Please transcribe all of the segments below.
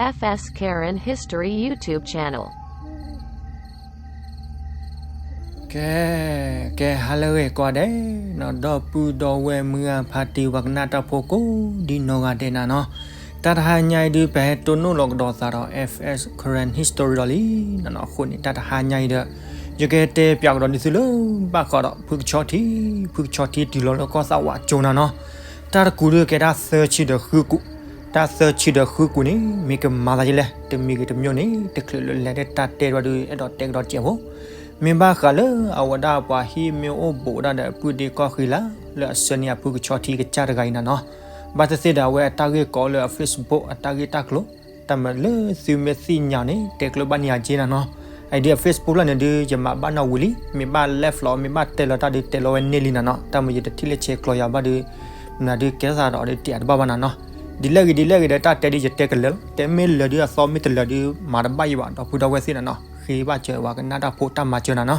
F S Karen History YouTube channel. ကဲ, ကဲ ဟါလၢအဂ့ၤကိးဂၤဒဲးနီၤ, ဒီပုၢ်ဒီဝဲၢ်မုၢ်ဂၢ်ဖါတံၢ် ပှၤကနၣ်တၢ်ဖိကိးဒ်နီၢ်ဂၤဒဲးနီၤနီၤ, တၢ်တဟါညါအံၤဒုး ပဟဲတိၢ်နီၣ်လီၤကဒီးသးဒီး F S Karen History ဒီးလံနီၤနီၤ. အဃိန့ၣ် တၢ်တဟါညါအံၤဒီး ယကတဲပၠးကဒီးန့ၢ်သုလၢ ဘၣ်ဃးဒီးဖုကဆီထံ, ဖုကဆီထံတုၤလီၤလၢကီၢ်သးဝးအစိၤနီၤနီၤ. တၢ်တကူးဒုးကဲတၢ်သၢဆံဒီးဃုကူး, တၢ်သၢဆံဒီးဃုကူးန့ၣ် မ့ၢ်ကမၤသးဒ်လဲၣ်, တမံၤဂ့ၤတမံၤန့ၣ် တချုးလၢလဲၤဒၣ်တၢ်တဲတဝဲဒုး အဲၣ်ဒိးတဲကဒီးစဲးဖိ, မ့ၢ်ဘၣ်ဃးလၢအဝဲဒၣ်ပှၤဟံၣ်မ့ၢ်အိၣ်ဘူးဝဲဒၣ်ဒီး ပုၢ်ဒ့ကီၢ်ဃံလၤ လၢအဆှၢန့ၢ်အဖုကဆီထံကစၢ်တဂၤအံၤနီၤနီၤ. ဘၣ်သ့ၣ်သ့ၣ်ဒီး အဝဲအတၢ်ဂ့ၢ်ကီလၢအ Facebook အတၢ်ဂ့ၢ်တၢ်ကျိၤ, တၢ်မၤလၢသုမ့ၢ်သ့ၣ်ညါန့ၣ် တဲကျၢၤဘၣ်န့ၢ်ယၤက့နီၤနီၤ. အအံၤဒ်အ Facebook လီၤန့ၣ်ဒုး ယမၤဘၣ်နီၣ်ဝံၤလံ, မ့ၢ်ဘၣ် live လီၤ မ့ၢ်ဘၣ်တဲလီၤတၢ်ဒုး တဲလီၤဝဲန့ၢ်လံနီၤနီၤ. တၢ်မ့ၢ်ယတထံၣ်လၢဆဲးကျိးယၤဘၣ်ဒီး မနုၤဒုးကဲထီၣ်သးဒီးဒုးတဲအတဘၣ်ဘၣ်နီၤနီၤ. ဒ်လဲၣ်ဂ့ၤဒ်လဲၣ်ဂ့ၤဒီး တၢ်တဲဒုးယတဲကလၢာ်လီၤ, တဲမ့ၢ်လၢာ်ဒုးအသီမ့ၢ်တလၢာ်ဒုး မၤတဘၣ်ယံၤဘၣ် ဒီပုၢ်ဒီဝဲၢ်သ့ၣ်နီၤနီၤ. ဃ့ဘၣ်စၢၤဝဲကနၣ်တၢ်ဖိတၢ်မၤစၢၤနီၤနီၤ.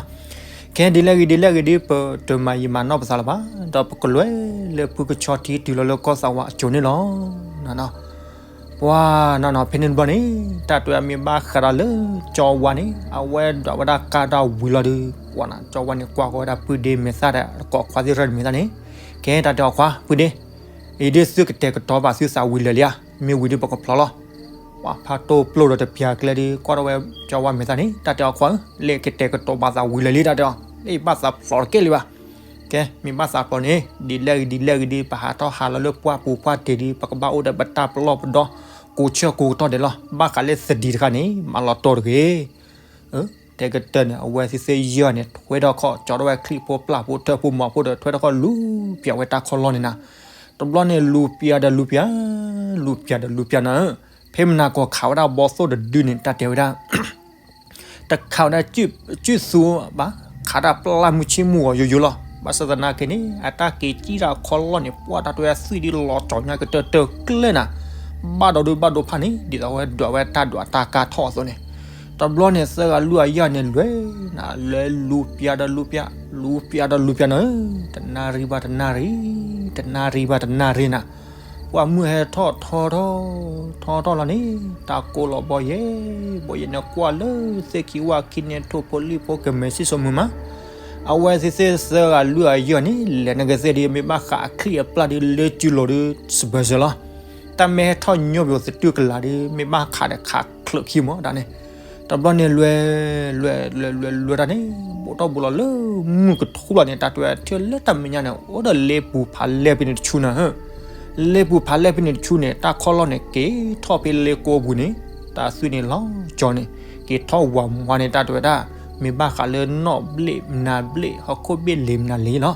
ခဲဒ်လဲၣ်ဂ့ၤဒ်လဲၣ်ဂ့ၤဒုး ပတမၤယံာ်မၤနီၢ်ပသးလၢၤဘၣ်, ဒီးပကလဲၤလၢဖုကဆီထံတုၤလီၤလၢကီၢ်သးဝးအစိၤန့ၣ်လီၤနီၤနီၤ. ပှၤနီၤနီၤ ဖဲန့ၣ်တဘျီန့ၣ် တၢ်တဲမ့ၢ်ဘၣ်ဃးဒီးလၢ ကၠီဝါန့ၣ် အဝဲဒွးဝဲဒၣ်ကါတၢ်ဝံၤလီၤဒုး ပှၤနီၤ ကၠီဝါန့ၣ် ကွၢ်ဃီၤဝဲဒၣ်ပုၢ်ဒ့မဲာ်သၣ်ဒီး တကိးခွါသ့ၣ်ရၢၢ်မဲာ်သၣ်န့ၣ်, ကဲတၢ်တဲအီၤခွါ ပုၢ်ဒ့, အံၤဒုးသုကတဲာ်ကတီၤပာ်သုသးဝံၤလၢာ်လံဧါ, မ့ၢ်ဝံၤဒုးပကဖျီလီၤ. ပှၤဖးတိၢ်ပျိၢ်ဒီးတပျၢ်ကျဲဒုး ကွၢ်ထီၣ်ဝဲကၠီဝါမဲာ်သၣ်န့ၣ် တၢ်တဲအီၤခွါဧၢ, လၢကတဲာ်ကတီၤပာ်သးဝံၤလၢာ်လံ တၢ်တဲအီၤ, လၢယဘၣ်သးဖျိးတကဲလံဘၣ်. ကဲ မ့ၢ်ဘၣ်သးဖျိးန့ၣ် ဒ်လဲၣ်ဂ့ၤဒ်လဲၣ်ဂ့ၤဒုး ပဟးထီၣ်ဟးလီၤလၢပှၢ်ပူၤပှၢ်တ့ၢ်ဒုး ပကဘၣ်အိၣ်ဒီးပတၢ်ပလီၢ်ပဒီ ကိးဆၢကိးကတီၢ်ဒဲးလီၤ. ဘၣ်ဃးလၢသဒံးတခါန့ၣ် မၤလီၤတိၢ်တဂ့ၤ တဲကတၢၢ်န့ၣ် အဝဲသ့ၣ်သ့ၣ်ယီၢ်န့ၣ် ထွဲထီၣ်ခီၣ် ကၠီထီၣ်ဝဲချံၣ်ဖိပျၢ်ဖိထၢဖိမီၤဖိဒီး ထွဲထီၣ်ခီၣ်လူၤပျးဝဲတၢ်ခီၣ်လီၢ်န့ၣ်နီၤ. တဘျီန့ၣ်လူၤပျးဒီးလူၤပျး, လူၤပျးဒီးလူၤပျးနီၤ, ဖဲမနၤကီၢ်ခးဝဲဒၣ်ဘီသိၣ်တဒုန့ၣ် တၢ်တဲဝဲဒၣ် တခးဝဲဒၣ် စုၣ်သူဘၣ်, ခးတၢ်ပျၢ်မုၢ်ဆ့ၣ်မုၢ်ဂီၤယိယိလီၤ. ဘၣ်ဆၣ်သနာ်က့န့ၣ် အတၢ်က့ၤကံၣ်တၢ်ခီလီၢ်န့ၣ် ပှၢ်တၢ်တွဲအသွံၣ်ဒ်လီၤကၠီၤညါကတၢၢ်တၢၢ်ကျဲနၤ, ဘၣ်ဒိဒုးဘၣ်ဒိဖးန့ၣ် ဒ်သိးဝဲဒွးဝဲတၢ်ဒွးတၢ်ကါထီၣ်အသိးန့ၣ်, တဘျီန့ၣ် သၢဂၤလွံၢ်ဂၤယဲၢ်န့ၣ် လဲၤနၤ လဲၤလူၤပျးဒီးလူၤပျး, လူၤပျးဒီးလူၤပျးနီၤ, တနၣ်ရံၣ်ဘၣ်တနၣ်ရံၣ်, တနၣ်ရံၣ်ဘၣ်တနၣ်ရံၣ်နၤ, ပှၢ်မုၢ်ဟဲထီၣ်ထီထီၣ်, ထီထီၣ်လီၤန့ၣ် တၢ်ကိၢ်လီၤဘီယဲၢ်, ဘီယဲၢ်န့ၣ်ကွၢ်လၢသ့ၣ်ခံဝၣ်ခံန့ၣ် ထိၣ်ဖိလံၣ်ဖိကမဲာ်စံၣ်စိမုာ်မး, အဝဲသ့ၣ်သ့ၣ်သၢဂၤလွံၢ်ဂၤယဲၢ်န့ၣ် လဲၤနကသ့ၣ်ဒ် မ့ၢ်ဘၣ်ဃးအချံၣ်အပျၢ်ဒ် လၢစုလိၤဒ် စပၢၤစၢၤလီၤ. တၢ်မ့ၢ်ဟဲထီၣ်ညီဘျီသတူၢ်ကလာ်ဒ် မ့ၢ်ဘၣ်ခးဒီးခးချၢးခံမးဒၣ်န့ၣ်, တဘျီန့ၣ်လွဲၤ, လွဲၤ, လွဲၤ, လွဲၤ, လွဲၤတၢ်န့ၣ် ဘူးထီၣ်ဘူးလီၤလၢမုၢ်ကထူလီၤန့ၣ် တၢ်တွဲထၢၣ်လၢတၢ်မဲာ်ညါန့ၣ် အိၣ်ဒီးလ့ပူၤဖးလဲၢ်ဖဲန့ၣ်တဆူနၤ, လ့ပူၤဖးလဲၢ်ဖဲန့ၣ်တဆူန့ၣ် တၢ်ခီၣ်လီၢ်န့ၣ် က့ၤထီၣ်ဖဲလ့ကိးပူၤန့ၣ် တၢ်သွံၣ်န့ၣ်လီၤကၠီန့ၣ် က့ၤထီၣ်ဝးမွှၤန့ၣ် တၢ်တဲဝဲဒၣ် မ့ၢ်ဘၣ်ဃးလၢနီၣ်ဘျ့ၣ်မနၤဘျ့ၣ် ဟီၣ်ခိၣ်ဘ့ၣ်လ့ၤမနၤလ့ၤလီၤ.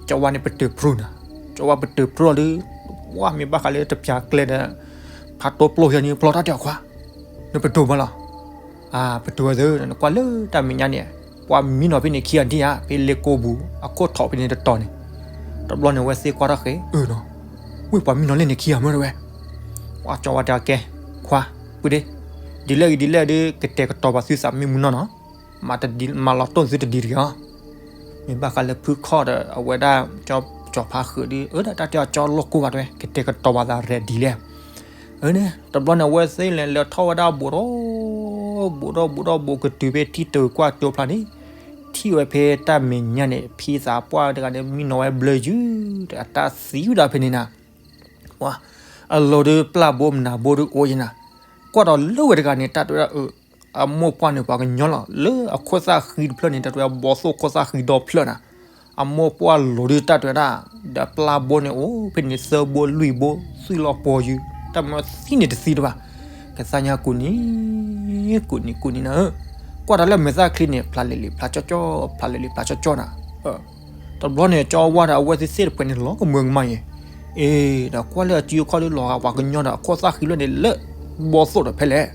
ကၠီဝါန့ၣ်ပတုာ်ပြူၢ်နၤ, ကၠီဝါပတုာ်ပြူၢ်ဒုး ဝါမ့ၢ်ဘၣ်ဃးလၢတပျၢ်ကျဲဒီး ဖးတိၢ်ပျိၢ်ယဲၢ်န့ၣ် ပျီတၢ်တဲအီၤခွါ, နပတုာ်မးလီၤ. ပတုာ်ဝဲသ့ၣ် နကွၢ်လၢတၢ်မဲာ်ညါန့ၣ် ပှၤမံနီၤဖဲန့ၣ်ခံဂၤဒံးဧါ, ဖဲလ့ကိးပူၤ အခိၣ်ထီၣ်ဖဲန့ၣ်တတီၤန့ၣ်, တဘျီန့ၣ် အဝဲသ့ၣ်ကွၢ်ထီၣ်ဃဲၤ အၢနီၤ, ဝ့ၢ်ပှၤမံနီၤလၢန့ၣ်ခံဂၤမ့ၢ်တဝဲ, ပှၤကၠီဝါတဲအီၤကဲ, ခွါ, ပုၢ်ဒ့, ဒ်လဲၣ်ဂ့ၤဒ်လဲၣ်ဒုး ကတဲာ်ကတီၤပာ်သုသးမ့ၢ်မုၢ်နီၢ်နီၤ, မၤလီၤတိၢ်သုတဒံးတဂ့ၤအီၤ မ့ၢ်ဘၣ်ဃးလၢဖုခီၣ်ဒီး အဝဲဒၣ် ကၠီဖါဃုာ်ဒုး အၢ ဒၣ်တၢ်တဲအီၤကၠီလိာ်ကိၢ်ဘၣ်တဝဲ ကတဲာ်ကတီၤပာ်သးရဲၣ်ဒ်လဲၣ်. အၢန့ၣ် တဘျီန့ၣ် အဝဲသ့ၣ်လဲၤလၢထီၣ်ဝဲဒၣ်ဘူးဒီး ဘူးဒီးဘူးဒီးဘူး ကတုၤဖဲထံတၢၤကွၢ်ကၠိဖျါန့ၣ် ထံၣ်ဝဲဖဲတၢ်မဲာ်ညါန့ၣ် ဖံသးပှၢ်တဂၤန့ၣ် မံနီၤဝဲဘျၢယုၢ် တၢ်သံဝဲဒၣ်ဖဲန့ၣ်နၤ အလိၤဒုးပျၢ်ဘိမနၤဘိဒုးအိၣ်ယဲနၤ, ကွၢ်ဒီးလၢဝဲတဂၤန့ၣ် တၢ်တဲဝဲဒၣ်အၢ အမိၢ်ပှၢ်န့ၣ်ပှၤကညီလီၤ လၢအခိၣ်သၣ်ဃံတဖျၢၣ်န့ၣ် တၢ်တဲဝဲဒၣ်ဘီသိၣ်ခိၣ်သၣ်ဃံဒီဖျၢၣ်နၤ, အမိၢ်ပှၢ်လိၤဒုးတၢ်တဲဝဲဒၣ် ဒီးပျၢ်ဘိန့ၣ်အိၣ်ဖဲန့ၣ်သၢဘိလွံၢ်ဘိ သွံၣ်လီၤပီၤယုၢ် တၢ်မၤသံန့ၣ်တသံတဘၣ်, ကသါညါကူၣ်နံၤ ကူၣ်နံၤကူၣ်နံၤနၤဧၢ, ကွၢ်တၢ်လၢမဲာ်သၣ်ချံန့ၣ် ဖျါလ့ၤလ့ၤဖျါကၠီကၠီ ဖျါလ့ၤလ့ၤဖျါကၠီကၠီနၤ တဘျီန့ၣ် ကၠီဝါဒီးအဝဲသ့ၣ်သ့ၣ်တဖၣ်န့ၣ် လီၤကမၢကမၣ်ယဲ, အ့ ဒီးကွၢ်လၢအစုအခီၣ်ဒုးလီၤဂာ်ပှၤကညီဒီး အခိၣ်သၣ်ဃံလၢန့ၣ်လၢ ဘီသိၣ်ဒီးဖဲလဲၣ်,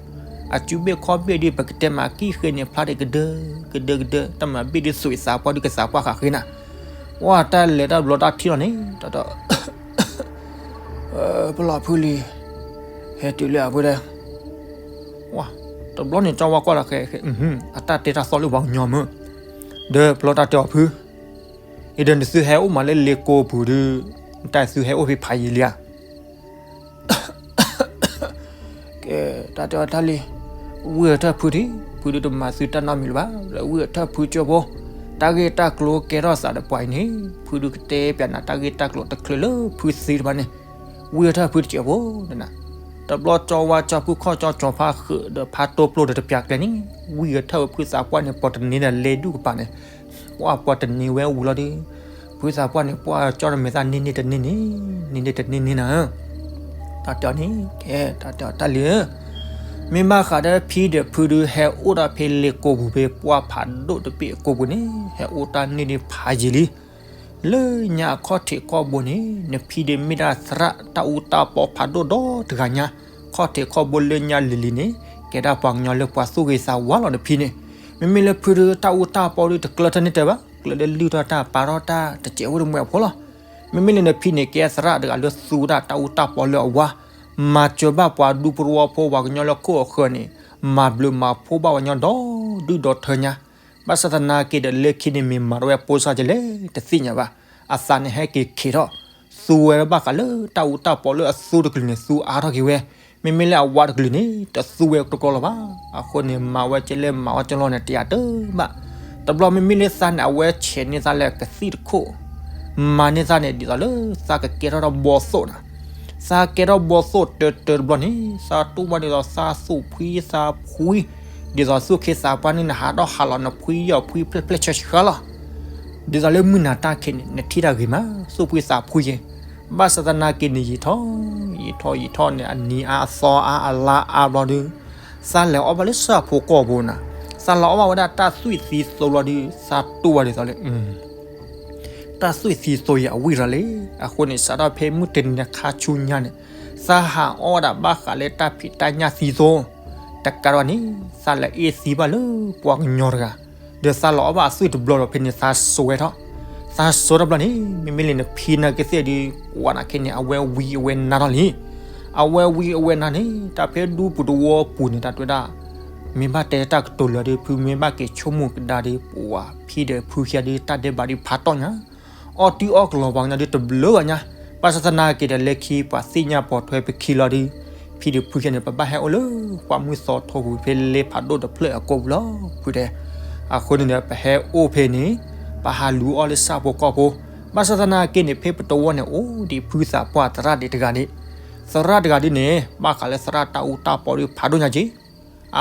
အစုဘ့ၣ်ခီၣ်ဘ့ၣ်ဒုး ပကတဲမၤကံၣ်ဃ့န့ၣ် ဖျါဒံးကဒၢ ကဒၢကဒၢ တၢ်မၤဘ့ၣ်ဒုးသွံးသးပှၢ်ဒုးကသးပှၢ်ဃာ်ဃ့နၤ, ဝဲတၢ်လဲၤတၢ်ဘျီတၢ်ထံၣ်လီၤန့ၣ် ဒီး ပလီၢ်ဖုလံၤ ဟဲတုၤလၢအဖုဒီး တဘျီန့ၣ် ကၠီဝါကွၢ်လီၤဃဲ အတၢ်တဲတၢ်သီလၢပှၤကညီမုၢ်, ဒီးပလီၢ်တၢ်တဲအီၤဖု, အံၤဒီးနသုဟဲအိၣ်မးလၢလ့ကိပူၤဒုး, နတၢ်သုဟဲအိၣ်ဖဲဖးယံၤလံဧါ, ကဲ တၢ်တဲအီၤတၢ်လံၤ, ဝံၢ်အထၢၣ်ဖုဒံး, ဖုဒုးတမၤသုတၢ်နီတမံၤလၢၤဘၣ်, ဒီးဝံၢ်အထၢၣ်ဖုကၠိဖိ, တၢ်ဂ့ၢ်တၢ်ကျိၤကဲထီၣ်သးဒီးပှၤအံၤန့ၣ်, ဖုဒုးကတဲပျးနၤတၢ်ဂ့ၢ်တၢ်ကျိၤတချုးလၢဖုသံတဖၣ်န့ၣ်, ဝံၢ်အထၢၣ်ဖုတစဲးဖိ, တဘျီကၠီဝါကၠီဖုခီၣ်ကၠီကၠီဖါဃုာ်ဒီးဖါတိပျိဒီးတပျးကျဲန့ၣ်, ဝံၢ်အထၢၣ်ဖုသးပှၢ်န့ၣ် ပှၤတန့ၤဒီးလဲၤဒူၣ်ကပၤန့ၣ်, ပှၤပှၤတန့ၤဝဲဝံၤလီၤဒီး, ဖုသးပှၢ်န့ၣ် ပှၤကၠီတမဲာ်သၣ်န့ၢ်န့ၢ်တန့ၢ်န့ၣ်, န့ၢ်န့ၢ်တန့ၢ်န့ၣ်နၤ, တၢ်တဲအီၤန့ၣ် ကဲ တၢ်တဲအီၤတၢ်လံၤဧၢ, မ့ၢ်ဘၣ်ဃးဒီးဖံဒီးဖုဒုးဟဲအိၣ်ဒီးဖဲလ့ကိပူၤဖဲပှၢ်ဖးဒိၣ်တဘ့ၣ်အကိပူၤန့ၣ် ဟဲအိၣ်တၢ်န့ၢ်ဒံးဖးယံာ်လံ, လၢညါအခီၣ်ထံးခီၣ်ဘိန့ၣ် နဖံဒုးမ့ၢ်ဒၣ်သရၣ်တၢ်အူတၢ်ပီဖးဒိၣ်ဒီတဂၤညါ, ခီၣ်ထံးခီၣ်ဘိလၢညါလံၤလံၤန့ၣ် ကဲဒၣ်ပှၤကညီလၢပှၤသူၣ်ဂ့ၤသးဝါလီၤနဖံန့ၣ်, မ့မ့ၢ်လၢဖုဒုးတၢ်အူတၢ်ပီဒုးတကျၢၢ်ထၢၣ်န့ၢ်တၢ်ဘၣ်, ကျၢၢ်လၢလုၢ်ထီၣ်တၢ်ပာ်ထီၣ်တၢ်တစဲးအိၣ်တမှဲအဖိလီၤ. မ့မ့ၢ်လၢနဖံန့ၣ် ကဲသရၣ်တဂၤလၢသူဝဲဒၣ်တၢ်အူတၢ်ပီလၢအဝါ, မၤစၢၤဘၣ်ပှၤဒူပရိဝီဖိပှၤကညီလၢခိၣ်အဃၢၤန့ၣ်, မၤဘျုးမၤဖှိၣ်ဘၣ်ပှၤကညီဒီဒူၣ်ဒီထၢညါ, ဘၣ်ဆၣ်သနာ်က့ဒီးလၢခံန့ၣ်မ့ၢ်မၤတၢ်ဝဲပိစၢ်ကလဲၣ်တသ့ၣ်ညါဘၣ်, အသးန့ၣ်ဟဲက့ၤခံးထီၣ်, သူဝဲဘၣ်ဃးလၢတၢ်အူတၢ်ပီလၢအသူတကလုာ်န့ၣ် သူအါထီၣ်က့ၤဝဲ, မ့မ့ၢ်လၢအဝါတကလုာ်န့ၣ် တသူဝဲတကီလၢၤဘၣ်, အဃိန့ၣ် မၤဝဲကဲလဲၣ်မၤဝဲကဲလီၤန့ၣ် တယာ်တၢ်ဘၣ်, တဘျီမ့မ့ၢ်လၢသးန့ၣ် အဝဲဆဲးန့ၢ်သးလၢကသံၣ်တခိၣ်, မၤန့ၢ်သးန့ၣ် ဒ်သိးလၢသးကကဲထီၣ်ဒီးဘီသိၣ်နၤ, သးကဲထီၣ်ဘီသိၣ်တၢတၢတဘျီန့ၣ် သးတူၢ်ဘၣ်ဒ်သိးသးသူၣ်ဖှံသးဖှံ, ဒ်သိးသူၣ်ခ့သးပှၢ်န့ၣ် နဟးထီၣ်ဟးလီၤနဖှံယီၢ်ဖှံဖျဲၣ်ဖျဲၣ်ဆှါဆှါလီၤ. ဒ်သိးလၢမုၢ်နၤတၢ်ခံးန့ၣ် နထံၣ်တၢ်ဂ့ၤမး သူၣ်ဖှံသးဖှံယဲ, ဘၣ်ဆၣ်သနာ်က့န့ၣ် ယံာ်ထီၣ်ယံာ်ထီၣ်ယံာ်ထီၣ်န့ၣ် အနံၤအါအသီအါအလါအါဘျီဒီး သးလဲၤအီၣ်ဘၣ်လၢဆၣ်ဖိကီၢ်ဖိနၤ, သးလဲၤအီၣ်ဘၣ်ဝဲဒၣ်တၢ်သွံၣ်သံသိလီၤဒီး သးတူၢ်ဘၣ်ဒ်သိးလၢ တၢ်သွံၣ်သံသိအံၤအဝံၣ်ရၤလံ, အဃိန့ၣ် စးထီၣ်ဖဲမုၢ်တနံၤခါဆူညါန့ၣ် သးဟးအီၣ်ဝဲဒၣ်ဘၣ်ဃးလၢတၢ်ဖံးတၢ်ညၣ်သံသိ, တကးဒံးဘၣ်န့ၣ် သးလဲၤအ့ၣ်သံဘၣ်လၢပှၤကညီတဂၤ, ဒီးသးလဲၤအီၣ်ဘၣ်အသွံၣ်တဘျီဒီးဖဲန့ၣ် သးစိာ်ဝဲထီၣ်, သးစိာ်ထီၣ်ဘျီန့ၣ် မ့မ့ၢ်လၢနဖံနၤကသ့ၣ်ဒီး ပှၤနၤခဲန့ၣ် အဝဲဝံအဝဲနါထီၣ်လံ, အဝဲဝံအဝဲနါန့ၣ် တၢ်ဖဲဒူပူၤတဝီပူၤန့ၣ် တၢ်တဲဝဲဒၣ် မ့ၢ်ဘၣ်တဲတၢ်ကတိၤလၢာ်ဒီး ဖုမ့ၢ်ဘၣ်က့ၤဆိကမိၣ်ကဒါဒီး ပှၤဖံဒီးဖုခံဂၤဒီး တၢ်ဒဲးဘးဒီးဖးတီၢ်ညါ, အီၣ်တံၢ်အီၣ်ကလီၤပှၤကညီဒီးတဘျုးဂၤညါ, ဘၣ်ဆၣ်သနာ်က့ဒီး လၢခံပှၤသ့ၣ်ညါပိာ်ထွဲပခံလီၤဒီး ဖံဒီးဖုခံဂၤန့ၣ် ပဘၣ်ဟဲအိၣ်လၢပှၢ်မုၢ်သီထိပူၤ ဖဲလ့ဖးဒိၣ်တဖျၢၣ်အကိာ်ပူၤလီၤ ဖုတဲ. အဃိန့ၣ်ဒီး ပဟဲအိၣ်ဖဲန့ၣ် ပဟးလူၤအီၣ်လၢဆၣ်ဖိကီၢ်ဖိ, ဘၣ်ဆၣ်သနာ်က့န့ၣ် ဖဲပတဝီန့ၣ် အိၣ်ဒံးဖုသးပှၢ်သရၣ်ဒံးတဂၤန့ၣ်, သရၣ်တဂၤဒ်န့ၣ် ဘၣ်ဃးလၢသရၣ်တၢ်အူတၢ်ပီဒီးဖးဒိၣ်ညါက့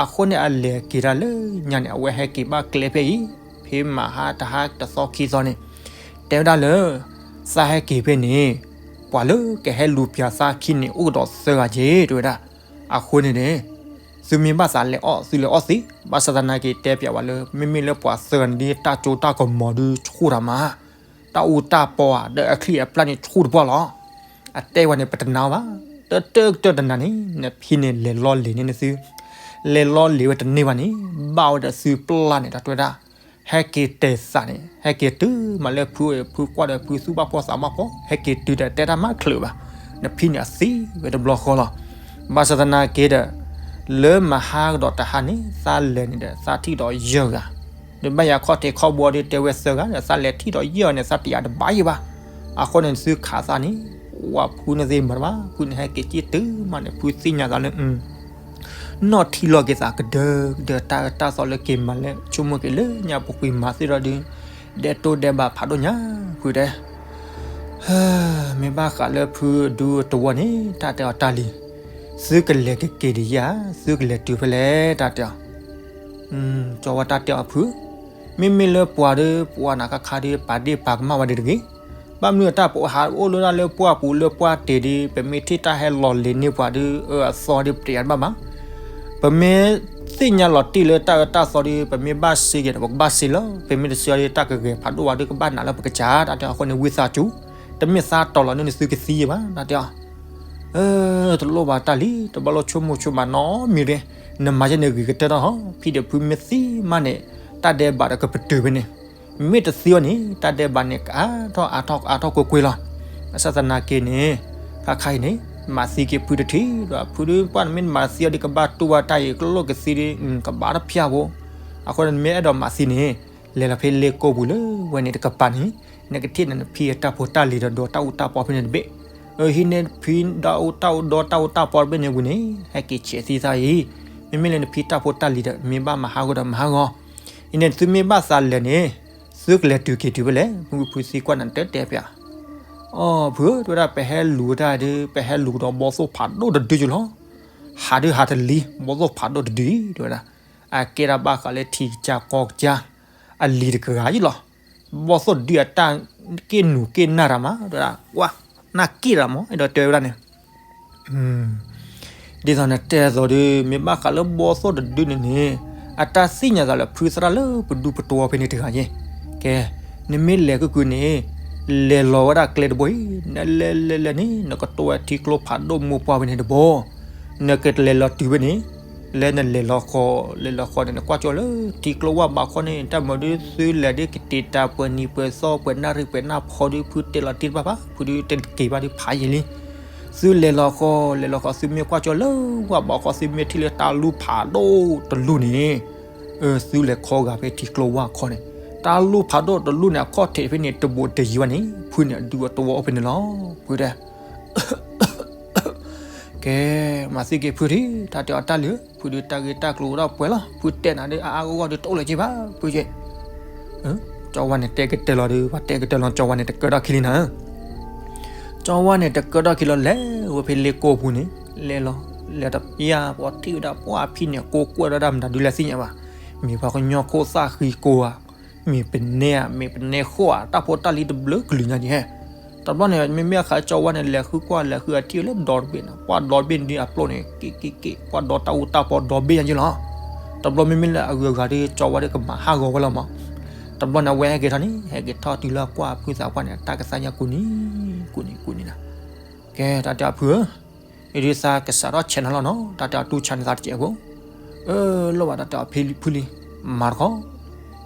အဃိန့ၣ် အလဲၤက့ၤတၢ်လၢညါန့ၣ် အဝဲဟဲက့ၤဘၣ်ကျဲဖဲအံၤ ဖဲမဟါတဟါတသီခံသီန့ၣ် တဲဝဲဒၣ်လၢ သးဟဲက့ၤဖဲန့ၣ် ပှၤလၢကဟဲလူၤပျၢၤသးခံန့ၣ် အိၣ်ကဒီးသၢဂၤက့ တဲဝဲဒၣ်. အဃိန့ၣ်န့ၣ် သုမ့ၢ်ဘၣ်သးလဲၤအီၣ် သုလဲၤအီၣ်သ့, ဘၣ်ဆၣ်သနာ်က့တဲပျးဝဲလၢ မ့မ့ၢ်လၢပှၤသၢဂၤန့ၣ်ဒ် တၢ်ကၠိတၢ်ကမီၤဒုးဆူၣ်တၢ်မး, တၢ်အူတၢ်ပီဧါ ဒီးအချံအပျၢ်န့ၣ်ဆူၣ်တပှၢ်လီၤ. အတဲဝဲန့ၣ် ပတနာ်ဘၣ်, တၢ်တၢ်ကတၢၢ်တနၤန့ၣ် နဖံန့ၣ် လဲၤလီၤလ့ၤန့ၢ်နသု, လဲၤလီၤလ့ၤဝဲတန့ၢ်ဘၣ်န့ၣ် ဘၣ်ဝဲဒီးသုပျၢ်န့ၣ် တၢ်တဲဝဲဒၣ် ဟဲက့ၤတဲာ်သးန့ၣ် ဟဲက့ၤတုၤမးလၢဖု ဖုကွၢ်ဒီးဖုသူၣ်ဘၣ်ဖှီၣ်သးဘၣ်ဖှီၣ် ဟဲက့ၤတုၤဒီးတဲတၢ်မးချုးဘၣ်, နဖံန့ၣ်အသံဝဲတဘျီဃီလီၤ. ဘၣ်ဆၣ်သနာ်က့ဒီး လၢမဟါကဒီးတဟါန့ၣ် သးလဲၤန့ၣ်ဒီး သးထံၣ်ဒီးယဲၢ်ဂၤ, ဒီးဘၣ်ယၤခီၣ်ထံးခီၣ်ဘိဒီးတဲဝဲသၢဂၤဒီး သးလဲၤထံၣ်ဒီးယဲၢ်ဂၤန့ၣ် သးတယာ်တဘၣ်ယဲၢ်ဘၣ်. အဃိန့ၣ် သုခးသးန့ၣ် ဝဲဖုန့ၣ်သ့ၣ်မၤတဘၣ်, ဖုန့ၣ်ဟဲက့ၤက့ၤတုၤမးန့ၣ် ဖုသ့ၣ်ညါသးလၢ နီၢ်ထံလီၤက့ၤသးကဒၢကဒၢ တၢ်အၢတၢ်သီလၢက့ၤမၤလၢ ဆိကမိၣ်က့ၤလၢညါပူၤကွံာ်မၤသ့ၣ်ဒီးဒုး ဒဲးတိၢ်ဒဲးဘးဖးဒိၣ်ညါ ဖုတဲ. မ့ၢ်ဘၣ်ဃးလၢဖုဒူတဝီန့ၣ် တၢ်တဲအီၤတၢ်လံၤ, သုကလဲၤကက့ၤဒံးယၤ သုကလဲၤတုၤဖဲလဲၣ် တၢ်တဲအီၤ. ကၠီဝဲတၢ်တဲအီၤဖု, မ့မ့ၢ်လၢပှၤဒီး ပှၤနၤခါခါဒီး ပာ်ဒ့ၣ်ပာ်ကမၣ်ဝဲဒၣ်တဂ့ၤ. ဘၣ်မနုၤတၢ်ပဟးအိၣ်လၢဒၣ်လၢပှၢ်ပူၤလၢပှၢ်တ့ၢ်ဒီး ပမ့ၢ်ထံၣ်တၢ်ဟဲလီၤလ့ၤန့ၢ်ပှၤဒီး အၢအသီဒီးပတယာ်တဘၣ်ဘၣ်. ပမ့ၢ်သ့ၣ်ညါလီၤတံၢ်လၢတၢ်အၢတၢ်သီဒီး ပမ့ၢ်ဘၣ်စ့က့ၤဒီး ပကဘၣ်စ့လီၤ. ပမ့ၢ်တစ့အီၤဒီး တၢ်ကဂဲၤဖးဒိၣ်ဝဲဒီးကဘၣ်နးလၢပကစၢ် တၢ်တဲအီၤ. အဃိန့ၣ် ဝံသးစူၤ တမ့ၢ်သးတီၤလီၤန့ၢ်နသုကသံယဲၢ်ဘၣ် တၢ်တဲအီၤ. တလိၣ်ဘၣ်တၢ်လံၤ တဘၣ်လိၣ်ဆိကမိၣ်ဆိကမးနီတမံၤရ့ၣ်, နမၤယဲန့ၣ်ဂ့ၤကတၢၢ်ထီၣ်ဟီ, ဖံဒီးဖုမ့ၢ်သံမးန့ၣ် တၢ်ဒဲးဘးဒီးကပတုာ်ဖဲန့ၣ်, မ့ၢ်တသံအီၤန့ၣ် တၢ်ဒဲးဘးန့ၣ် ကအါထီၣ်အါထီၣ်အါထီၣ်ကွ့ၢ်ကွ့ၢ်လီၤ. ဘၣ်ဆၣ်သနာ်က့န့ၣ် ခါခါအံၤန့ၣ် မၤသံက့ၤဖုတထံၣ်ဒီး ဖုဒီးပှၢ်နမ့ၢ်မၤသံအီၤဒီး ကဘၣ်တူၢ်ဘၣ်တၢ်အံၤ ကလိၣ်ကသံဒီး ကဘၣ်တဖၠၣ်ဖိ. အဃိန့ၣ် နမ့ၢ်အဲၣ်ဒိးမၤသံန့ၣ် လဲၤလီၤဖဲလ့ကိပူၤလၢဝဲန့ၣ်တကပၤန့ၣ် နကထံၣ်န့ၣ် နဖံအတၢ်ဖိတၢ်လံၤဒီး ဒီးတၢ်အူတၢ်ပီဖဲန့ၣ်တဘ့ၣ်, ဟံးန့ၢ်ဖံဒီးတၢ်အိၣ်ဒီတၢ်အိၣ်တၢ်ပီတဘ့ၣ်န့ၣ်ဝံၤန့ၣ် ဟဲက့ၤဆဲးသံသးအံၤ, မ့မ့ၢ်လၢနဖံတၢ်ဖိတၢ်လံၤဒီး မ့ၢ်ဘၣ်မၤဟးဂီၤဒီးမၤဟးဂီၤ, အံၤန့ၣ်သုမ့ၢ်ဘၣ်သးလဲၤန့ၣ် သုကလဲၤတုၤက့ၤတုၤဖဲလဲၣ်, မုၢ်ဖုသံကွၢ်နၤ တဲတဲပၠး, အိ ဖုဧၢ တဲဝဲဒၣ် ပဟဲလူၤတၢ်ဒီး ပဟဲလူၤကဒီးဘီသိၣ်ဖးဒိၣ်တဒုကလီၤ, ဟးဒုးဟးတလံ ဘီသိၣ်ဖးဒိၣ်တဒုအံၤ တဲဝဲဒၣ်, အကဲဒၣ်ဘၣ်ဃးလၢထံကစၢ်ကီၢ်ကစၢ် အလံၤတကဂၤယ့ၣ်လီၤ, ဘီသိၣ်ဒုးအတၢ်က့ၣ်နူၤက့ၣ်နၢ်တၢ်မး တဲဝဲဒၣ်, ကွၢ် နၢ်က့ၣ်တၢ်မး အဲၣ်ဒိးတဲဝဲဒၣ်န့ၣ် ဒ်သိးနတဲအသိးဒီး မ့ၢ်ဘၣ်ဃးလၢဘီသိၣ်တဒုန့ၣ်န့ၣ် အတၢ်သ့ၣ်ညါသးလၢဖုသရၣ်လၢပဒူပတီဝဲဖဲန့ၣ်တဂၤယ့ၣ်, ကဲ, နမ့ၢ်လဲၤကွ့ၢ်ကွ့ၢ်န့ၣ် လဲၤလီၤဝဲဒၣ်ကျဲတဘိအံၤ နလဲၤလဲၤလဲၤန့ၣ် နကတိၢ်ဝဲထံကျိဖးဒိၣ်မိၢ်ပှၢ်ဖဲန့ၣ်တဘိ, နကလဲၤလီၤတုၤဖဲန့ၣ် လၢနလဲၤလီၤဃီ လဲၤလီၤဃီန့ၣ် နကွၢ်ကၠီလၢထံကျိဝၢ်ဘးခီန့ၣ် တၢ်မၤဒုးသုလဲၤဒ်ကတ့ၤတၢ်ပှဲၤနံၤပှဲၤသီပှဲၤနၣ်ရံၣ်ပှဲၤနၣ်ဖီဒုး ဖုတဲလီၤတံၢ်တဘၣ်ဘၣ် ဖုဒုးတက့ၤဘၣ်ဒုးဖးယံာ်လံ သုလဲၤလီၤဃီ လဲၤလီၤဃီ သုမ့ၢ်ကွၢ်ကၠီလၢဝၢ်ဘးခီ သုမ့ၢ်ထံၣ်လၢတၢ်လူၢ်ဖးဒိၣ်တလူၢ်န့ၣ်, အၢ သုလဲၤခီဂာ်ဖဲထံကျိဝၢ်ခီန့ၣ်, တၢ်လူၢ်ဖးဒိၣ်တလူၢ်န့ၣ် အခီၣ်ထံးဖဲန့ၣ် တဘိးတယံၤဘၣ်န့ၣ် ဖုန့ၣ်အဒူအတဝီအိၣ်ဖဲန့ၣ်လီၤ. ဖုတဲ ကဲ, မၤသံက့ၤဖုထံၣ် တၢ်တဲအီၤတၢ်လံၤ ဖုဒုးတၢ်ဂ့ၢ်တၢ်ကျိၤအိၣ်ဒီးပှဲၤလီၤ ဖုတဲနၤဒုး အါအါဂီၢ်ဂီၢ်ဒုးတအိၣ်လၢၤက့ဘၣ် ဖုက့ ကၠီဝါန့ၣ်တဲကတၢၢ်လီၤဒီး ပှၤတဲကတၢၢ်လီၤ ကၠီဝါန့ၣ်တကၢထီၣ်ခံလံနၤ ကၠီဝါန့ၣ်တကၢထီၣ်ခံလီၤ လဲၤဝဲဖဲလ့ကိပူၤန့ၣ် လဲၤလီၤ လဲၤတယၢ် ပှၤထံၣ်ဝဲဒၣ် ပှၤအဖံန့ၣ် ကိးကွဲၢ်ဝဲဒၣ်မတၤဒုးလဲၤသ့ၣ်ညါဘၣ်, မ့ၢ်ပှၤကညီခိၣ်သၣ်ဃံကိဧါ, မ့ၢ်ပနဲဧါ မ့ၢ်ပနဲဃိၣ်ဧါ တၢ်ဖိတၢ်လံၤတဘျုးကလုာ်ညါက့ၤဟဲ, တဘျီန့ၣ် မ့မ့ၢ်အခါကၠီဝါန့ၣ် လဲၤဃုကွၢ်လဲၤဃုအထံၣ်ဝဲလၢဒီတဘ့ၣ်န့ၣ် ပှၤဒီဘ့ၣ်န့ၣ်ဒုးအပျိန့ၣ် က့ၣ်က့ၣ်က့ၣ် ပှၤဒီတၢ်အူတၢ်ပီဒီဘ့ၣ်ညါက့ၤလီၤ. တဘျီမ့မ့ၢ်လၢအဂုၤအဂၤဒီး ကၠီဝါဒီးကမၤဟးဂီၤဝဲလီၤမး, တဘျီန့ၣ် အဝဲဟဲက့ၤထီၣ်န့ၣ် ဟဲက့ၤထီၣ်တုၤလၢကွၢ်ဖုသးပှၢ်န့ၣ် တၢ်ကသါညါကူးနံၤ ကူးနံၤ ကူးနံၤနၤ, ကဲ တၢ်တဲအီၤဖုဧၢ, အဒုးသးကစးထီၣ်ဆဲးနၤလီၤနီၤ တၢ်တဲအီၤတူၢ်ဆါန့ၢ်သးတစဲးဖိ, အၢ လီၤဘၣ် တၢ်တဲအီၤဖံလံၤဖုလံၤ, မၤတခီ,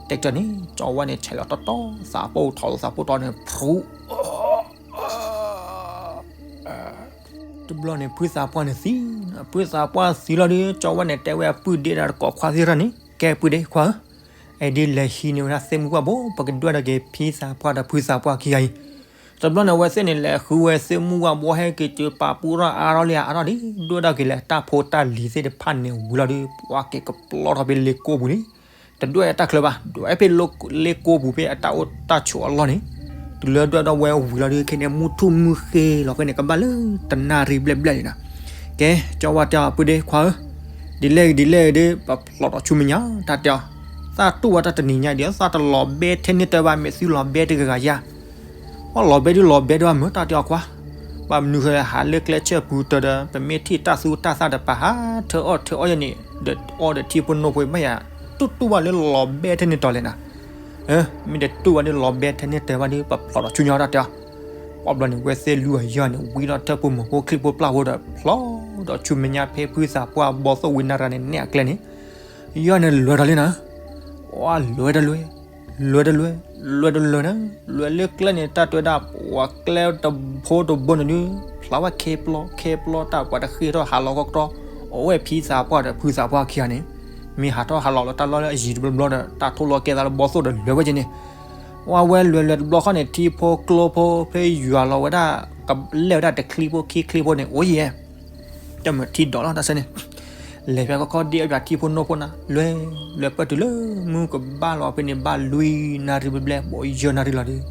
တဲကတၢၢ်န့ၣ် ကၠီဝါန့ၣ် ဆဲးလီၤတီတီ သးပိၢ်ထီၣ်လီၤသးပိၢ်တီန့ၣ် ဖရူ တဘျီန့ၣ် ဖုသးပှၢ်န့ၣ်သံ, ဖုသးပှၢ်သံလီၤဒီး ကၠီဝါန့ၣ်တဲဝဲအပုၢ်ဒ့ဒီးတကိးခွါသ့ၣ်တဖၣ်န့ၣ် ကဲပုၢ်ဒ့ခွါဧၢ, အဲၣ်ဒိးလဲၤဟံးန့ၢ်ဝဲဒၣ်သ့ၣ်မုၢ်ဝၣ်ဘိ ပကဒွဲၣ်ထီၣ်က့ၤဖံသးပှၢ်ဒီးဖုသးပှၢ်ခံဂၤအံၤ, တဘျီန့ၣ် အဝဲသ့ၣ်န့ၣ် လဲၤဃုဝဲသ့ၣ်မုၢ်ဝၣ်ဘိ ဟဲက့ၤစၢၤပာ်ပူထီၣ်အါထီၣ်လံအါထီၣ်ဒီး ဒွဲၣ်ထီၣ်က့ၤလၢတၢ်ဖိတၢ်လံၤသ့ၣ်တဖၣ်န့ၣ်ဝံၤလီၤဒီး ပှၤက့ၤကပျီထီၣ်ဖဲလ့ကိပူၤလံ တဒွဲၣ်တၢ်ချၢဘၣ် ဒွဲၣ်ဖဲလ့ကိပူၤဖဲအတၢ်အိၣ်တၢ်ဆိးအလီၢ်န့ၣ်, တုၤလၢဒွဲၣ်ထီၣ်ဝဲဝံၤလီၤဒီး ခဲန့ၣ် မုၢ်ထူၣ်မုၢ်ဃ့လီၤ ခဲန့ၣ် ကဘၣ်လၢတနၣ်ရံၣ်ဘျဲၣ်ဘျဲၣ်န့ၣ်နီၤ. ကဲ ကၠီဝါတဲအီၤ ပုၢ်ဒ့ခွါဧၢ, ဒ်လဲၣ်ဂ့ၤဒ်လဲၣ်ဂ့ၤဒီး ပဖျိးထီၣ်ဆူမဲာ်ညါ တၢ်တဲအီၤ, သးတူၢ်ဝဲတၢ်တနံၤညါဒီး သးတလီၤဘဲထဲန့ၣ်တၢ်ဘၣ် မ့ၢ်သုလီၤဘဲတဂၤဂၤယါ ပှၤလီၤဘဲဒုးလီၤဘဲဒၣ်မုာ် တၢ်တဲအီၤခွါ, ဘၣ်မနုၤဃိဟးလၢကျဲဆၢပူၤတၢၤဒီး ပမ့ၢ်ထံၣ်တၢ်သူတၢ်သၣ်တပၤ ဟးထၢအီၣ်ထၢအီယဲန့ၣ် ဒီးအီဒီးထံဖိနိဖိဘၣ်ယၤ, တူၢ်တူၢ်ဘၣ်လၢလီၤဘဲထဲန့ၣ်တီၤလဲၣ်နၤ. မ့ၢ်တတူၢ်ဘၣ်ဒုးလီၤဘဲထဲန့ၣ်တၢ်ဘၣ်ဒုး ပဖျိးထီၣ်ဆူညါတၢ်တဲအီၤ. ပှၤဘျီန့ၣ် ဝဲသ့ၣ်လွံၢ်အယီၢ်န့ၣ် ဝံထီၣ်ထၢၣ်ဖိမိၢ်ဖိချံဖိပျၢ်ဖိဒီး ဖျိးဒီးဆူမဲာ်ညါဖဲဖုသးပှၢ်ဘီသိၣ်ဝံနၣ်ရၤန့ၣ် နဲၣ်အကျဲန့ၣ် ယီၢ်န့ၣ်လွဲၤထီၣ်လံနၤ. ဝဲလွဲၤတလွဲၢ်, လွဲၤတလွဲၢ်, လွဲၤတလွဲၢ်နၤ, လွဲၤလၢကျဲန့ၣ် တၢ်တဲဝဲဒၣ် ပှၤကျဲတဘိတဘိန့ၣ်ဒုး ဖျါဝဲခဲပျီခဲပျီ တၢ်ပှၤတဃ့ထီၣ်ဟးလီၤကီကတီ, အဝဲဖံသးပှၢ်ဒီးဖုသးပှၢ်ခံဂၤန့ၣ် မ့ၢ်ဟးထီၣ်ဟးလီၤလၢတၢ်လီၢ်လၢအယံၤတဘျီဘျီဒီး တၢ်ထိၣ်လီၤကဲသးလၢဘီသိၣ်ဒီးလွဲၤဝဲက့ၤန့ၣ်, ဝဲလွဲၤလွဲၤတဘျီဃီန့ၣ် ထံဖိကျိဖိဖဲယွၤလီၤဝဲဒၣ် ကလဲၢ်ဝဲဒၣ်တချံဖိခံချံဖိန့ၣ် အိၣ်ယဲၢ် တၢ်မၤထံဒီးလီၤတၢ်ဆၢန့ၣ်, လဲၤဖဲကခီဒ့အပၠးထံဖိနိဖိနၤ လွဲၤလွဲၤပၢၢ်တုၤလၢမုၢ်ကဘၣ်လီၤဖဲန့ၣ် ဘၣ်လွံၢ်နၣ်ရံၣ်ဘျဲၣ်ဘျဲၣ် ဘီယီၢ်နၣ်ရံၣ်လီၤဒီး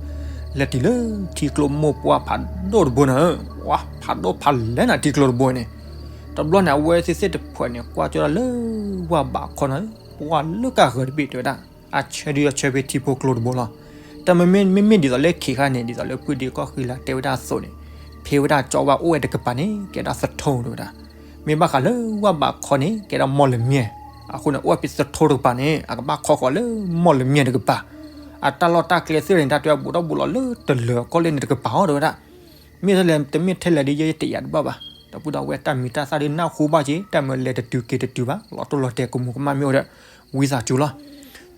လဲၤတုၤလၢထံကျိမိၢ်ပှၢ်ဖးဒိၣ်တဘိနၤ, ဝါ ဖးဒိၣ်ဖးလဲၢ်နၤထံကျိတဘိန့ၣ်, တဘျီန့ၣ် အဝဲသ့ၣ်သ့ၣ်တဖုန့ၣ် ကွၢ်ကၠီဒၣ်လၢဝၢ်ဘးခီနၤ ပှၢ်လၢကဃၢၤတဘ့ၣ်တဲဝဲဒၣ် အဆၢဒုအဆၢဖဲထံဖိကျိတဘိလီၤ. တၢ်မ့မ့ၢ်ဒ်သိးလၢခံခါန့ၣ် ဒ်သိးလၢပုၢ်ဒ့ကီၢ်ဃံလၤတဲဝဲဒၣ်အသိးန့ၣ်, ဖဲဝဲဒၣ်ကၠီဝါအိၣ်ဝဲတကပၤန့ၣ် ကဲဒၣ်သထူတဲဝဲဒၣ်, မ့ၢ်ဘၣ်ဃးလၢဝၢ်ဘးခီန့ၣ် ကဲဒၣ်မီၢ်လမၠဲၣ်, အဃိန့ၣ် အိၣ်ဝဲဖဲသထူတကပၤန့ၣ် အကဘၣ်ခီဃီၤလၢမီၢ်လမၠဲၣ်တကပၤ, အတၢ်လီၢ်တၢ်ကျဲသ့ၣ်န့ၣ် တၢ်တဲဝဲဘူးထီၣ်ဘူးလီၤလၢတလၢၤကီၢ်လၢန့ၣ်တကပၤအီၤတဲဝဲဒၣ် မ့ၢ်ထဲလဲၣ် တမ့ၢ်ထဲလဲၣ်ဒီး ယဲယတယာ်တဘၣ်ဘၣ်. ဒီပုၢ်ဒီဝဲၢ်တၢ်မံၤတၢ်သၣ်ဒုးနၢ်ဟူဘၣ်က့ၤ တၢ်မၤလဲၤတတုၤက့ၤတတုၤဘၣ် လီၤတိၢ်လီၤတဲာ်ကမူၤကမၣ်မ့ၢ်အိၣ်ဒီး ဝံသးစူၤလီၤ.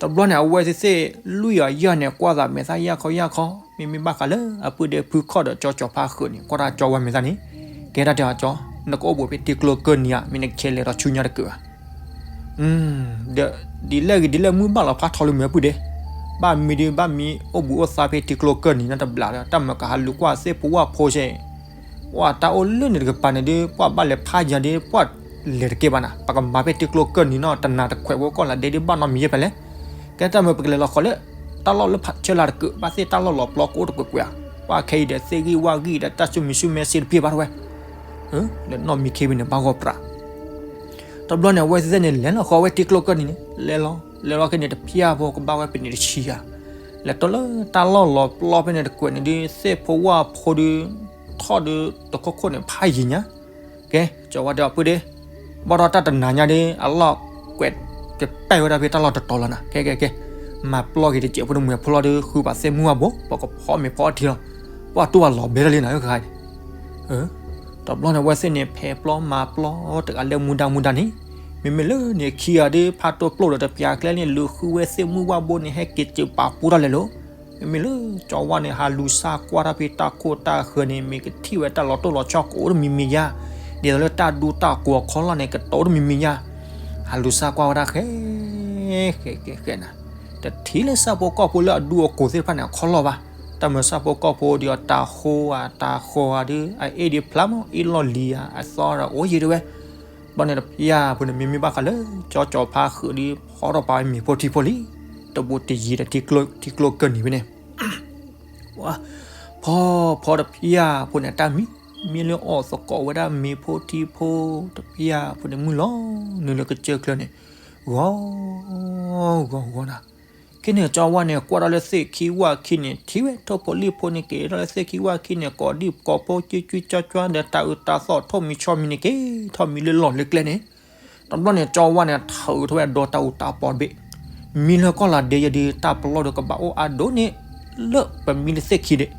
တဘျီန့ၣ် အဝဲသ့ၣ်သ့ၣ်လွံၢ်အယီၢ်န့ၣ် ကွၢ်သးမဲာ်သၣ်ယၢ်ခီယၢ်ခီ မ့မ့ၢ်ဘၣ်ဃးလၢအပုၢ်ဒ့ဖုခီၣ်ဒီးကၠီကၠီဖါဃုာ်န့ၣ် ကွၢ်တၢ်ကၠီဝဲမဲာ်သၣ်န့ၣ် ကဲတၢ်တဲအီၤကၠီ နကအိၣ်ဘူးဖဲထံကျိကၢၢ်နံၤဧါ မ့ၢ်နကဆဲးလဲၤဒီးဆူညါတက့ၢ်ဘၣ် ဒီး ဒ်လဲၣ်ဂ့ၤဒ်လဲၣ်မုၢ်ဘၣ်လီၤဖးထီလံမ့ၢ်ပုၢ်ဒ့, ဘၣ်မံဒီးဘၣ်မံအိၣ်ဘူးအိၣ်သါဖဲထံကျိကၢၢ်နံၤနီတဘျီဒီး တၢ်မၤကဟးလူၤကွၢ်သ့ၣ်ဖိဝၣ်ဖိဆဲး, ပှၤတၢ်အိၣ်လၢန့ၣ်တကပၤန့ၣ်ဒုး ပှၤဘၣ်လဲၤဖးယၤဒုး ပှၤလဲၤတကဲဘၣ်နၤ, ပကမၤဖဲထံကျိကၢၢ်နံၤနီၤ တနၤတခွဲးဖိကီၢ်လၢဒဲဒ်ဘၣ်နီတမံၤယဲၢ်ဖဲလဲၣ်. ကဲတၢ်မုာ်ပကလဲၤလီၤဃီၤလၢ တၢ်လီၢ်လၢဖးဆၢလၢ်တကုး ဘၣ်သ့ၣ်တၢ်လီၢ်လီၤပျီကအိၣ်တကွဲးကွဲးဧါ, ပှၤခဲအံၤဒီးသ့ၣ်ဂံၢ်ဝၣ်ဂံၢ်ဒီးတၢ်ဆူၣ်မံၤဆူၣ်မဲစ့တပှဲၤဘၣ်တဝဲ လၢနီၢ်မံခ့ဝံၤန့ၣ် ဘၣ်ဂီၢ်ပြး တဘျီန့ၣ် အဝဲသ့ၣ်န့ၣ် လဲၤလီၤဃီၤဝဲထံကျိကၢၢ်နံၤန့ၣ် လဲၤလီၤ လဲၤလီၤခဲန့ၣ် တဖျၢၣ်ဖိကဘၣ်ဝဲပနံးတဆံဧါ, လဲၤတုၤလၢတၢ်လီၢ်လီၤပျီဖဲန့ၣ်တကွဲးန့ၣ်ဒုး သ့ၣ်ဖိဝၣ်ဖိဒုး ထီၣ်ဒုးတခိၣ်ခိၣ်န့ၣ် ဖးယံၤညါ ကဲ ကၠီဝါတဲအီၤ ပုၢ်ဒ့, ဘၣ်ဒီးတၢ်တနၤညါဒုး အလီၢ်ကွဲး ကပဲၢ်ဝဲဒၣ်ဖဲတၢ်လီၢ်တတီၤလီၤနၤ, ကဲ ကဲ ကဲ မၤပျီက့ၤတစဲးဖိတမှဲၤဖိလီၤဒုး ဃုပာ်သ့ၣ်မုၢ်အဘိ ပကဖီမ့ၤဖီအထံလီၤ, ပှၤတူၢ်ဘၣ်လီၤဘဲလၢလံနၤဧၢ ဃါန့ၣ် တဘျီန့ၣ် အဝဲသ့ၣ်န့ၣ် ဖဲပျီမၤပျီတဂၤလၢမူဒါမူဒါန့ၣ်, မ့မ့ၢ်လၢန့ၣ်ခံဂၤဒုး ဖးတိၢ်ပျိၢ်ဒီးတပျၢ်ကျဲန့ၣ် လူၤဃုဝဲသ့ၣ်မုၢ်ဝၣ်ဘိန့ၣ် ဟဲက့ၤစၢၤပာ်ပူၤတၢ်လဲၤလိၤ, မ့မ့ၢ်လၢကၠီဝါန့ၣ် ဟးလူၤစၢ်ကွၢ်တၢ်ဖဲတၢ်ခိၣ်တၢ်ဃၢၤန့ၣ် မ့ၢ်ကထံၣ်ဝဲတၢ်လီၤတိၢ်လီၤဆီကအိၣ်တမံၤမံၤယါ, ဒ်သိးလၢတၢ်ဒူတၢ်ကိးခီလီၢ်န့ၣ် ကတိၤတမံၤမံၤယါ, ဟးလူၤစၢ်ကွၢ်ဝဲဒၣ်ဃဲ ဃဲ ဃဲ ဃဲနၤ, တထံၣ်လၢဆၣ်ဖိကီၢ်ဖိလၢအဒူအကိးသ့ၣ်တဖၣ်န့ၣ် အခီၣ်လီၢ်ဘၣ်, တၢ်မၤဆၣ်ဖိကီၢ်ဖိဒ်အီၤ တၢ်ဃိဧါ တၢ်ဃီဧါဒုး အအ့ၣ်ဒံးဖျါမး အ့ၣ်လီၢ်လံၤဧါ အသီဒီးအိၣ်ယံၤတဝဲ ဘျီန့ၣ်တဖျၢၣ်ဖိန့ၣ် မ့မ့ၢ်ဘၣ်ဃးလၢ ကၠီကၠီဖးဃုာ်ဒီး ဖီထီၣ်ပာ်ဝဲမ့ၤဖိထံဖိလံ, တဘူးတယံၤဒီး ထံကျိကၢၢ်နံၤဖဲန့ၣ်, ဖီ ဖီတဖျၢၣ်ဖိန့ၣ် တၢ်မံ မံလၢအီၣ်သကိးဝဲဒၣ်မ့ၤဖိထံဖိတဖျၢၣ်ဖိန့ၣ် မုၢ်လီၤနုာ်လၢကစၢၢ်ချၢန့ၣ်, ဂီၤ ဂီၤ ဂီၤနၤ, ခဲန့ၣ်ကၠီဝါန့ၣ် ကွၢ်ထီၣ်လၢသ့ၣ်ခံဝၣ်ခံန့ၣ် ထံၣ်ဝဲထိၣ်ဖိလံၣ်ဖိန့ၣ် က့ၤထီၣ်လၢသ့ၣ်ခံဝၣ်ခံန့ၣ် ကိးဒံကိးဖိ ကၠွံကၠွံကၠွါကၠွါဒီး တၢ်အုးတၢ်သီၣ်ထိၣ်မံၤဆီမံၤန့ၣ် က့ၤထီၣ်မံလၢလီၢ်လၢကျဲန့ၣ်, တဘျီန့ၣ် ကၠီဝါန့ၣ် ထုးထီၣ်ဝဲဒီးတၢ်အုးတၢ်ပီတဘ့ၣ်, မံလၢကီၢ်လၤဒဲယဲဒုး တၢ်ပလီၢ်ဒီးကဘၣ်အိၣ်အါဒိၣ်န့ၣ် လၢပမံလၢသ့ၣ်ခံဒံး,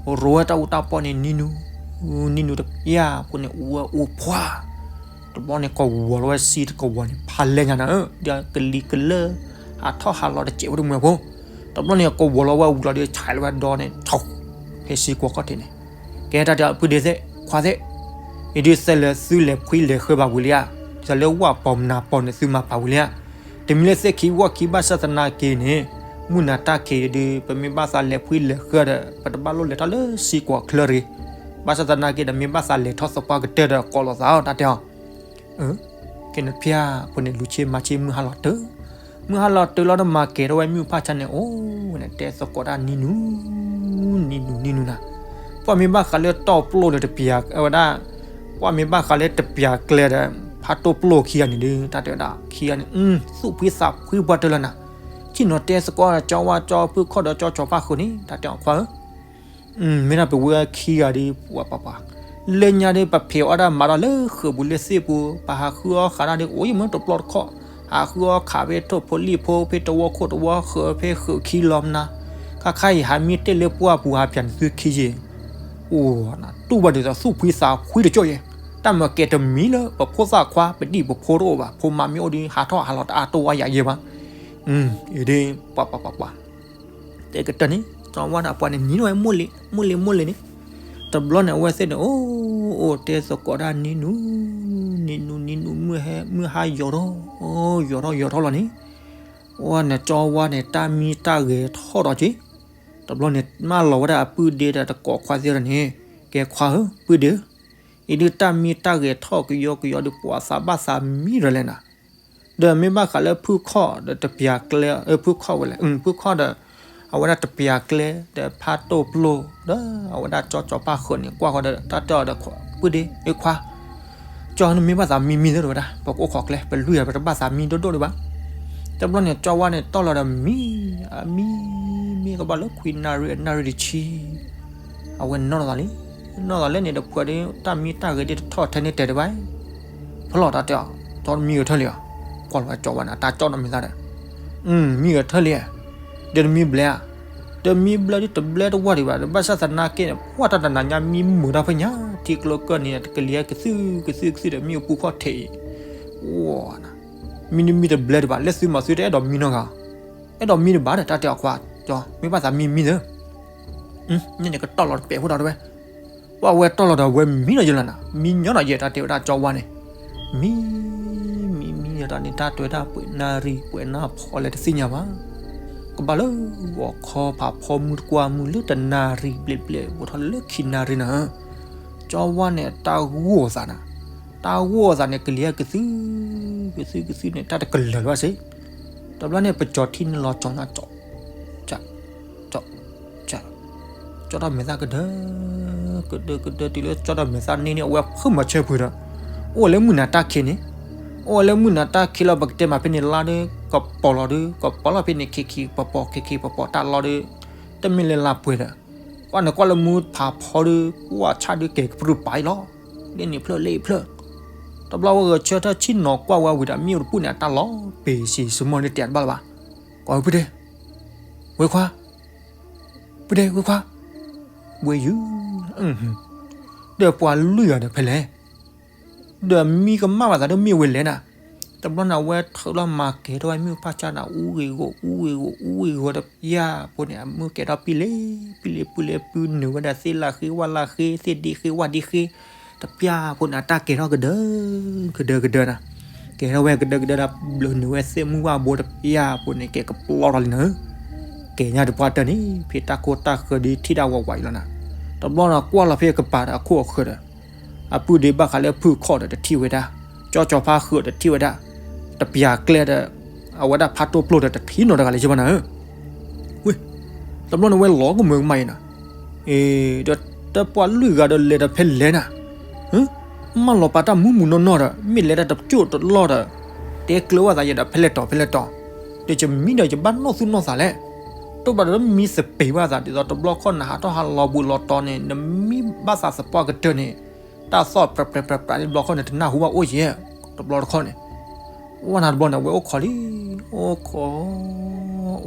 ရိဝဲတၢ်အုးတၢ်ပီန့ၣ် နံၤနူၤ နံၤနူၤတဖျၢၣ်ဖိန့ၣ် အူဝဲအူဖှါ, တဘျီန့ၣ် ကဝီၤလီၤဝဲစံတကဝီၤန့ၣ် ဖးလဲၢ်ညါနၤဧၢ, ဒီးကလံၤကလၢ ဟးထီၣ်ဟးလီၤတစဲးဖိတမှဲၤဖိ, တဘျီန့ၣ် ကဝီၤလီၤဝဲဝံၤလီၤဒီး ဆဲးလီၤဝဲဒီန့ၣ် ထီၣ် ဖဲစံကွီၤခီၣ်ထံးန့ၣ်, ကဲတၢ်တဲအီၤ ပုၢ်ဒ့သ့ၣ် ခွါသ့ၣ်, အံၤဒုးသဲးလဲၤသုလဲၤဖှံလဲၤဃၢဘၣ်ဝံၤလံဧါ, ဒ်သိးလၢဝၣ်ပီၤမနၤပီၤန့ၣ် သုမၤပာ်ဝံၤလံဧါ, တမံလၢသ့ၣ်ခံဝၣ်ခံဘၣ်ဆၣ်သနာ်က့န့ၣ်, မုၢ်နၤတၢ်ခံးဒုး ပမ့ၢ်ဘၣ်သးလဲၤဖှံလဲၤဃၢဒီး ပတဘၣ်လိၣ်လဲၤထီၣ်လၢစံကွီၤချၢတဂ့ၤ, ဘၣ်ဆၣ်သနာ်က့ဒီး မ့ၢ်ဘၣ်သးလဲၤထီၣ်သပှၢ်ကတၢၢ်ဒီး ကိးလိာ်သးအီၤ တၢ်တဲအီၤ ကဲန့ၣ်ဖၠၣ်ဖိန့ၣ် လူၤဆ့မၤဆ့မုၢ်ဟါလီၤတုၤ, မုၢ်ဟါလီၤတုၤလီၤဒီး မၤကဲၤထီၣ်ဝဲမုၢ်ဖးဆါန့ၣ် အိၣ်ဝဲန့ၣ် တဲသကိးတၢ်နံၤနူၤ, နံၤနူၤ နံၤနူၤနၤ, ပှၤမ့ၢ်ဘၣ်ဃးလၢတီၢ်ပျိၢ်ဒီးတပျၢ်ဝဲဒၣ်, ပှၤမ့ၢ်ဘၣ်ဃးလၢတပျၢ်ကျဲဒီး ဖးတိၢ်ပျိၢ်ခံဂၤန့ၣ်ဒုး တၢ်တဲဝဲဒၣ်ခံဂၤန့ၣ် သူၣ်ဖှံသးဖှံပှၤတၢၢ်လီၤနၤ, ဆ့ၣ်နီၤတဲသကိးကၠီဝါကၠီဖုခီၣ်ဒီးကၠီကၠီဖးဃုာ်န့ၣ် တၢ်တဲအီၤခွါဧၢ မ့ၢ်ဒၣ်ပဝဲခံဂၤဒီး ပှၤပှၤပှၤ, လၢညါဒီး ပဖံးအီၣ်ဒၣ်မၤဒီးလၢဃုာ်ပူၤလၢသ့ၣ်ပူၤ, ပဟးဃုအီၣ်ဃးဒၣ်ဒီး အိၣ်ယမ့ၢ်တပျီတခီၣ်, ဟးဃုအီၣ်ခးဖဲထိၣ်ဖိလံၣ်ဖိ ဖဲတဝီခိၣ်တဝီဃၢၤ ဖဲဃုာ်ခံလီၤမနၤ, ခါခါအံၤဟးမံတ့ၢ်လၢပှၢ်ပူၤ ဟးပၠးန့ၢ်သုခံယဲၢ်, အိၣ်နၤ တူၢ်ဘၣ်ဒ်သိးသူၣ်ဖှံသးဖှံတကၠီၣ်ယဲၢ်, တၢ်မၤကဲၤတမံၤလၢပဖိသၣ်ခွါ ပဒံၣ်ပဖိတအိၣ်ဘၣ်, ဖိမါမ့ၢ်အိၣ်ဒီး ဟးထီၣ်ဟးလီၤတအါတိၢ်ဝါယၤယဲၢ်ဘၣ်, အံၤဒ် ပှၤပှၤပှၤပှၤ တဲကတၢၢ်န့ၣ် ကၠီဝါန့ၣ် အပှၤန့ၣ်နံၤလီၤဝဲ မိၢ်လံၤ မိၢ်လံၤ မိၢ်လံၤန့ၣ်, တဘျီန့ၣ် အဝဲသ့ၣ်န့ၣ် အိၣ် အိၣ်တဲသကိးတၢ်နံၤနူၤ, နံၤနူၤ နံၤနူၤ မုၢ်ဟါ မုၢ်ဟါယိာ်ထီၣ် ယိာ်ထီၣ် ယိာ်ထီၣ်လီၤန့ၣ်, အဝဲန့ၣ် ကၠီဝါန့ၣ် တၢ်မံတၢ်ဂဲၤထီၣ်ဒီးက့ၤ, တဘျီန့ၣ် မၢလီၤဝဲဒၣ်အပုၢ်ဒ့ဒီးတကိးခွါသ့ၣ်န့ၣ်, ကဲခွါဧၢ ပုၢ်ဒ့ဧၢ, အံၤဒုးတၢ်မံတၢ်ဂဲၤထီၣ်ကယီကယီဒီး ပှၤသးဘၣ်သးမံဒီးလဲၣ်နၤ ဒီးမ့ၢ်ဘၣ်ဃးလၢဖုခီၣ်ဒီးတပျၢ်ကျဲ ဖုခီၣ်ဝဲလဲၣ် ဖုခီၣ်ဒီး အဝဲဒၣ်တပျၢ်ကျဲ ဒီးဖးတိၢ်ပျိၢ် ဒီးအဝဲဒၣ်ကၠီကၠီပၣ်ဃုာ်န့ၣ် ကွၢ်ဃီဒီး တၢ်တဲအီၤဒီး ပုၢ်ဒ့ အ့ခွါ ကၠီနမ့ၢ်ဘၣ်သးမံမံသ့တဝဲဒၣ် ပကအိၣ်ခိးကျဲ ပလွံၢ်ယၤ ပတဘၣ်သးမံဒိၣ်ဒိၣ်ဒံးဘၣ်. တဘျီန့ၣ် ကၠီဝါန့ၣ် တီၢ်လီၤဒီးမံ အမံ မံကဘၣ်လၢခွံနၣ်ရံၣ် အနၣ်ရံၣ်တဆံ အဝဲနီၢ်သးလံ နီၢ်သးလၢန့ၣ်တဖုဒီး တၢ်မံတၢ်ဂဲၤဒ်တထီၣ်ထဲန့ၣ်တဲာ်ဒံးဘၣ်. ဖီလီၤတၢ်တဲအီၤ ကၠီတမံဂဲၤထၢၣ်လံဧါ. ကွၢ်လီၤကၠီဝါန့ၣ် တၢ်ကၠီနီတမံၤသးဒီး မံဂဲၤထၢၣ်လံဧါ. ဒီးတမံဘျဲဧါ. ဒီးမံဘျဲဒ်တဘျဲတဝၢ်ဒံးဘၣ်ဒီး ဘၣ်ဆၣ်သနာ်က့န့ၣ် ပှၢ်တၢ်တနၤညါမံမုာ်တၢ်ဖဲညါ ထံကျိကၢၢ်နံၤန့ၣ် တကလံၤကသုၣ်ကသုၣ်ကသုၣ်ဒီး မံအပူၤခီၣ်ထံးအံၤ အိၣ် မံတမံတဘျဲဒံးဘၣ် လၢသုမၤသုတအဲၣ်ဒိးမံနီတဂၤ အဲၣ်ဒိးမံဒံးဘၣ်ဒီး တၢ်တဲအီၤခွါ ကၠီ မ့ၢ်ဘၣ်သးမံမံသ့ န့ၣ်န့ၣ်ကတီၢ်လီၤတပဲာ်ဖိဒီးတဝဲ ပှၤဝဲတီၢ်လီၤဒီးဝဲမံနီၤယဲလီၤနၤ မံညီနီၤယဲ တၢ်တဲဝဲဒၣ်ကၠီဝါန့ၣ် မံ မံ မံဒီးန့ၣ် တၢ်တဲဝဲဒၣ်ပှဲၤနၣ်ရံၣ် ပှဲၤနၣ်ဖီလဲၣ်တသ့ၣ်ညါဘၣ်. ကဘၣ်လၢဂီၤခီဖးဖီမုၢ်တကွၢ်မုၢ်လၢတနၣ်ရံၣ်ဘျဲၣ်ဘျဲၣ် ဘူးထီၣ်လၢခံနၣ်ရံၣ်နၤဧၢ ကၠီဝါန့ၣ် တၢ်ဂိၢ်သးနၤ, တၢ်ဂိၢ်သးန့ၣ် ကလံၤဟဲကသု, ကသုကသုန့ၣ် တၢ်တကလၢာ်လၢၤဘၣ်စ့ၢ်, တဘျီန့ၣ် ပကၠီၤထံန့ၣ်လီၤကၠီၤနၤကၠီ, ကၠီ, ကၠီ, ကၠီထီၣ်မဲာ်သၣ်ကဒၢ, ကဒၢကဒၢတုၤလၢကၠီထီၣ်မဲာ်သၣ်န့ၣ်န့ၣ် အဝဲဖုၣ်မၤဆၢဖုးဒီး, အိၣ်ဝဲလၢမုၢ်နၤတၢ်ခံးန့ၣ်, အိၣ်ဝဲလၢမုၢ်နၤတၢ်ခံးလီၤ ပကတဲမးဖဲန့ၣ်လါဒီး ကပီၤလီၤဒီး ကပီၤလီၤဖဲန့ၣ်ခံခံပပီၤ ခံခံပပီၤ တၢ်လီၢ်ဒီး တမ့ၢ်လၢလါပှဲၤဒီး, ကွၢ်နကွၢ်လၢမူဖးဖီဒီး ကွၢ်ဆၣ်ဒုးကဲၤကပြုၢ်ပာ်အံၤလီၤ, လ့ၣ်န့ၣ်ဖျၢၣ်လ့ၣ်ဖျၢၣ်, တဘျီဝဲဂဲၤဆၢထၢၣ်ဆ့ၣ်နီၤကွၢ်ဝဲဝံၤဒီး မ့ၣ်အူတပူၤန့ၣ် အတၢ်လီၤပ့ၤစံး စမီၢ်န့ၣ်တဲတဘၣ်လၢၤဘၣ်, ကွၢ်ဝဲပုၢ်ဒ့, ဝဲခွါ, ပုၢ်ဒ့ဝဲခွါ, ဝဲယုၢ်, ဒီးပှၤလွံၢ်ဂၤဒီးဖဲလဲၣ် ဒီးမံကမၣ်ဘၣ်သးဒီးမ့ၢ်ဝဲလဲၣ်နၤ, တဘျီန့ၣ် အဝဲထုးလီၤမၤကဲၤထီၣ်ဝဲမ့ၣ်အူဖးဆါန့ၣ် အူဂ့ၤဂီၤ အူဂ့ၤဂီၤ အူဂ့ၤဂီၤတပျၢ်ဖိန့ၣ် အမုၢ်ကဲၤထီၣ်ပံလ့ၤ ပံလ့ၤ ပံလ့ၤ ပုၢ်နုာ်ဝဲဒၣ်သ့ၣ်လၢ်ဃ့ ဝၣ်လၢ်ဃ့ သ့ၣ်ဒ့ဃ့ ဝၣ်ဒ့ဃ့ တပျၢ်ဖိန့ၣ် အတၢ်ကဲၤထီၣ်ကဒၢ ကဒၢကဒၢနၤ, ကဲၤထီၣ်ဝဲကဒၢကဒၢဒီး ဘျုးနုာ်ဝဲသ့ၣ်မုၢ်ဝၣ်ဘိတပျၢ်ဖိန့ၣ် ကဲၤကပျီထီၣ်လံနၤဧၢ, ကဲၤညါတပှၢ်တၢၢ်န့ၣ် ဖဲတၢ်ကိၢ်တၢ်ဃၢၤဒ်ထံၣ်ဒၣ်ဝးဝးအံၤလီၤနၤ, တဘျီန့ၣ် ကွၢ်လီၤဖဲကပၤဒီးအခိၣ်အဃၢၤဒီး အပုၢ်ဒ့ဘၣ်ဃးလၢဖုၣ်ခီၣ်ဒီးတထံၣ်ဝဲဒၣ်, ကၠီကၠီၤဖါဃၢၤဒီးတထံၣ်ဝဲဒၣ်, တပျၢ်ကျဲဒီး အဝဲဒၣ်ဖးတိၢ်ပျိၢ်ဒီးတထံၣ်နီတဂၤလၢၤဘၣ်နၤဧၢ, ဝ့ၢ်, တဘျီန့ၣ်ဝဲလီၤကမၢကမၣ်အံၤနၤ, အ့ ဒီးတပှၢ်လွံၢ်ဂၤဒီးလဲၤဒီးဖဲလဲၣ်နၤ, မၢလီၤပာ်တၢ်မူးမူးနီၢ်နီၢ်ဒီး မ့ၢ်လဲၤတၢ်တကၠိၣ်တလီၢ်ဒီး တဲကျၢၤဝဲသးယဲဒီးဖဲလဲၣ်တီၤဖဲလဲၣ်တီၤ, ဒီးယမံဒီးယဘၣ်နီၢ်သူၣ်နီၢ်သးလဲၣ်, တိၢ်ဘၣ်ဒီးမံသပ့ၤဘၣ်သး ဒ်သိးတဘျီခီၣ်နဟးထီၣ်ဟးလီၤဘူးလီၤတီၤန့ၣ် နမံဘၣ်သးသပှၢ်ကတၢၢ်န့ၣ် တၢ်သီၣ်ပြးပြးပြးပြးန့ၣ် တဘျီခီၣ်န့ၣ် တနၢ်ဟူဘၣ်အိၣ်ယဲၢ်, တဘျီတခီၣ်န့ၣ် ဝဲနၤတဘျီန့ၣ် အဝဲအိၣ်ခိးလံ, အိၣ်ခိး,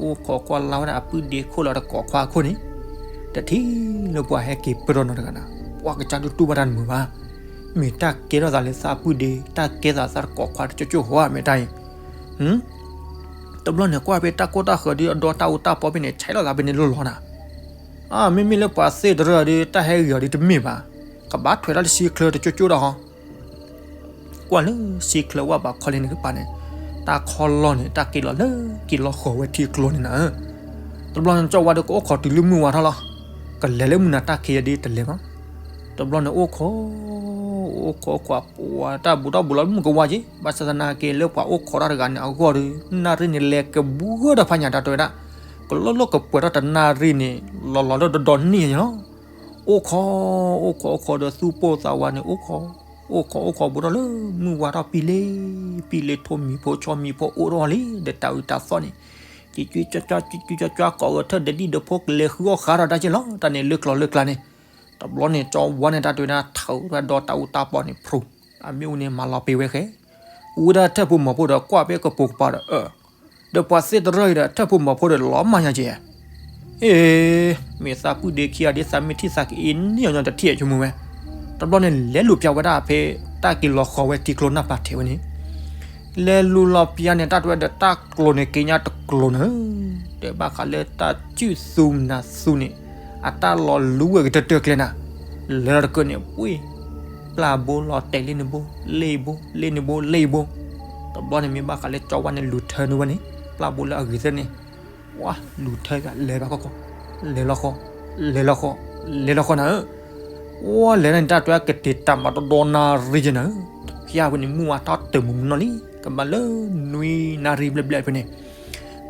အိၣ်ခိးကွၢ်လၢ်ဝဲဒၣ်အပုၢ်ဒ့ခိၣ်လၢတကိးခွါခိၣ်န့ၣ်, တထံၣ်လၢပှၤဟဲက့ၤပၢၢ်ထီၣ်နီတဂၤနၤ, ပှၤကစၢ်ဒုးတူၢ်ဘၣ်တၢ်တမုာ်ဘၣ်, မ့ၢ်တၢ်ကဲထီၣ်သးလၢသးပုၢ်ဒ့ တၢ်ကဲထီၣ်သးတကိးခွါတကၠိၣ်ကၠိၣ်ဟီဧါ မ့ၢ်တၢ်အံၤ တဘျီန့ၣ် ကွၢ်ဖဲတၢ်ကိၢ်တၢ်ဃၢၤဒ်အဒီတၢ်အူတၢ်ပီဖဲန့ၣ် ဆဲးလီၤသးဖဲန့ၣ်လီၤလီၤနၤ, အမ့မ့ၢ်လၢပှၤသ့ၣ်တရၢၢ်ဒီး တၢ်ဟဲဂ့ၤအီၤဒ်တမ့ၢ်ဘၣ်, ကဘၣ်ထွဲးထီၣ်လၢဆံချၢတကၠိၣ်ကၠိၣ်ဒီးဟီ, ကွၢ်လၢဆံချၢဝၣ်ဘးခီလ့ၣ်န့ၣ်ကပၤန့ၣ်, တၢ်ခီလီၢ်န့ၣ် တၢ်က့ၤလီၤလၢ က့ၤလီၤဃီၤဝဲထံကျိန့ၣ်နၤဧၢ, တဘျီန့ၣ် ကၠီဝါဒီးကအိၣ်ခိးတုၤလၢမုၢ်ဝါထီၣ်လီၤ, ကလဲၤလၢမုၢ်နၤတၢ်ခံးယဲဒ်တလဲၤဘၣ်, တဘျီန့ၣ်အိၣ်ခိး အိၣ်ခိးအိၣ်ခိး ပှၤတၢ်ဘူးထီၣ်ဘူးလီၤမုၢ်ကဝါက့ၤ ဘၣ်ဆၣ်သနာ်က့လၢပှၤအိၣ်ခိးတၢ်တဂၤန့ၣ်အဂီၢ်ဒီး နၣ်ရံၣ်န့ၣ်လဲၤကဘူးဒီးဖးညၣ်တၢ်တဲဝဲဒၣ်, ကလီၢ်လီၢ်ကပှဲၤထီၣ်တနၣ်ရံၣ်န့ၣ် လီၤလီၤလၢတဒီနံၣ်ညါလီၤ, အိၣ်ခိး အိၣ်ခိးအိၣ်ခိးဒီးသူၣ်ပိၢ်သးဝးန့ၣ် အိၣ်ခိး အိၣ်ခိးအိၣ်ခိးဘူးထီၣ်လၢမုၢ်ဝါထီၣ်ပံလ့ၤ ပံလ့ၤထိၣ်မံၤဖိဆီမံၤဖိအိၣ်ထီၣ်လံ ဒီးတၢ်အုးတၢ်သီၣ်န့ၣ် က့ၤကွံကၠွကၠွက့ၤကွံကၠွကၠွကိးဂၤထၢၣ်ဒီးဒံၣ်ဒီးဖိကလဲၤဃုအီၣ်ဃးထီၣ်တၢ်က့ၤလီၤ တၢ်န့ၣ်လၢကျိၤလၢကျါန့ၣ်, တဘျီန့ၣ် ကၠီဝါန့ၣ် တၢ်တဲဝဲဒၣ် ထုးဝဲဒီးတၢ်အူတၢ်ပီန့ၣ် ဖရူး, အမ့ၣ်အူန့ၣ် မၤလီၤပ့ၤဝဲဃဲ, ဝံၤဒၣ်ထၢၣ်ဖိမီၤဖိဒီးကွၢ်ဖဲကပိာ်ကပၤဒီး အၢ, ဒီးပှၤသ့ၣ်တရၢၢ်အံၤဒီး ထၢၣ်ဖိမီၤဖိဒီးလီၤမၢ်ညါက့ၤ, အ့, မ့ၢ်သးပုၢ်ဒ့ခံဂၤဒ်သးမ့ၢ်ထံၣ်သးကအ့န့ၢ်အီၤညီတထံၣ်အဆိကမိၣ်ဝဲ, တဘျီန့ၣ် လဲၤလူၤပျးဝဲဒၣ်ဖဲ တၢ်က့ၤလီၤဃီၤဝဲထံကျိနၢ်ပၢၢ်ထဲဝဲန့ၣ် လဲၤလူၤလီၤပျးန့ၣ် တၢ်တဲဝဲဒီးတၢ်ကျိၤန့ၣ် က့ၤညါတကျိၤန့ၣ်, ဒီးဘၣ်ဃးလၢတၢ်စုၣ်သူမနၤသူန့ၣ် အတၢ်လီၤလူဝဲကတၢၢ်တၢၢ်ကျဲနၤ, လဲၤလီၤတကၢၢ်န့ၣ် ပှ့ၤ, ပျၢ်ဘိလီၤတဲာ်လ့ၣ်န့ၣ်ဘိ, လ့ၣ်ဘိ, လ့ၣ်န့ၣ်ဘိ, လ့ၣ်ဘိ, တဘျီန့ၣ်မ့ၢ်ဘၣ်ဃးလၢကၠီဝါန့ၣ်လူၤထၢန့ၢ်ဝဲန့ၣ် ပျၢ်ဘိလၢအဂ့ၤသၢန့ၣ်, ဝါလူၤထၢလဲၤဘၣ်ခီခီ, လဲၤလီၤဃီ, လဲၤလီၤဃီ, လဲၤလီၤဃီနၤဧၢ ဝဲလဲၤန့ၣ် တၢ်တဲကတဲာ်တၢ်မၤတဒီနၣ်ရံၣ်က့ၤနၤဧၢ, တဖျၢၣ်ဝဲန့ၣ် မုၢ်ဝါထီၣ်တၢၢ်မုၢ်မုၢ်နီၢ်လံ, ကဘၣ်လၢနွံနၣ်ရံၣ်ဘျဲၣ်ဘျဲၣ်ဖဲန့ၣ်,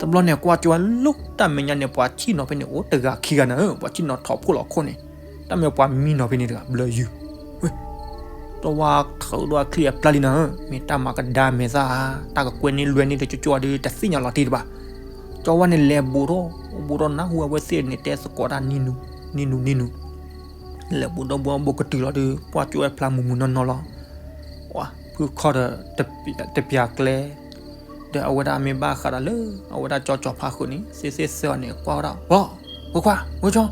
တဘျီန့ၣ် ကွၢ်ကၠီဝါလၢတၢ်မဲာ်ညါန့ၣ် ပှၤဆံၣ်နီၤဖဲန့ၣ် အိၣ်တဂၤခံဂၤနၤဧၢ, ပှၤဆံၣ်နီၤထီၣ်ဖှိၣ်လီၤခိၣ်န့ၣ်, တၢ်မ့ၢ်ပှၤမံနီၤဖဲန့ၣ်တဂၤ ဘျၢယုၢ် တဝါထုးဒီးအချံအပျၢ်လံနၤဧၢ, မ့ၢ်တၢ်မၤကဒါမဲာ်သၣ်ဧါ, တၢ်ကကွဲန့ၢ်လွဲန့ၢ်တကၠိကၠိဒီး တသ့ၣ်ညါလီၤတံၢ်တဘၣ်. ကၠီဝါန့ၣ်လဲၤဘူးထီၣ်, ဘူးထီၣ်နၢ်ဟူအဝဲသ့ၣ်န့ၣ် တဲသကိးတၢ်နံၤနုၤ, နံၤနုၤနံၤနုၤ, လဲၤဘူးဒီးဘူးဘူးကတုၤလီၤဒီး ပှၢ်ကၠိဝဲဖျါမုၢ်မုၢ်နီၢ်နီၢ်လီၤ. ဝါ, ဖုခီၣ်ဒီး တပျၢ်ကျဲ ဒီးအဝဲဒၣ်မ့ၢ်ဘၣ်ဃးဒီးလၢ အဝဲဒၣ်ကၠီကၠီၤဖါဃုာ်န့ၣ် သ့သ့ၣ်သၢအီၤန့ၣ် ကွၢ်ဝဲဒၣ် ဖျီၣ်, ဝဲခွါ, ဝဲကၠီ,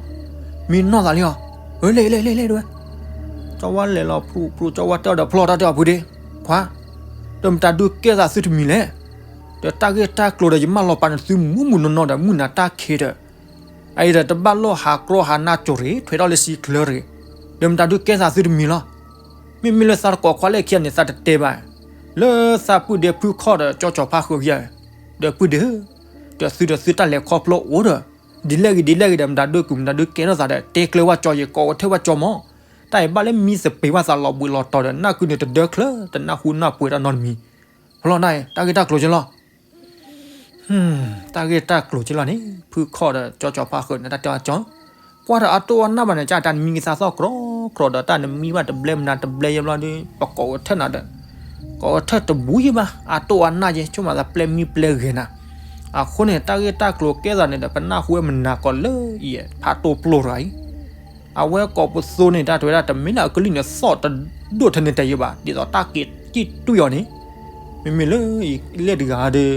မံနီၢ်သးလံအီၤ, ဝဲလဲၤလဲၤလဲၤလဲၤဒဝဲ. ကၠီဝါလဲၤလီၤဖျိဖျိ ကၠီဝါတဲအီၤဒီး ဖျီၣ်တၢ်တဲအီၤဖုဒ့, ခွါ, ဒီးမတၤဒုးကဲသးသုတမံၤလဲၣ်. ဒီးတၢ်ဂ့ၢ်တၢ်ကျိၤဒီး ယမၢလီၤပာ်န့ၢ်သုမုၢ်မုၢ်နီၢ်နီၢ်ဒီး မုၢ်နၤတၢ်ခံးဒီး အအံၤဒီးတဘၣ်လိၣ်ဟးကြီဟးနၢ်ကၠိၤရ့ၣ် ထွဲထီၣ်လၢစံချၢရ့ၣ်, ဒီးမတၤဒုးကဲသးသုတမံၤလီၤ. မ့မ့ၢ်လၢသးတကိးခွါလၢခံဂၤန့ၣ် သးတတဲဘၣ်, လၢသးပုၢ်ဒ့ဖုခီၣ်ဒီးကၠီကၠီၤဖါဃုာ်ခံဂၤ, ဒီးပုၢ်ဒ့ဧၢ, ဒီးသုဒီးသုတၢ်လဲၤခီဖျိအိၣ်ဒီး, ဒ်လဲၣ်ဂ့ၤဒ်လဲၣ်ဂ့ၤဒီး မတၤဒုးကုၢ်မတၤဒုးကဲထီၣ်သးဒီး တဲကျၢၤဝဲကၠီယဲ ကိးဝဲထၢၣ်ဝဲကၠီမး, တၢ်အံၤဘၣ်လၢမံသပ့ၤဘၣ်သးလီၤဘှံးလီၤတီၤဒီး နၢ်ကုန့ၣ်တဒၢချၢ တနၢ်ဟူနၢ်ပှ့ၤတၢ်နီတမံၤ. ဖျီၣ်နၢ်အံၤ တၢ်ဂ့ၢ်တၢ်ကျိၤက့လီၤ. တၢ်ဂ့ၢ်တၢ်ကျိၤက့လီၤန့ၣ် ဖုခီၣ်ဒီးကၠီကၠီဖါဃုာ်န့ၣ် တၢ်တဲအီၤကၠီ ကွၢ်ဒီးအတိၢ်အနၢ်ဘၣ်န့ၣ် ကၢ်တၢ်နမံကသါသီၣ်ကြီကြီဒီး တၢ်နမံဘၣ်တဘျဲမနုၤတဘျဲယဲဘျီဒီး ပကိးကထၢၣ်နၤဒီး ကိးကထၢၣ်တဘူးယဲဘၣ် အတိၢ်အနၢ်ယဲ ဆိကမိၣ်သးပျဲမံပျဲဂဲၤနၤ. အဃိန့ၣ် တၢ်ဂ့ၢ်တၢ်ကျိၤကဲသးန့ၣ်ဒီး ပနၢ်ဟူဝဲမနၤကီးလၢအံၤ ဖးတိၢ်ပျိၢ်တဂၤအံၤ အဝဲကိးပသူန့ၣ် တၢ်တဲဝဲဒၣ် တမ့ၢ်လၢအကလုၢ်န့ၣ် သီၣ်တဒိၣ်ထဲန့ၣ်တဲယဲဘၣ် ဒ်သိးတၢ်က့ၤတံၢ်တွံၢ်အီၤန့ၣ် မ့မ့ၢ်လၢအံၤလဲၣ်တဂၤဒီး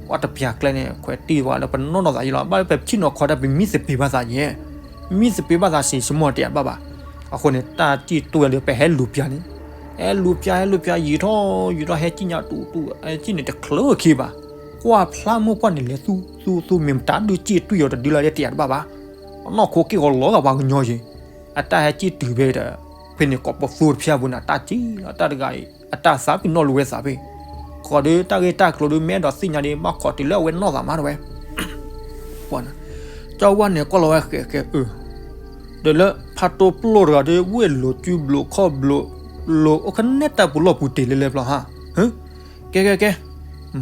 ပှၤတပျၢ်ကျဲန့ၣ် ခွဲးတံၢ်ပှၤလၢပနီၢ်နီၢ်သးယဲလီၤ ဘၣ်လၢပထံၣ်နီၤခီတၢ် ပမံသပ့ၤဘၣ်သးယဲ မံသပ့ၤဘၣ်သးစံးစမီၢ်တယၤဘၣ်ဘၣ်. အဃိန့ၣ် တၢ်တံၢ်တွံၢ်အီၤဒီး ပဟဲလူၤပျၢ်န့ၣ် ဟဲလူၤပျၢ် ဟဲလူၤပျၢ် ယံာ်ထီၣ် ယံာ်ထီၣ် ဟဲကံၣ်ညါတူၢ်တူၢ် ဟဲကံၣ်န့ၣ်တချုးခံဘၣ် ကွၢ်ဖျါမိၢ်ပှၢ်န့ၣ်လဲၤသူသူသူ မ့ၢ်မတၤဒုးကံၣ်တွံၢ်အီၤတဒုလၢ်လၢတယၤတဘၣ်ဘၣ်. အနီၢ်ခိက့ၢ်ဂီၤလီၤဂာ်ပှၤကညီယဲ အတၢ်ဟဲကံၣ်တုၤဖဲဒီး ဖဲန့ၣ်ကိးပသူတဖၣ်အပူၤန့ၣ် တၢ်ကံၣ်လီၤ တၢ်တဂၤအံၤ အတၢ်သးပ့ၤနီၣ်လိာ်ဝဲသးဖဲ ဃီဒီးတၢ်ဂ့ၢ်တၢ်ကျိၤဒီး မ့ၢ်အဲၣ်ဒိးသ့ၣ်ညါဒီး ဘၣ်ခိးတုၤလၢအဝဲနီၢ်သးမးတဝဲ ကၠီဝါန့ၣ်ကွၢ်လီၤဝဲဃဲးဃဲးအၢ ဒီးလၢဖးတိၢ်ပျိၢ်တဂၤဒီး ဝ့ၢ်လိာ်စုဘျိးခီၣ်ဘျိး လိာ်အိၣ်ခနဲတၢ်ပူၤလီၢ်ပူၤတ့ၢ်လၢလဲၤဘျီဟါ ဟၢ ကဲကဲကဲ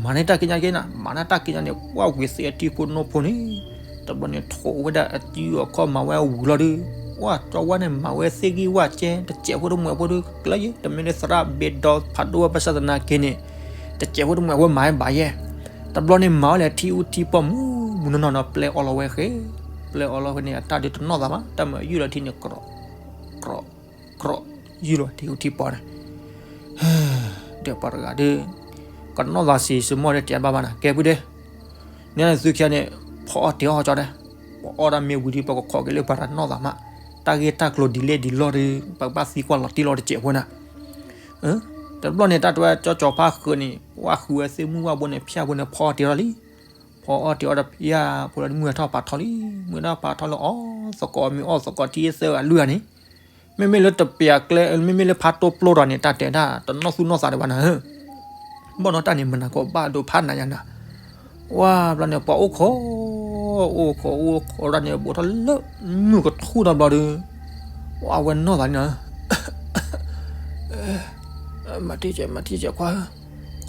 မၤန့ၢ်တၢ်ကံၣ်ညါက့ၤနၤ မၤန့ၢ်တၢ်ကံၣ်ညါန့ၣ် ပှၢ်ဝံၤသ့အထံဖိနိဖိန့ၣ် တဘျီန့ၣ် ထိးဝဲဒၣ်အစုအခီၣ်မၤဝဲအဝံၤလီၤဒီး ပှၢ်ကၠီဝါန့ၣ်မၤဝဲသ့ၣ်ဂံၢ်ဝၣ်ကဲ တစဲးဖိတမှဲးဖိဒီး ကျၢၤယဲ တမ့ၢ်လၢသရၣ်ဘ့ဒီဖးဒိၣ်ဝဲဘၣ်ဆၣ်သနာ်က့န့ၣ် တစဲးဖိတမှဲးဖိမၤဝဲဘၣ်ယဲ တဘျီန့ၣ်မၤဝဲလဲၣ် ထံအူထံပီၢ်မူမူနီၢ်နီၢ်နီၢ် ပျဲအီၤလီၤဝဲဃဲ ပျဲအီၤလီၤဝဲန့ၣ် အတၢ်ဒုးတနီၢ်သးဘၣ် တၢ်မၤယုၢ်လီၤထံန့ၣ် ကြီ ကြီ ယုၢ်လီၤထံအူထံပီၢ်န့ၣ် ဒီးပှၤတဂၤဒီး ကနီၢ်သးစံးစမီၢ်ဒီးတဲဘၣ်ဘၣ်နၤ ကဲပုၢ်ဒီး န့ၣ်သုခံဂၤန့ၣ် ဖီအီၣ်တ့ၤအီၣ်ကၠီဒီး ပအီၣ်ဒၣ်မ့ၢ်ဝံၤဒီး ပကခိးက့ၤလၢပှၤတနီၢ်သးမး တၢ်ဂ့ၢ်တၢ်ကျိၤဒ်လဲၣ်ဒ်လဲၣ်ဒီး ပကဘၣ်သံကွၢ်လီၤတံၢ်လီၤတစဲးဖိနၤ တဘျီန့ၣ် တၢ်တဲဝဲကၠီကၠီဖါဃုာ်န့ၣ် ဝၣ်ဃုာ်ဝဲသ့ၣ်မုၢ်ဝၣ်ဘိန့ၣ် ဖၠၣ်ဖိန့ၣ် ဖီအီၣ်တ့ၤအီၣ်လံ ဖီအီၣ်တ့ၤအီၣ်ဒီးဖၠၣ်ဖိဒီး မုၢ်ထီၣ်ဖးထီလံ မုၢ်ထီၣ်ဖးထီလၢအီၣ်သကိးမ့ၢ်အီၣ်သကိးထံသၢဂၤလွံၢ်ဂၤန့ၣ် မ့မ့ၢ်လၢတပျၢ်ကျဲ မ့မ့ၢ်လၢဖးတိၢ်ပျိၢ်တဂၤန့ၣ် တၢ်တဲဒၣ်တနီၢ်သူၣ်နီၢ်သးဒံးဘၣ်နၤဧၢ ဘၣ်နီၢ်တၢ်န့ၣ် မနၤကီးဘၣ်ဒိဖးနၤယၤနၤ ဝၢ်ဘျီန့ၣ် ပှၤအိၣ်ခိး အိၣ်ခိးအိၣ်ခိးတၢ်န့ၣ် ဘူးထီၣ်လၢမုၢ်ကထူၣ်တဘျီဒီး ဝၢ်ဝဲနီၢ်သးန့ၣ်နၤ မၤထံၣ်ကဲ မၤထံၣ်ကဲခွါဧ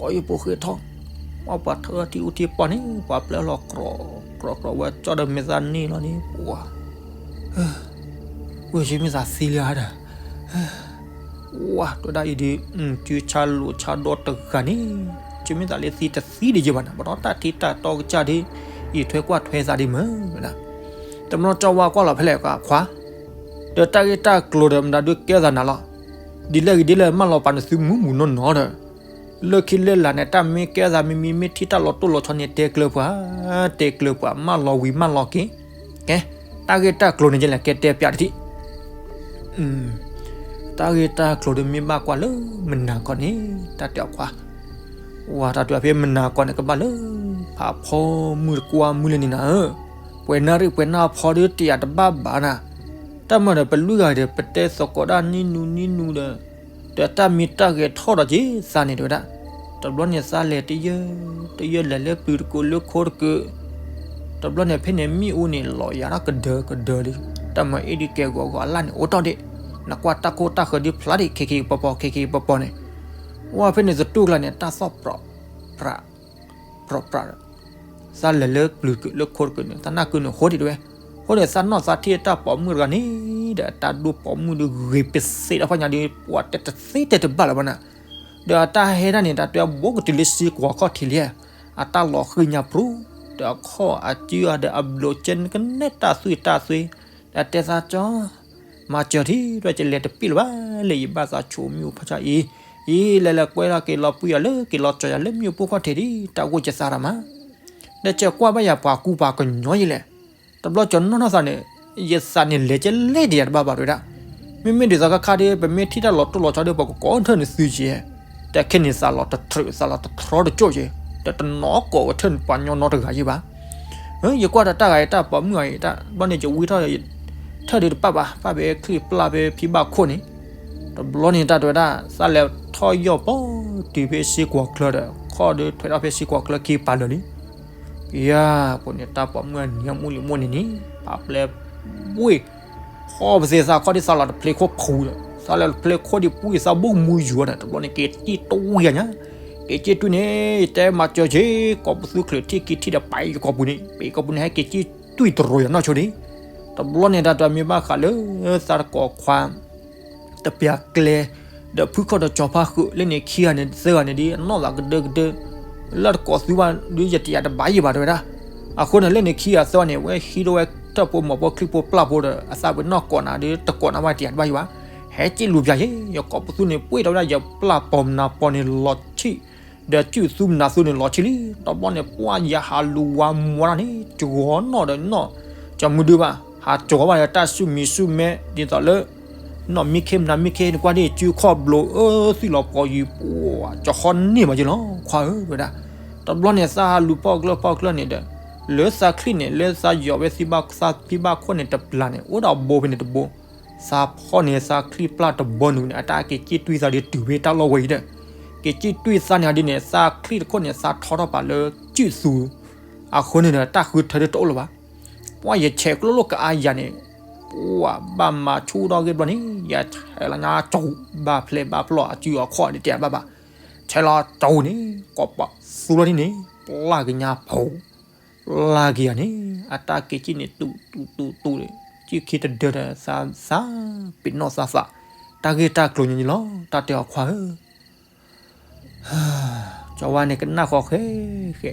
ၢ, ကိးယံာ်ပိာ်ဃ့ထီၣ်, ဝဲပှၤထၢထံအိၣ်ထံပီၢ်န့ၣ် ပှၤပျဲလီၤကြီ ကြီကြီ ဝဲကၠီဒီးမ့ၢ်သးန့ၣ်လီၤန့ၣ် ပှၤ ဝဲယမ့ၢ်သးသံလံဧါဒီး ဝဲတဲဒၣ်အံၤဒုး စုဆါလိာ်ဆါဒီတဂၤန့ၣ် ယမ့ၢ်သးလၢသံတသံဒံးယဘၣ်နၤ ဘၣ်ဒီးတၢ်ထံတၢ်တီကစၢ်ဒုး အံးထွဲကွၢ်ထွဲသးဒံးမ့ၢ်ဝဲဒၣ် တဘျီကၠီဝါကွၢ်လီၤဖဲလဲၣ်ကွၢ်ခွါ, ဒီးတၢ်ဂ့ၢ်တၢ်ကျိၤဒီးမတၤဒုးကဲသးနၤလီၤ. ဒ်လဲၣ်ဂ့ၤဒ်လဲၣ်မၢလီၤပာ်နသုမူးမူးနီၢ်နီၢ်ဒီး လၢခံလၢလာ်န့ၣ် တၢ်မ့ၢ်ကဲသးမံမံ မ့ၢ်ထံၣ်တၢ်လီၤတိၢ်လီၤဆီန့ၣ် တဲကျၢၤပှၤ, တဲကျၢၤပှၤ မၢလီၤဝံၤမၢလီၤက့ၤ. ကဲ, တၢ်ဂ့ၢ်တၢ်ကျိၤန့ၣ် ယလဲၤကဲတဲပျးတထံၣ် တၢ်ဂ့ၢ်တၢ်ကျိၤဒီးမ့ၢ်ဘၣ်ကွၢ်လၢမနၤကီၢ်န့ၣ် တၢ်တဲအီၤခွါ, ဝဲတၢ်တဲအီၤဖဲမနၤကီၢ်န့ၣ် ကဘၣ်လၢ ဖးဖီမုၢ်တကွၢ်မုၢ်လၢန့ၣ်နၤဧၢ, ပှဲၤနၣ်ရံၣ်ပှဲၤနၣ်ဖီဒုးတယာ်တဘၣ်ဘၣ်နၤ, တၢ်မၤဒီးပလုၢ်ဂၤဒီး ပတဲသကိးဒၣ်နံၣ်နူနံၣ်နူဒီး ဒီးတၢ်မံတၢ်ဂဲၤထီၣ်ဒီးက့ၤသးန့ၣ်တဲဝဲဒၣ်, တဘျီန့ၣ်သးလဲၤတယၢၢ် တယၢၢ်လဲၤလၢပျုၤတကိးလၢခိတကိး တဘျီန့ၣ်ဖဲန့ၣ်မ့ၣ်အူန့ၣ်လီၤယၤထီၣ်ကဒၢကဒၢလံ, တၢ်မၤအ့ၣ်ဒုးကဲဂီၤဂီၤအလၣ်န့ၣ် အိၣ်တီၢ်ဒံး, နကွၢ်တၢ်ခိၣ်တၢ်ဃၢၤဒုးဖျါဒံး ခဲက့ၤပီၤပီၤ ခဲက့ၤပီၤပီၤန့ၣ်, ဝဲဖဲန့ၣ်သတူၢ်ကျါန့ၣ် တၢ်သီၣ်ပြး ပြး ပြး ပြး သးလဲၤလၢပျုၤတကိးလၢခိတကိးန့ၣ် သးနၢ်ကုန့ၣ်ဃိဒံးတဲဝဲ, ဃိန့ၣ်သးနီၢ်သးထံၣ်တၢ်ပိာ်မုၣ်တဂၤန့ၣ်ဒီး အတၢ်ဒိၣ်ပိာ်မုၣ်ဒုးဂ့ၤပသ့ဒီးဖီညါဒုး ပှၤတဲတသ့တဲတဘၣ်လၢၤဘၣ်နၤ, ဒီးအတၢ်ဟဲဒၣ်န့ၣ် တၢ်တဲဘိကတုၤလၢစ့ကွၢ်ခီၣ်ထံးလံ, အတၢ်လီၤဃံၤညါပြူၤ, ဒီးအခီၣ်အစုအဒီးအဘျိးကဲနကနဲတၢ်သွံၣ်တၢ်သွံၣ်, ဒီးတဲသးကၠီ မၤစၢၤထံၣ် ဒီးယလဲၤတပ့ၢ်လၢၤဘၣ်လၢယဘၣ်သးဆိမိၣ်ဖးဆါအံၤ, အံၤလဲၤလဲၤကွဲလီၤက့ၤလီၤပှံၢ်အီၤလၢ က့ၤလီၤကၠီယၤလၢမ့ၣ်အူပိၢ်ခီၣ်ထံးဒံး တၢ်ဂိၢ်ယသးရၣ်မး, ဒီးကၢၤကွၢ်ဘၣ်ယၤပှၤကူပှၤကညီယလဲၣ်, တဘျီကၠီနီၢ်နီၢ်သးန့ၣ်, ယသးန့ၣ်လဲၤကဲလဲၣ်ဒံးယၤတဘၣ်ဘၣ်တဲဝဲဒၣ်, မ့မ့ၢ်ဒ်သိးခါခါဒီး ပမ့ၢ်ထံၣ်တၢ်လီၤတိၢ်လီၤဆီဒီး ပကကိးထၢၣ်န့ၢ်သုက့ၤ တခဲန့ၣ်သးလီၤတထြၢး သးလီၤတထြီတကၠိၣ်က့ၤ, ဒီးတနီၤကိးကထၢၣ်န့ၢ်ပှၤညီနီတဂၤယ့ၢ်ဘၣ်. ယကွၢ်ဒီးတၢ်ဂၤအံၤတၢ်ပိာ်မုၣ်အံၤ တဘျီန့ၣ်ယဝံထီၣ် ထၢၣ်ဒုးတပၣ်ဘၣ် ပၣ်ဖဲချံၣ်ပျၢ်ဖဲဖံဘၣ်ခိၣ်န့ၣ်, တဘျီန့ၣ်တၢ်တဲဝဲဒၣ် သးလဲၤထီၣ်ယီၢ်ပီၢ်တုၤဖဲစ့ကွၢ်ချၢဒီး ခီၣ်ဒုးထွဲထီၣ်ဖဲစ့ကွၢ်ချၢခံပာ်လၢာ်လံ ယၤ ပှၤန့ၣ်တၢ်ပိာ်မုၣ်အနံၤအမူလံၤမူန့ၣ်န့ၣ် ပာ်ပျဲဘှ့ၣ်, ဖီ ခီပသ့ၣ်သးခီဒ်သးလီၤတဖျ့ခိၣ်ဖူဒီး သးလီၤတဖျ့ခိၣ်ဒ်ပူအံၤသးဘိၣ်မူယူၤဒီး တဘျီန့ၣ် က့ၤတံၢ်တဝံၢ်ယၤညါ, က့ၤက့ၤတွံၢ်န့ၣ် ယတဲမၤစၢၤက့ၤ ကိးပသူချၢၣ်ထံၣ်က့ၤထံၣ်ဒီး ပာ်အံၤယကိာ်ပူၤန့ၣ် ပာ်အံၤယကိာ်ပူၤန့ၣ် ဟဲက့ၤက့ၤတွံၢ်တရိၤယၤနီၢ်ဆိဒံး, တဘျီန့ၣ် တၢ်တမ့ၢ်ဘၣ်ဃးလၢ သးတကိးခွါ တပျၢ်ကျဲ ဒီးဖုခီၣ်ဒီးကၠီၤဖါဃုာ် လၢန့ၣ်ခံဂၤန့ၣ် သၢဂၤန့ၣ်ဒ်အနီၢ်သးကဒၢကဒၢ လၢတကိးသူဘၣ်ဒ်ယတယာ်တဘၣ်ယံၤဘၣ်တဲဝဲဒၣ်, အဃိန့ၣ် လၢန့ၣ်ခံဂၤသၢဂၤန့ၣ် ဝဲဟံးထီၣ်ဝဲထၢၣ်ဖိမီၤဖိချံဖိပျၢ်ဖိဒီး အသးပ့ၤနီၣ်ကိးနၤဒ်တကိးနၤဘၣ်တယာ်တဘၣ်ယံၤဘၣ်, ဟဲက့ၤလူၤပျၢ်ယ့ၣ် ယကိးပသူန့ၣ် ပှ့ၢ်ထီၣ်ဝဲဒၣ်ယပျၢ်ပီၤမနၤပီၤန့ၣ်လီၤဆံၣ် ဒီးစုၣ်သူမနၤသူန့ၣ်လီၤဆံၣ်လံ, တဘျီန့ၣ် ပှၢ်ယၤဟးလူၤဝါမူၤတၢ်န့ၣ် ကၠီၤနီၣ်ဒီးနီၣ် ကၠီၤမုၢ်ဒုဘၣ် ဟးကၠီၤဘၣ်ယတၢ်ဆူၣ်မံၤဆူၣ်မဲ ဒ်သိးလၢ နီၢ်မံခ့မနၤမံခ့န့ၣ် ကွၢ်ဒ်စုခီၣ်ဘျိး အၢသံၣ်လီၤပှီၤယံၤ ပှၢ်ကၠီၤဃီန့ၢ်မးက့ၤလီၤ ခွါဧၢ တဲဝဲဒၣ်, တဘျီန့ၣ် သးဟးလူၤဖီၣ်ကျၢၢ်ဖီၣ်ကျၢၢ်န့ၣ်ဒီး လၢသးချံၣ်န့ၣ် လၢသးယီၤဝဲသံဘၣ်သးဖံဘၣ်ခိၣ်န့ၣ်တပျၢ်န့ၣ် အိၣ်ဒီးဘိဖဲန့ၣ်တဘိ သးဖီၣ်န့ၣ် သးချံၣ်ပျၢ်တဘီနုၤန့ၣ် အတၢ်က့ၤက့ၤတွံၢ်သးဒ်တုၤဖဲတၢ်လီၢ်ဝဲအံၤဒီး က့ၤက့ၤတွံၢ်သးန့ၣ်ဒ်န့ၣ် သးချံၣ်တခိၣ်န့ၣ် သးထီထီၣ်ပာ်လၢစုၣ်သူ အဃိန့ၣ်ဒီး တၢ်ဃုထၢဒ်တအိၣ်လၢၤဘၣ်, ပှၢ်ယဆဲးကျိလိာ်ကအါယၤန့ၣ် ပှၢ်ဘၣ်မၤဆူၣ်ထီၣ်ဂ့ၢ်ဘျီန့ၣ် ယဆဲးလီၤညါကၠီၤ ဘၣ်ဖျဲးဘၣ်ပျီၢ်အစုအခီၣ်ဒ်တယာ်ဘၣ်ဘၣ်, ဆဲးလီၤကၠီၤန့ၣ် ကိးပသူလီၤဒ်န့ၣ် ပျၢ်ကညါဖိ ပျၢ်က့ၤယၤန့ၣ် အတၢ်က့ၤက့ၤန့ၣ် တူၢ်တူၢ်တူၢ်တူၢ်ဒီး ကံၣ်ခံတဒၢဒီး သးသး ပ့ၤနီၣ်သးသး တၢ်ဂ့ၢ်တၢ်ကျိၤညီညီလီၤ တၢ်တဲအီၤခွါဧၢ ကၠီၤဝါန့ၣ်ကနၣ်ဃီဃဲဃဲ,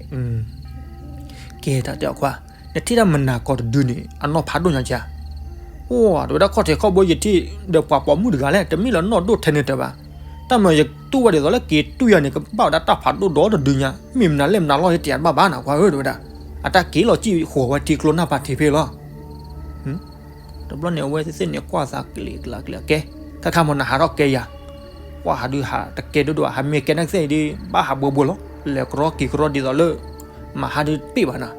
ကဲတၢ်တဲအီၤခွါ, နထံၣ်တၢ်မနၤကီးတဒုန့ၣ် အနီၢ်ဖးဒိၣ်ညါကဧါ, အိၣ် တဝဲဒၣ်ခီၣ်ထံးခီၣ်ဘိယထံၣ်ဒီးပှၤပိာ်မုၣ်တဂၤလဲၣ် တမ့ၢ်လၢနီၢ်ဒိၣ်ထဲန့ၣ်တၢ်ဘၣ်, တၢ်မၤယတူၢ်ဝဲဒ်သိးလၢက့ၤတူၢ်ယၤန့ၣ် ကဘၣ်ဝဲဒၣ်တၢ်ဖးဒိၣ်ဒီတဒုညါ မ့ၢ်မနုၤလဲၣ်မနုၤလီၢ်ယတယာ်တဘၣ်ဘၣ်နၤ ခွါဧၢ တဝဲဒၣ်, အတၢ်က့ၤလီၤစံၣ်ဃီၤဝဲထံကျိနၢ်ပၤထံးဖဲလီၤ တဘျီန့ၣ် အဝဲသ့ၣ်န့ၣ်ကွၢ်သးကျ့ကလးကျ့ကဲ, ခဲခါမၤနဟးထီၣ်ကဲယၤ, ကွၢ်ဟးဒုးဟးတကဲဒိၣ်ဒိၣ် ဟးမ့ၢ်ကဲနၢ်ကသ့ၣ်အံၤဒုး ဘၣ်ဟးဘှဲဘှဲလီၤ, လဲၤကရီက့ၤကရီဒ်သိးလၢ မၤဟးဒုးတပ့ၢ်ဘၣ်နၤ,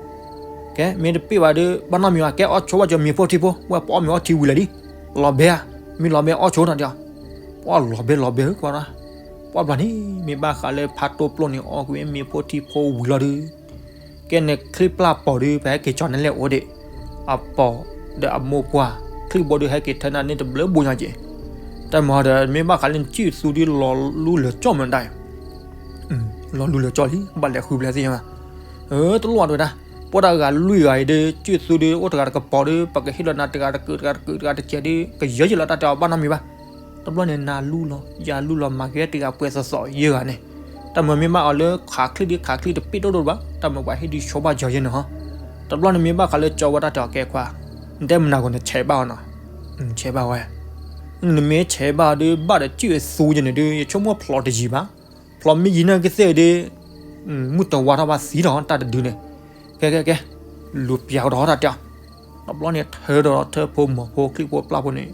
ကဲ မ့ၢ်တပ့ၢ်ဘၣ်ဒုး ဘၣ်နီတမံၤဘၣ် ကဲအီၣ်ဆိဝဲကၠီမ့ၤဖိထံဖိ ဝဲပအီၣ်မ့ၤအီထံဝံၤလၢာ်လံ, လီၤဘဲဧါ, မ့ၢ်လီၤဘဲအီၣ်ဆိနီၤဒီး, ပှၢ်လီၤဘဲလီၤဘဲဧၢကွၢ်, ပှၢ်ဘျီန့ၣ် မ့ၢ်ဘၣ်ဃးလၢဖးတိၢ်ပျိၢ်န့ၣ် အီၣ်ကွံာ်မ့ၤဖိထံဖိဝံၤလီၤဒုး ကဲန့ၣ်ချံပျၢ်ပိာ်ဒုး ပဟဲက့ၤကၠီၤန့ၣ်လဲၣ်အိၣ်ဒံး, အပိာ်ဒီးအမိၢ်ပှၢ် ချံဘိဒုးဟဲက့ၤထၢနၤန့ၣ်တဘျုးဘိညါက့ၤ, တၢ်မၤဒီးမ့ၢ်ဘၣ်ဃးလၢနစုၣ်သူဒုးလီၤလူလၢာ်ကၠီၣ်မးဒၣ်, လီၤလူလၢာ်ကၠီၣ်လံ ဘၣ်လဲၤဃုဘျဲသ့ၣ်ညါ, တလိၣ်အီၤတဝဲဒၣ်, ပှၤတဂၤလွံၢ်ဂၤအံၤဒုး စုၣ်သူဒုး အိၣ်တဂၤတကပီၤဒုး ပကဟ့ၣ်လီၤနၤတဂၤတကုာ်တဂၤတကုာ်တဂၤတစဲးဒုး ကယၢယလီၤတၢ်တဲအီၤဘၣ်နီတမံၤဘၣ်, တဘျီန့ၣ် နၤလူလီၤ ယၤလူလီၤမၤက့ၤတဂၤပှဲၤသီသီယဲၢ်ဂၤန့ၣ်, တၢ်မၤမ့ၢ်ဘၣ်အီၤလၢခးချံဒုးခးချံတပ့ၢ်ဒိၣ်ဒိၣ်ဘၣ် တၢ်မၤပှၤဟ့ၣ်ဒုးဆိဘၣ်ယီၤယဲၢ်န့ၣ်ဟီ, တဘျီန့ၣ်မ့ၢ်ဘၣ်ဃးလၢကၠီဝဲတၢ်တဲအီၤကဲခွါ, နတဲမနၤဂီၤနဆဲးဘၣ်အီၤနီၤ, ဆဲးဘၣ်ဝဲ, နမ့ၢ်ဆဲးဘၣ်ဒုး ဘၣ်ဒီးစုၣ်အသူယဲၢ်န့ၣ်ဒုး ယဆိကမိၣ်ဖျိးတယံၤဘၣ်, ဖျိးမ့ၢ်ယံၤန့ၣ်ကသ့ၣ်ဒုး မုၢ်တဝါထီၣ်ဘၣ်သံလီၤ တၢ်တဒုန့ၣ်, ကဲကဲကဲ, လူၤပျၢ်ကဒီးတၢ်တဲအီၤ, တဘျီန့ၣ်ထၢဒီးထၢဖိမီၤဖိချံဖိပျၢ်ဖိန့ၣ်,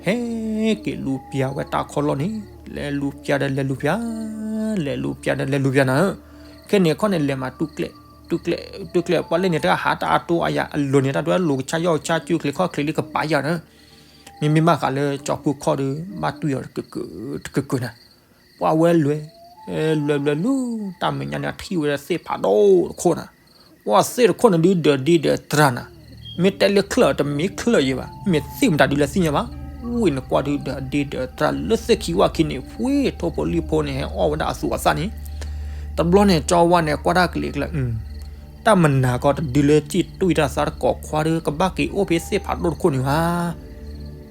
ဟဲက့ၤလူၤပျၢ်ဝဲတၢ်ခီလီၢ်န့ၣ်, လဲၤလူၤပျၢ်ဒီးလဲၤလူၤပျၢ်, လဲၤလူၤပျၢ်ဒီးလဲၤလူၤပျၢ်နၤဧၢ, ခဲန့ၣ်ခီန့ၣ် လဲၤမၤတူၢ်ကျဲ, တူၢ်ကျဲ, တူၢ်ကျဲပှၤလဲၣ်န့ၣ် တၢ်ဟးတၢ်အတိအယၤအလိၤန့ၣ် တၢ်ဒွဲလူၤကဆါယီၢ်ကဆါစုချ့ခီၣ်ချ့လံကပာ်ယၤန့ၣ်, မ့မ့ၢ်ဘၣ်ဃးလၢကၠီဖုခီၣ်ဒီး ဘၣ်တွံၢ်အီၤတကကုာ်တကကုာ်န့ၣ်, ပှၤဝဲလွဲ, လွဲလွဲလူၤ တၢ်မဲာ်ညါန့ၣ် အထံၣ်ဝဲဒၣ်သ့ၣ်ဖးဒိၣ်တခိၣ်န့ၣ်, ပှၤသ့ၣ်တခိၣ်န့ၣ်ဒုးဒီးဒ့ဒီးတြၢ်နၤ, မ့ၢ်တဲလၢချၢၣ်တမ့ၢ်ချၢၣ်ယဲၢ်ဘၣ် မ့ၢ်သ့ၣ်မတၤဒုးလဲၣ်သ့ၣ်ညါဘၣ်, ဝံၤနကွၢ်ဒုးဒီးဒ့ဒီးတြၢ်လၢသ့ၣ်ခံဝၣ်ခံန့ၣ် ဖှ့ထိၣ်ဖိလံၣ်ဖိန့ၣ် ဟဲအီၣ်ဝဲဒၣ်အသူၣ်အသးန့ၣ်, တဘျီန့ၣ် ကၠီဝါန့ၣ် ကွၢ်တၢ်ကလံၤကျၢၤ တၢ်မနၤကီးတဒုလၢကံၣ်တွံၢ်တၢ်သးတကိးခွါဒီး ကဘၣ်က့ၤအိၣ်ဖဲသ့ၣ်ဖးဒိၣ်တခိၣ်န့ၣ်ဘၣ်,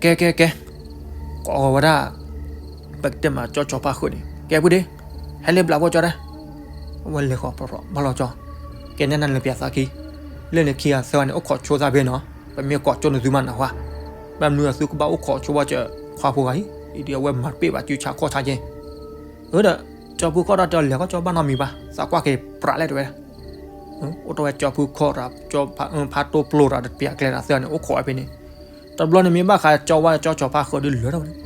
ကဲကဲကဲ, ကိးဝဲဒၣ် ပကတဲမးကၠီကၠီဖါဃုာ်န့ၣ် ကဲဖုဒ့, ဟဲလၢဘျးဖိကၠီဒၣ်, အဝဲလဲၤဃီၤပရီၣ်ဘၣ်လီၤကၠီ, ကဲနဲၣ်နၤလၢပျၢၤသးခံ, လၢန့ၣ်ခံဂၤသၢဂၤန့ၣ် အိၣ်ခိးဆိသးဖဲနီၤ, ပမ့ၢ်ကိးကၠီနသုမးနၢ်ဟူဧါ, ဘၣ်မနုၤအသုကဘၣ်အိၣ်ခိးဆိဝဲကၠီခွါဖိဂၤအံၤ, အံၤဒ်အဝဲမၤတပ့ၢ်ဘၣ်စုဆါခီၣ်ဆါကဲ, အၢဒီး ကၠီဖုခီၣ်တၢ်တဲအီၤလဲၤဃီကၠီဘၣ်နီတမံၤဘၣ်, သးကွၢ်က့ၤပြးလဲၣ်တဝဲ အိၣ်ထီၣ်ဝဲကၠီဖုခီၣ်တၢ် ဖးတိၢ်ပျိတၢ်တပျၢၤကျဲတၢ်သၢဂၤန့ၣ် အိၣ်ခိးဝဲဖဲန့ၣ်, တဘျီန့ၣ်မ့ၢ်ဘၣ်ဃးကၠီဝါဒီးကၠီကၠီဖါဃုာ်ဒုးလဲၤထီၣ်ဝဲန့ၣ်,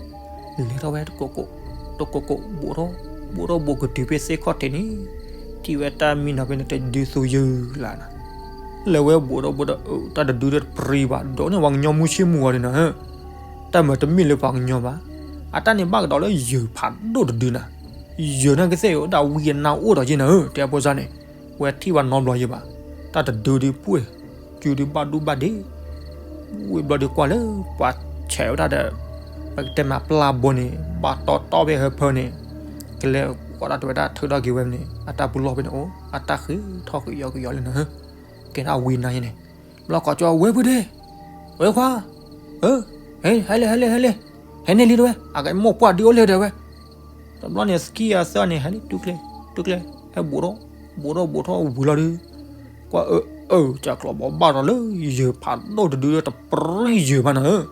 လဲၤထီၣ်ဝဲတကိးကိး, တကိးကိး ဘူးထီၣ်, ဘူးထီၣ်ဘူးကတုၤဖဲသ့ၣ်ခီၣ်ထံးန့ၣ်, ထံၣ်ဝဲတၢ်မံနီၤဖဲန့ၣ်တဒုသူယုၢ်လၢနၤ, လဲၤဝဲဘူးထီၣ်ဘူးဒီး တၢ်တဒုဒီးတပြံဘၣ် ဒီးန့ၣ်ပှၤကညီမုၢ်ဆ့ၣ်မုၢ်ဂီၤန့ၣ်နီၤ, တၢ်မၤတမ့ၢ်လၢပှၤကညီဘၣ်, အတၢ်န့ၣ်ဘၣ်ကဒီးလၢယုၢ်ဖးဒိၣ်တဒုနၤ, ယုၢ်န့ၣ်ကသ့ၣ်အိၣ်ဒၣ်ဝံအနါအိၣ်ဒီးယဲၢ်နၤဧၢ တဲဖိစၢ်န့ၣ်, ဝဲထံၣ်ဝဲနီတဘျီယဲၢ်ဘၣ်, တၢ်တဒုဒုးပှ့ၢ်, စုဒုးဘၣ်ဒူဘၣ်ဒ့, ဝံဘျီဒုးကွၢ်လၢပှၤ ဆဲးဝဲဒၣ်ဒီး ပကတဲမးပျၢ်ဘိန့ၣ် ဘၣ်တီတီဖဲဟၢဖၢန့ၣ် ကလဲၤဃီၤဒၣ်တဝဲဒၣ်ထုးထီၣ်က့ၤဝဲန့ၣ် အတၢ်ပူၤလီၢ်ဖဲန့ၣ်အိၣ် အတၢ်ဃ့ထီၣ်ဃ့ယီၤကယီၤလၢနဟၢ ကဲထီၣ်ဝံၤနၤယဲန့ၣ် ဘျီကိးကၠီဝဲဖုဒ့ ဝဲခွါ ဧၢ ဟဲလံ ဟဲလံ ဟဲလံ ဟဲလံ ဟဲန့ၢ်လံတဝဲ အကမိၢ်ပှၢ်ဒုးအိၣ်လၢဒီးဝဲ တဘျီန့ၣ် စကံအသၢန့ၣ် ဟဲလံ တူၢ်ကျဲ တူၢ်ကျဲ ဟဲဘူးထီၣ် ဘူးထီၣ်ဘူးထီၣ်ဝံၤလီၤဒုး ကွၢ်အၢ အၢ ကၢ်ကျီၤဘီဘၣ်ဒီးလၢ ယၢၤဖးဒိၣ်တဒုလၢတပြံယၢၤဘၣ်နၤဧၢ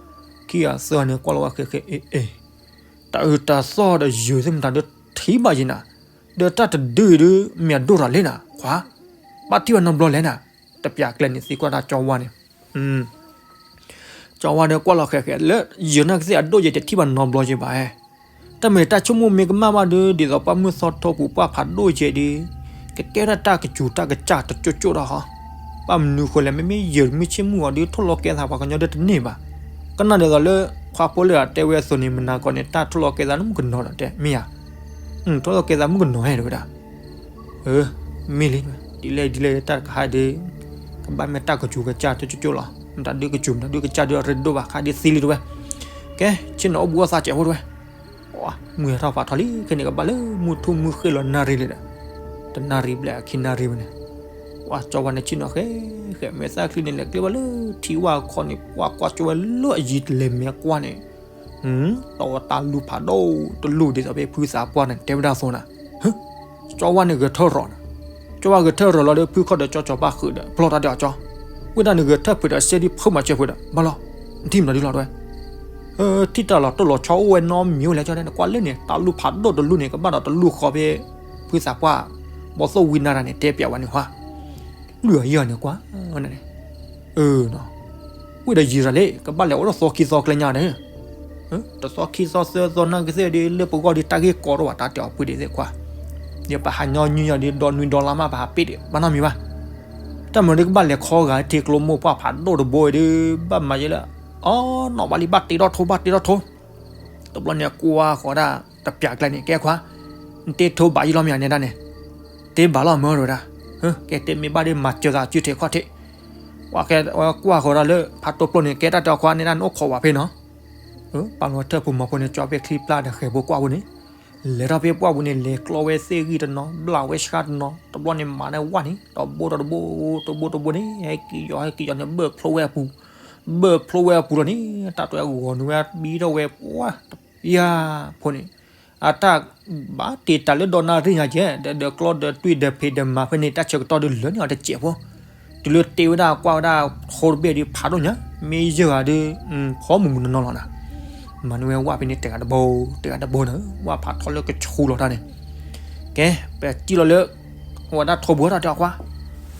ခံဂၤသၢဂၤန့ၣ် ကွၢ်လီၤဝဲဃဲဃဲ အ့ အ့ တၢ်အၢတၢ်သီၣ်ဒီးယၢၤသ့ၣ်မတၤဒုးထံၣ်ဘၣ်ယဲနၤ ဒီးတၢ်တဒုအံၤဒုး မ့ၢ်အဒိၣ်တၢ်လဲၣ်နၤ ခွါ ဘၣ်ထံၣ်ဘၣ်နီတဘျီလဲၣ်နၤ တပျၢ်ကျဲန့ၣ် သံကွၢ်တၢ်ကၠီဝါန့ၣ် ကၠီဝါဒီးကွၢ်လီၤဃဲဃဲလၢ ယၢၤနာ်ကသ့ၣ်အဒိၣ်ယဲၤတထံၣ်ဘၣ်နီတဘျီယဲဘၣ်ဧဲ တၢ်မ့ၢ်တၢ်ဆိကမိၣ်မ့ၢ်ကမၣ်ဘၣ်ဒုး ဒ်သိးပှၢ်မုၢ်သီထိပူၤပှၢ်ဖးဒိၣ်ယဲဒုး ကကဲဝဲဒၣ်တၢ်ကစူၤတၢ်ကစၢ်တကၠိကၠိဒီးဟီ ဘၣ်မနုၤဃိလဲၣ် မ့မ့ၢ်ယၢၤမုၢ်ဆ့ၣ်မုၢ်ဂီၤဒုး ထိၣ်လီၤကဲသးပှၤကညီဒုးတန့ၢ်ဘၣ် ကနၣ်ဒ်သိးလၢ ခွါဖိလၢအတဲဝဲအသိးန့ၣ် မနၤကီးန့ၣ် တၢ်ထိၣ်လီၤကဲသးမုၣ်ကနီၤဒီးတဲ မ့ၢ်ဧါ ထိၣ်လီၤကဲသးမုၣ်ကနီၤဟဲတဲဝဲဒၣ် အၢ မ့ၢ်လံ ဒ်လဲၣ်ဒ်လဲၣ်တၢ်တခါဒုး ကဘၣ်မ့ၢ်တၢ်ကစူၤကစၢ်တကၠိကၠိလီၤ မတၤဒုးကစူၤမတၤဒုးကစၢ်ဒုးအရ့ဒိၣ်ဘၣ် ခါဒုးသံလံတဝဲ ကဲ ဆ့ၣ်နီၤအိၣ်ဘူးအသးစဲးဖိတဝဲ မုၢ်ဟဲထီၣ်ဖးထီလံ ခဲန့ၣ် ကဘၣ်လၢမုၢ်ထူၣ်မုၢ်ဃ့ၢ်လီၤနၣ်ရံၣ်လံဒီး တနၣ်ရံၣ်ဘျဲၣ်အခံနၣ်ရံၣ်ဝဲန့ၣ် ပှၤကၠီဝါန့ၣ်ဆ့ၣ်နီၤဃဲ ဃဲမဲာ်သၣ်ချံန့ၣ် လဲၤကျဲဘၣ်လၢထံဝၣ်ခီန့ၣ် ပှၤကွၢ်ကၠီဝဲလၢအယံၤတလဲၤမဲာ်ကွၢ်န့ၣ် တီဝဲတၢ်လူၢ်ဖးဒိၣ်တလူၢ်ဒ်သိးဖဲဖုသးပှၢ်န့ၣ် တဲဝဲဒၣ်အသိးနၤ ကၠီဝါန့ၣ်ဂဲၤထၢၣ်ရီၤနၤ ကၠီဝါဂဲၤထၢၣ်ရီၤလီၤဒီး ဖုခီၣ်ဒီးကၠီကၠီၤပၢ်ဃုာ်ဒီး ပျီတၢ်ဒုးအကၠီ ဝဲဒၣ်န့ၣ်ဂဲၤထၢၣ်ဖုးဒီးစဲဒ်ဖုမၤစၢၤဖုးဒီး ဘၣ်လီၤ နထံၣ်မတၤဒုလီၤတဝဲ ထံၣ်တၢ်လီၤတိၢ်လီၤဆီအိၣ်ဝဲနီတမံၤအိၣ်လဲၣ်ကၠီတဲ နကွၢ်လၢန့ၣ် တၢ်လူၢ်ဖးဒိၣ်တလူၢ်န့ၣ် ကဘၣ်ဒီးတလူၢ်ဃီဖဲ ဖုသးပှၢ် ဘီသိၣ်ဝံနၤတၢ်န့ၣ် တဲပျးဝဲန့ၣ်ဟါ လွံၢ်အယီၢ်န့ၣ်ကွၢ်န့ၣ် အၢ ဝံၤဒီးယံၤရၤလံ ကဘၣ်လဲၤအိၣ်ဒီးသီခံသီကျဲညါဒီး တသီခံသီသၢသီနာ်ကသ့ၣ်ဒီး လၢပဂီၢ်ဒီးတၢ်ဂ့ၢ်ကီတအိၣ်ဘၣ် တၢ်တဲအီၤပှ့ၤဒ်သ့ၣ်ခွါ ဒီးပဟးညီနုၢ်ညီဒီး ဒီနွံဒီလါမး ပဟးပ့ၢ်ဒံး ဘၣ်နီတမံၤဘၣ် တၢ်မၤဒုးကဘၣ်လဲၤခီဂာ်ထံကျိမိၢ်ပှၢ်ဖးဒိၣ်တဘိအံၤဒီး ဘၣ်မၤယဲလၢ အီ နီၢ်ဘၣ်လံ ဘၣ်တ့ထီၣ်ထိ ဘၣ်တ့ထီၣ်ထိ တဘျီန့ၣ်ကွၢ်ဃီၤဒၣ် တပျၢ်ကျဲန့ၣ် ကဲခွါ နတ့ထိဘၣ်ယံလီၤမ့ၢ်ဧါန့ၣ်ဒၣ်န့ၣ် တ့ဘၣ်လီၤမၢတဝဲဒၣ် ကဲတဲမ့ၢ်ဘၣ်ဒီးမၤစၢၤသးစုထဲးခီၣ်ထံး ကွၢ်ဃီၤဒၣ်လၢ ဖးတိၢ်ပျိန့ၣ် ကဲတၢ်တဲအီၤခွါန့ၣ်ဒၣ်န့ၣ် အိၣ်ခိးဝဲဖဲနီၤ ပာ်လီၤထၢၣ်ဖိမၤဖိန့ၣ် ကၠီဖဲချံပျၢ်ဒီးဃဲၤဖိကွၢ်ဝဲန့ၣ် လဲၤထီၣ်ဖဲပှၢ်ပူၤန့ၣ် လဲၤကျီဝဲသ့ၣ်ဂံၢ်တနီၤ ဘျၣ်ဝဲဆှါတနီၤ တဘျီန့ၣ်မၤန့ၢ်ဝၣ်န့ၣ် တဘိတဘိ တဘိတဘိန့ၣ် ဟဲက့ၤယီၤဟဲက့ၤယီၤန့ၣ် ဘၢၣ်ဖျိဝဲအပူၤ ဘၢၣ်ဖျိဝဲအပူၤလီၤန့ၣ် တၢ်တဲဂီၤနုာ်ဝဲဘံထီၣ်ဝဲပှၢ်တပျၢ်ဖိန့ၣ် အတၢ်ဘၣ်တ့တၢ်လၢဒီနၣ်ရံၣ်ညါကဲ ဒီးဒီးကျီဒီးတွံၢ်ဒီးဖံးဒီးမၤဖဲန့ၣ် တၢ်ဆၢကတီၢ်ဒုးလၢာ်န့ၢ်အီၤတစဲးဖိ တုၤလၢတ့ဝဲဒၣ်ကွၢ်ဝဲဒၣ်ထိတဘ့ၣ်ဒီးဖးဒိၣ်ညါ မ့ၢ်ယဲၢ်ဂၤဒီး ဖီမုၢ်မုၢ်နီၢ်နီၢ်လီၤနၤ မၤန့ၢ်ဝဲဝၣ်ဖဲန့ၣ် တဂၤတဘိ တဂၤတဘိန့ၣ် ဝၣ်ဖးထီလၢကဆူလီၤတၢ်န့ၣ် ကဲ ပစံၣ်လီၤလၢ ဝဲဒၣ်ထိဘူးထီၣ်တၢ်ခွါ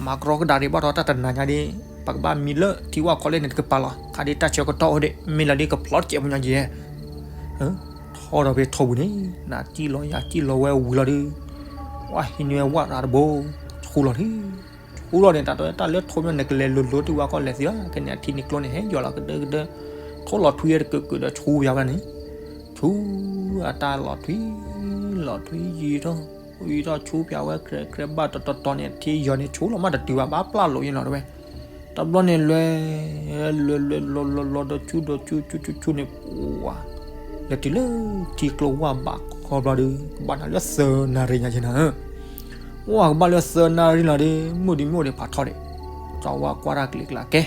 မၤကရီကဒါဒံးဘၣ်ထီၣ်တၢ်တနၤညါဒီး ပကဘၣ်မံလၢထံဝၣ်ခီလဲၣ်န့ၣ် တကပၤလီၤ ခါဒ်တၢ်ဆၢကတီၢ်အိၣ်ဒံး မ့ၢ်လၢဒ်ကဖျီတစဲးဖိညါယဲၢ် ထီဒီးဖဲထိဘူးန့ၣ် နစံၣ်လီၤယၤစံၣ်လီၤဝဲဝံၤလီၤဒီး ဝၣ်ဟံးန့ၢ်ဝဲဝၣ်တဂၤတဘိ ဆူလီၤလံ ဆူလီၤန့ၣ် တၢ်တဝဲတၢ်လၢထိမ့ၢ်နကလဲၤလိၤလိၤတဝၣ်ကီၢ်လဲၤသ့ဧါ ခဲန့ၣ် အထံန့ၣ်ကျိန့ၣ် ဟဲယီၤလီၤကဒၢကဒၢ ထိလီၤထွံတကုာ်ကုာ်ဒီးဆူယၤဝဲန့ၣ် ဆူ အတၢ်လီၤထွံ လီၤထွံယံၤထီၣ် ယံၤထီၣ်ဆူပၠးဝဲ ကြဲးကြဲးဘၣ်တတီၤတီၤန့ၣ် အထံယီၤန့ၣ် ဆူလီၤမးတတုၤဘၣ် ဘၣ်ပျၢ်လိာ်ယဲနီၤတဝဲ တဘျီန့ၣ်လွဲ လွဲလွဲလီၤလီၤလီၤဒီးဆူဒီးဆူဆူဆူဆူန့ၣ် ပှၤ လဲၤတုၤလၢထံကျိဝၢ်ဘးခီဘျီဒီး ကဘၣ်နၤလၢသၢနၣ်ရံၣ်ညါက့နၤဧၢ ဝၢ်ကဘၣ်လၢသၢနၣ်ရံၣ်လီၤဒီး မုၢ်ဒံးမ့ၢ်အိၣ်ဒံးဖးထီဒံး ကၠီဝါကွၢ်တၢ်ကျံးကျါကဲ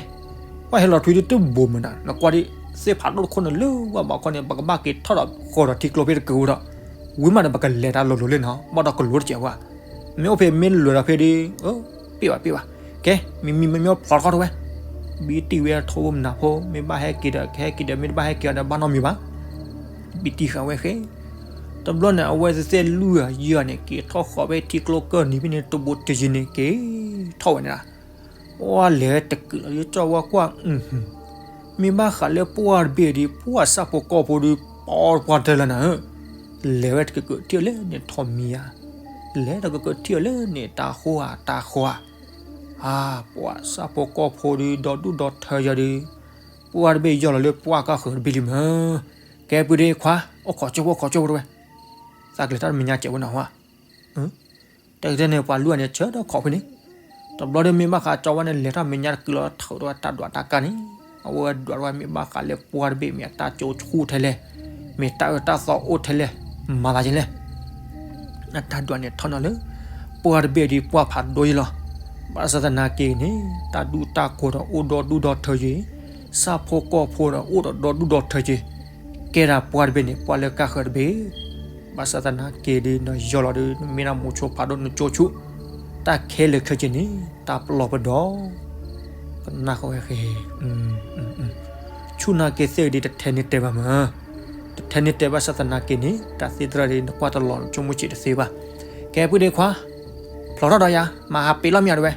ဝၢ်ဟဲလီၤထွံဒံးတဘိမုၢ်နၤ နကွၢ်ဒံး သ့ၣ်ဖးဒိၣ်တခိၣ်န့ၣ်လၢဝၢ်ဘးခီန့ၣ် ပကဘၣ်က့ၤထီၣ်ဒီးဃီၤဒီးထံကျိဖဲတကုာ်ဝဲဒီး ဝံၤမးဒီးပကလဲၤတၢ်လိၤလိၤလံနီၤ ဘၣ်ဒီးကလိၤတစဲးဝဲ မ့ၢ်အိၣ်ဖဲမ့ၢ်လၢာ်ဒီးဖဲဒုး ပ့ၢ်ဘၣ်ပ့ၢ်ဘၣ် ကဲ မ့မ့ၢ်မ့မ့ၢ်အိၣ်ဖျီတခီတဝဲ ဘံတံၢ်ဝဲထိမနၤဖိ မ့ၢ်ဘၣ်ဟဲက့ၤဒီးကဟဲက့ၤဒီး မ့ၢ်တဘၣ်ဟဲက့ၤအီၤဒီးဘၣ်နီတမံၤဘၣ် ဘံတံၢ်ဃာ်ဝဲဃဲ တဘျီန့ၣ် အဝဲသ့ၣ်လွံၢ်ဂၤယဲၢ်ဂၤန့ၣ် က့ၤထီၣ်ဃီၤဖဲထံကျိကၢၢ်နံၤဖဲန့ၣ် တဘိတယံၤန့ၣ် က့ၤထီၣ်ဝဲန့ၣ်လီၤ ဝဲလဲၤတကုာ်လီၤ ယကၠီဝါကွၢ် မ့ၢ်ဘၣ်ဃးလၢပှၢ်တဘ့ၣ်ဒီး ပှၢ်ဆၣ်ဖိကီၢ်ဖိဒီး ပှၢ်ပှၢ်တၢၢ်လၢနၤဧၢ လဲၤဝဲတကုာ်ကုာ်ထံၣ်အီၤလၢန့ၣ်ထီၣ်မံၤဧါ လဲၤတကုာ်ကုာ်ထံၣ်အီၤလၢန့ၣ်တၢ်ဃိဧါတၢ်ဃိဧါ အါ ပှၢ်ဆၣ်ဖိကီၢ်ဖိဒီး ဒီဒူၣ်ဒီထၢယၤဒီး ပှၢ်တဘ့ၣ်ယီၢ်လီၤလၢပှၢ်ကၢ်ဃၢၤတဘ့ၣ်လံမၢ် ကဲပုၢ်ဒ့ခွါ အိၣ်ခိးကၠိဖိ အိၣ်ခိးကၠိဖိတဝဲ သးကလဲၤတၢ်မဲာ်ညါစဲးဝဲနၤဟါ တကတဲန့ၣ် ပှၤလွံၢ်ဂၤန့ၣ် ဆၢထၢၣ်ခိးဖဲန့ၣ် တဘျီဒီးမ့ၢ်ဘၣ်ဃးကၠီဝါန့ၣ် လဲၤထီၣ်မဲာ်ညါတကုာ်လီၤ ထုးထီၣ်ဝဲတၢ်ဒွးတၢ်ကါန့ၣ် အဝဲဒွးတဝဲ မ့ၢ်ဘၣ်ဃးလၢပှၢ်တဘ့ၣ် မ့ၢ်အတၢ်ကၠိဆူၣ်ထဲလဲၣ်, မ့ၢ်တၢ်အၢတၢ်သီအိၣ်ထဲလဲၣ်, မၤသးဒ်လဲၣ်. အတၢ်ဒွးန့ၣ်ထီၣ်န့ၢ်လၢ ပှၢ်တဘ့ၣ်ဒီးပှၢ်ဖးဒိၣ်ယဲလီၤ. ဘၣ်ဆၣ်သနာ်က့န့ၣ် တၢ်ဒူၣ်တၢ်ကိၤဒီးအိၣ်ဒီဒူၣ်ဒီထၢယဲ, ဆၣ်ဖိကီၢ်ဖိဒီးအိၣ်ဒီးဒီဒူၣ်ဒီထၢယဲ, ကဲဒၣ်ပှၢ်တဘ့ၣ်န့ၣ် ပှၢ်လၢကၢ်ဃၢၤတဘ့ၣ်. ဘၣ်ဆၣ်သနာ်က့ဒီး နယီၢ်လီၤဒီး နမ့ၢ်ဒၣ်မိၤဆိဖးဒိၣ်နကၠိဆူၣ်, တၢ်ခဲလၢာ်ခဲဆ့န့ၣ် တၢ်ပလီၢ်ပဒီ ကနၣ်ဃီဝဲဃဲ, ဆူၣ်နာ်က့သ့ၣ်ဂ့ၤဒီး တထဲန့ၣ်တဲဘၣ်မး, တထဲန့ၣ်တဲဘၣ်ဆၣ်သနာ်က့န့ၣ် တၢ်သ့ၣ်သရၣ်ဒီး နကွၢ်တလီၤ နဆိကမိၣ်စ့ၢ်တသ့ဘၣ်. ကဲ ပုၢ်ဒီခွါ, ဖျိးထီၣ်ဒီးယၤ မၤဟးပ့ၤလီၤမ့ၢ်ဧါတဝဲ,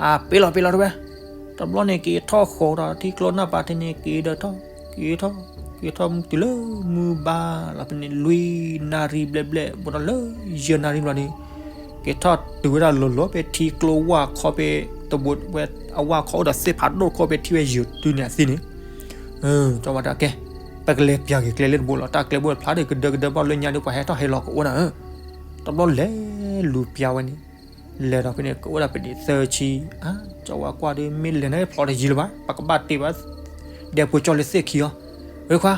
ဟးပ့ၤလီၤပ့ၤလီၤတဝဲ. တဘျီန့ၣ် က့ၤထီၣ်ဃီဒီးထံကျိနၢ်ပၤထဲန့ၣ် က့ၤဒီးထီၣ်, က့ၤထီၣ်, က့ၤထီၣ်မုၢ်တုၤလၢမုၢ်ဘါလီၤဖဲန့ၣ် လွံၢ်နၣ်ရံၣ်ဘျဲၣ်ဘျဲၣ် ဘူးဒီးလၢယဲၢ်နၣ်ရံၣ်ဘျီန့ၣ် က့ၤထီၣ်တုၤဝဲဒၣ်လီၤလီၤဖဲထံကျိဝၢ်ခီဖဲ တဘိဝဲအဝၢ်ခီအိၣ်ဒီးသ့ၣ်ဖးဒိၣ်တခိၣ် ဖဲထံၣ်ဝဲယဲၢ်တုၤန့ၣ်အသ့န့ၣ် ကၠီဝါတဲကဲ, ပကလဲၤပျၢ်က့ၤကျဲလၢတဘိလီၤ. တၢ်ကျဲဘိဖျါဒီးကဒၢကဒၢဘၣ်လၢညါဒီး ပှၤဟဲထီၣ်ဟဲလီၤကအိၣ်နၤဧၢ. တဘျီလဲၤလူၤပျၢ်ဝဲန့ၣ်, လဲၤဒီးဖဲန့ၣ် ကအိၣ်ဒၣ်ပဒံးသၢဆံ, ကၠီဝါကွၢ်ဒီး မ့ၢ်လဲၤန့ၣ်ဖျိးတယံၤလၢၤဘၣ်, ပကဘၣ်တ့ဘၣ် ဒဲဖိကၠီလၢသ့ၣ်ခံအီၤ, ဝဲခွါ,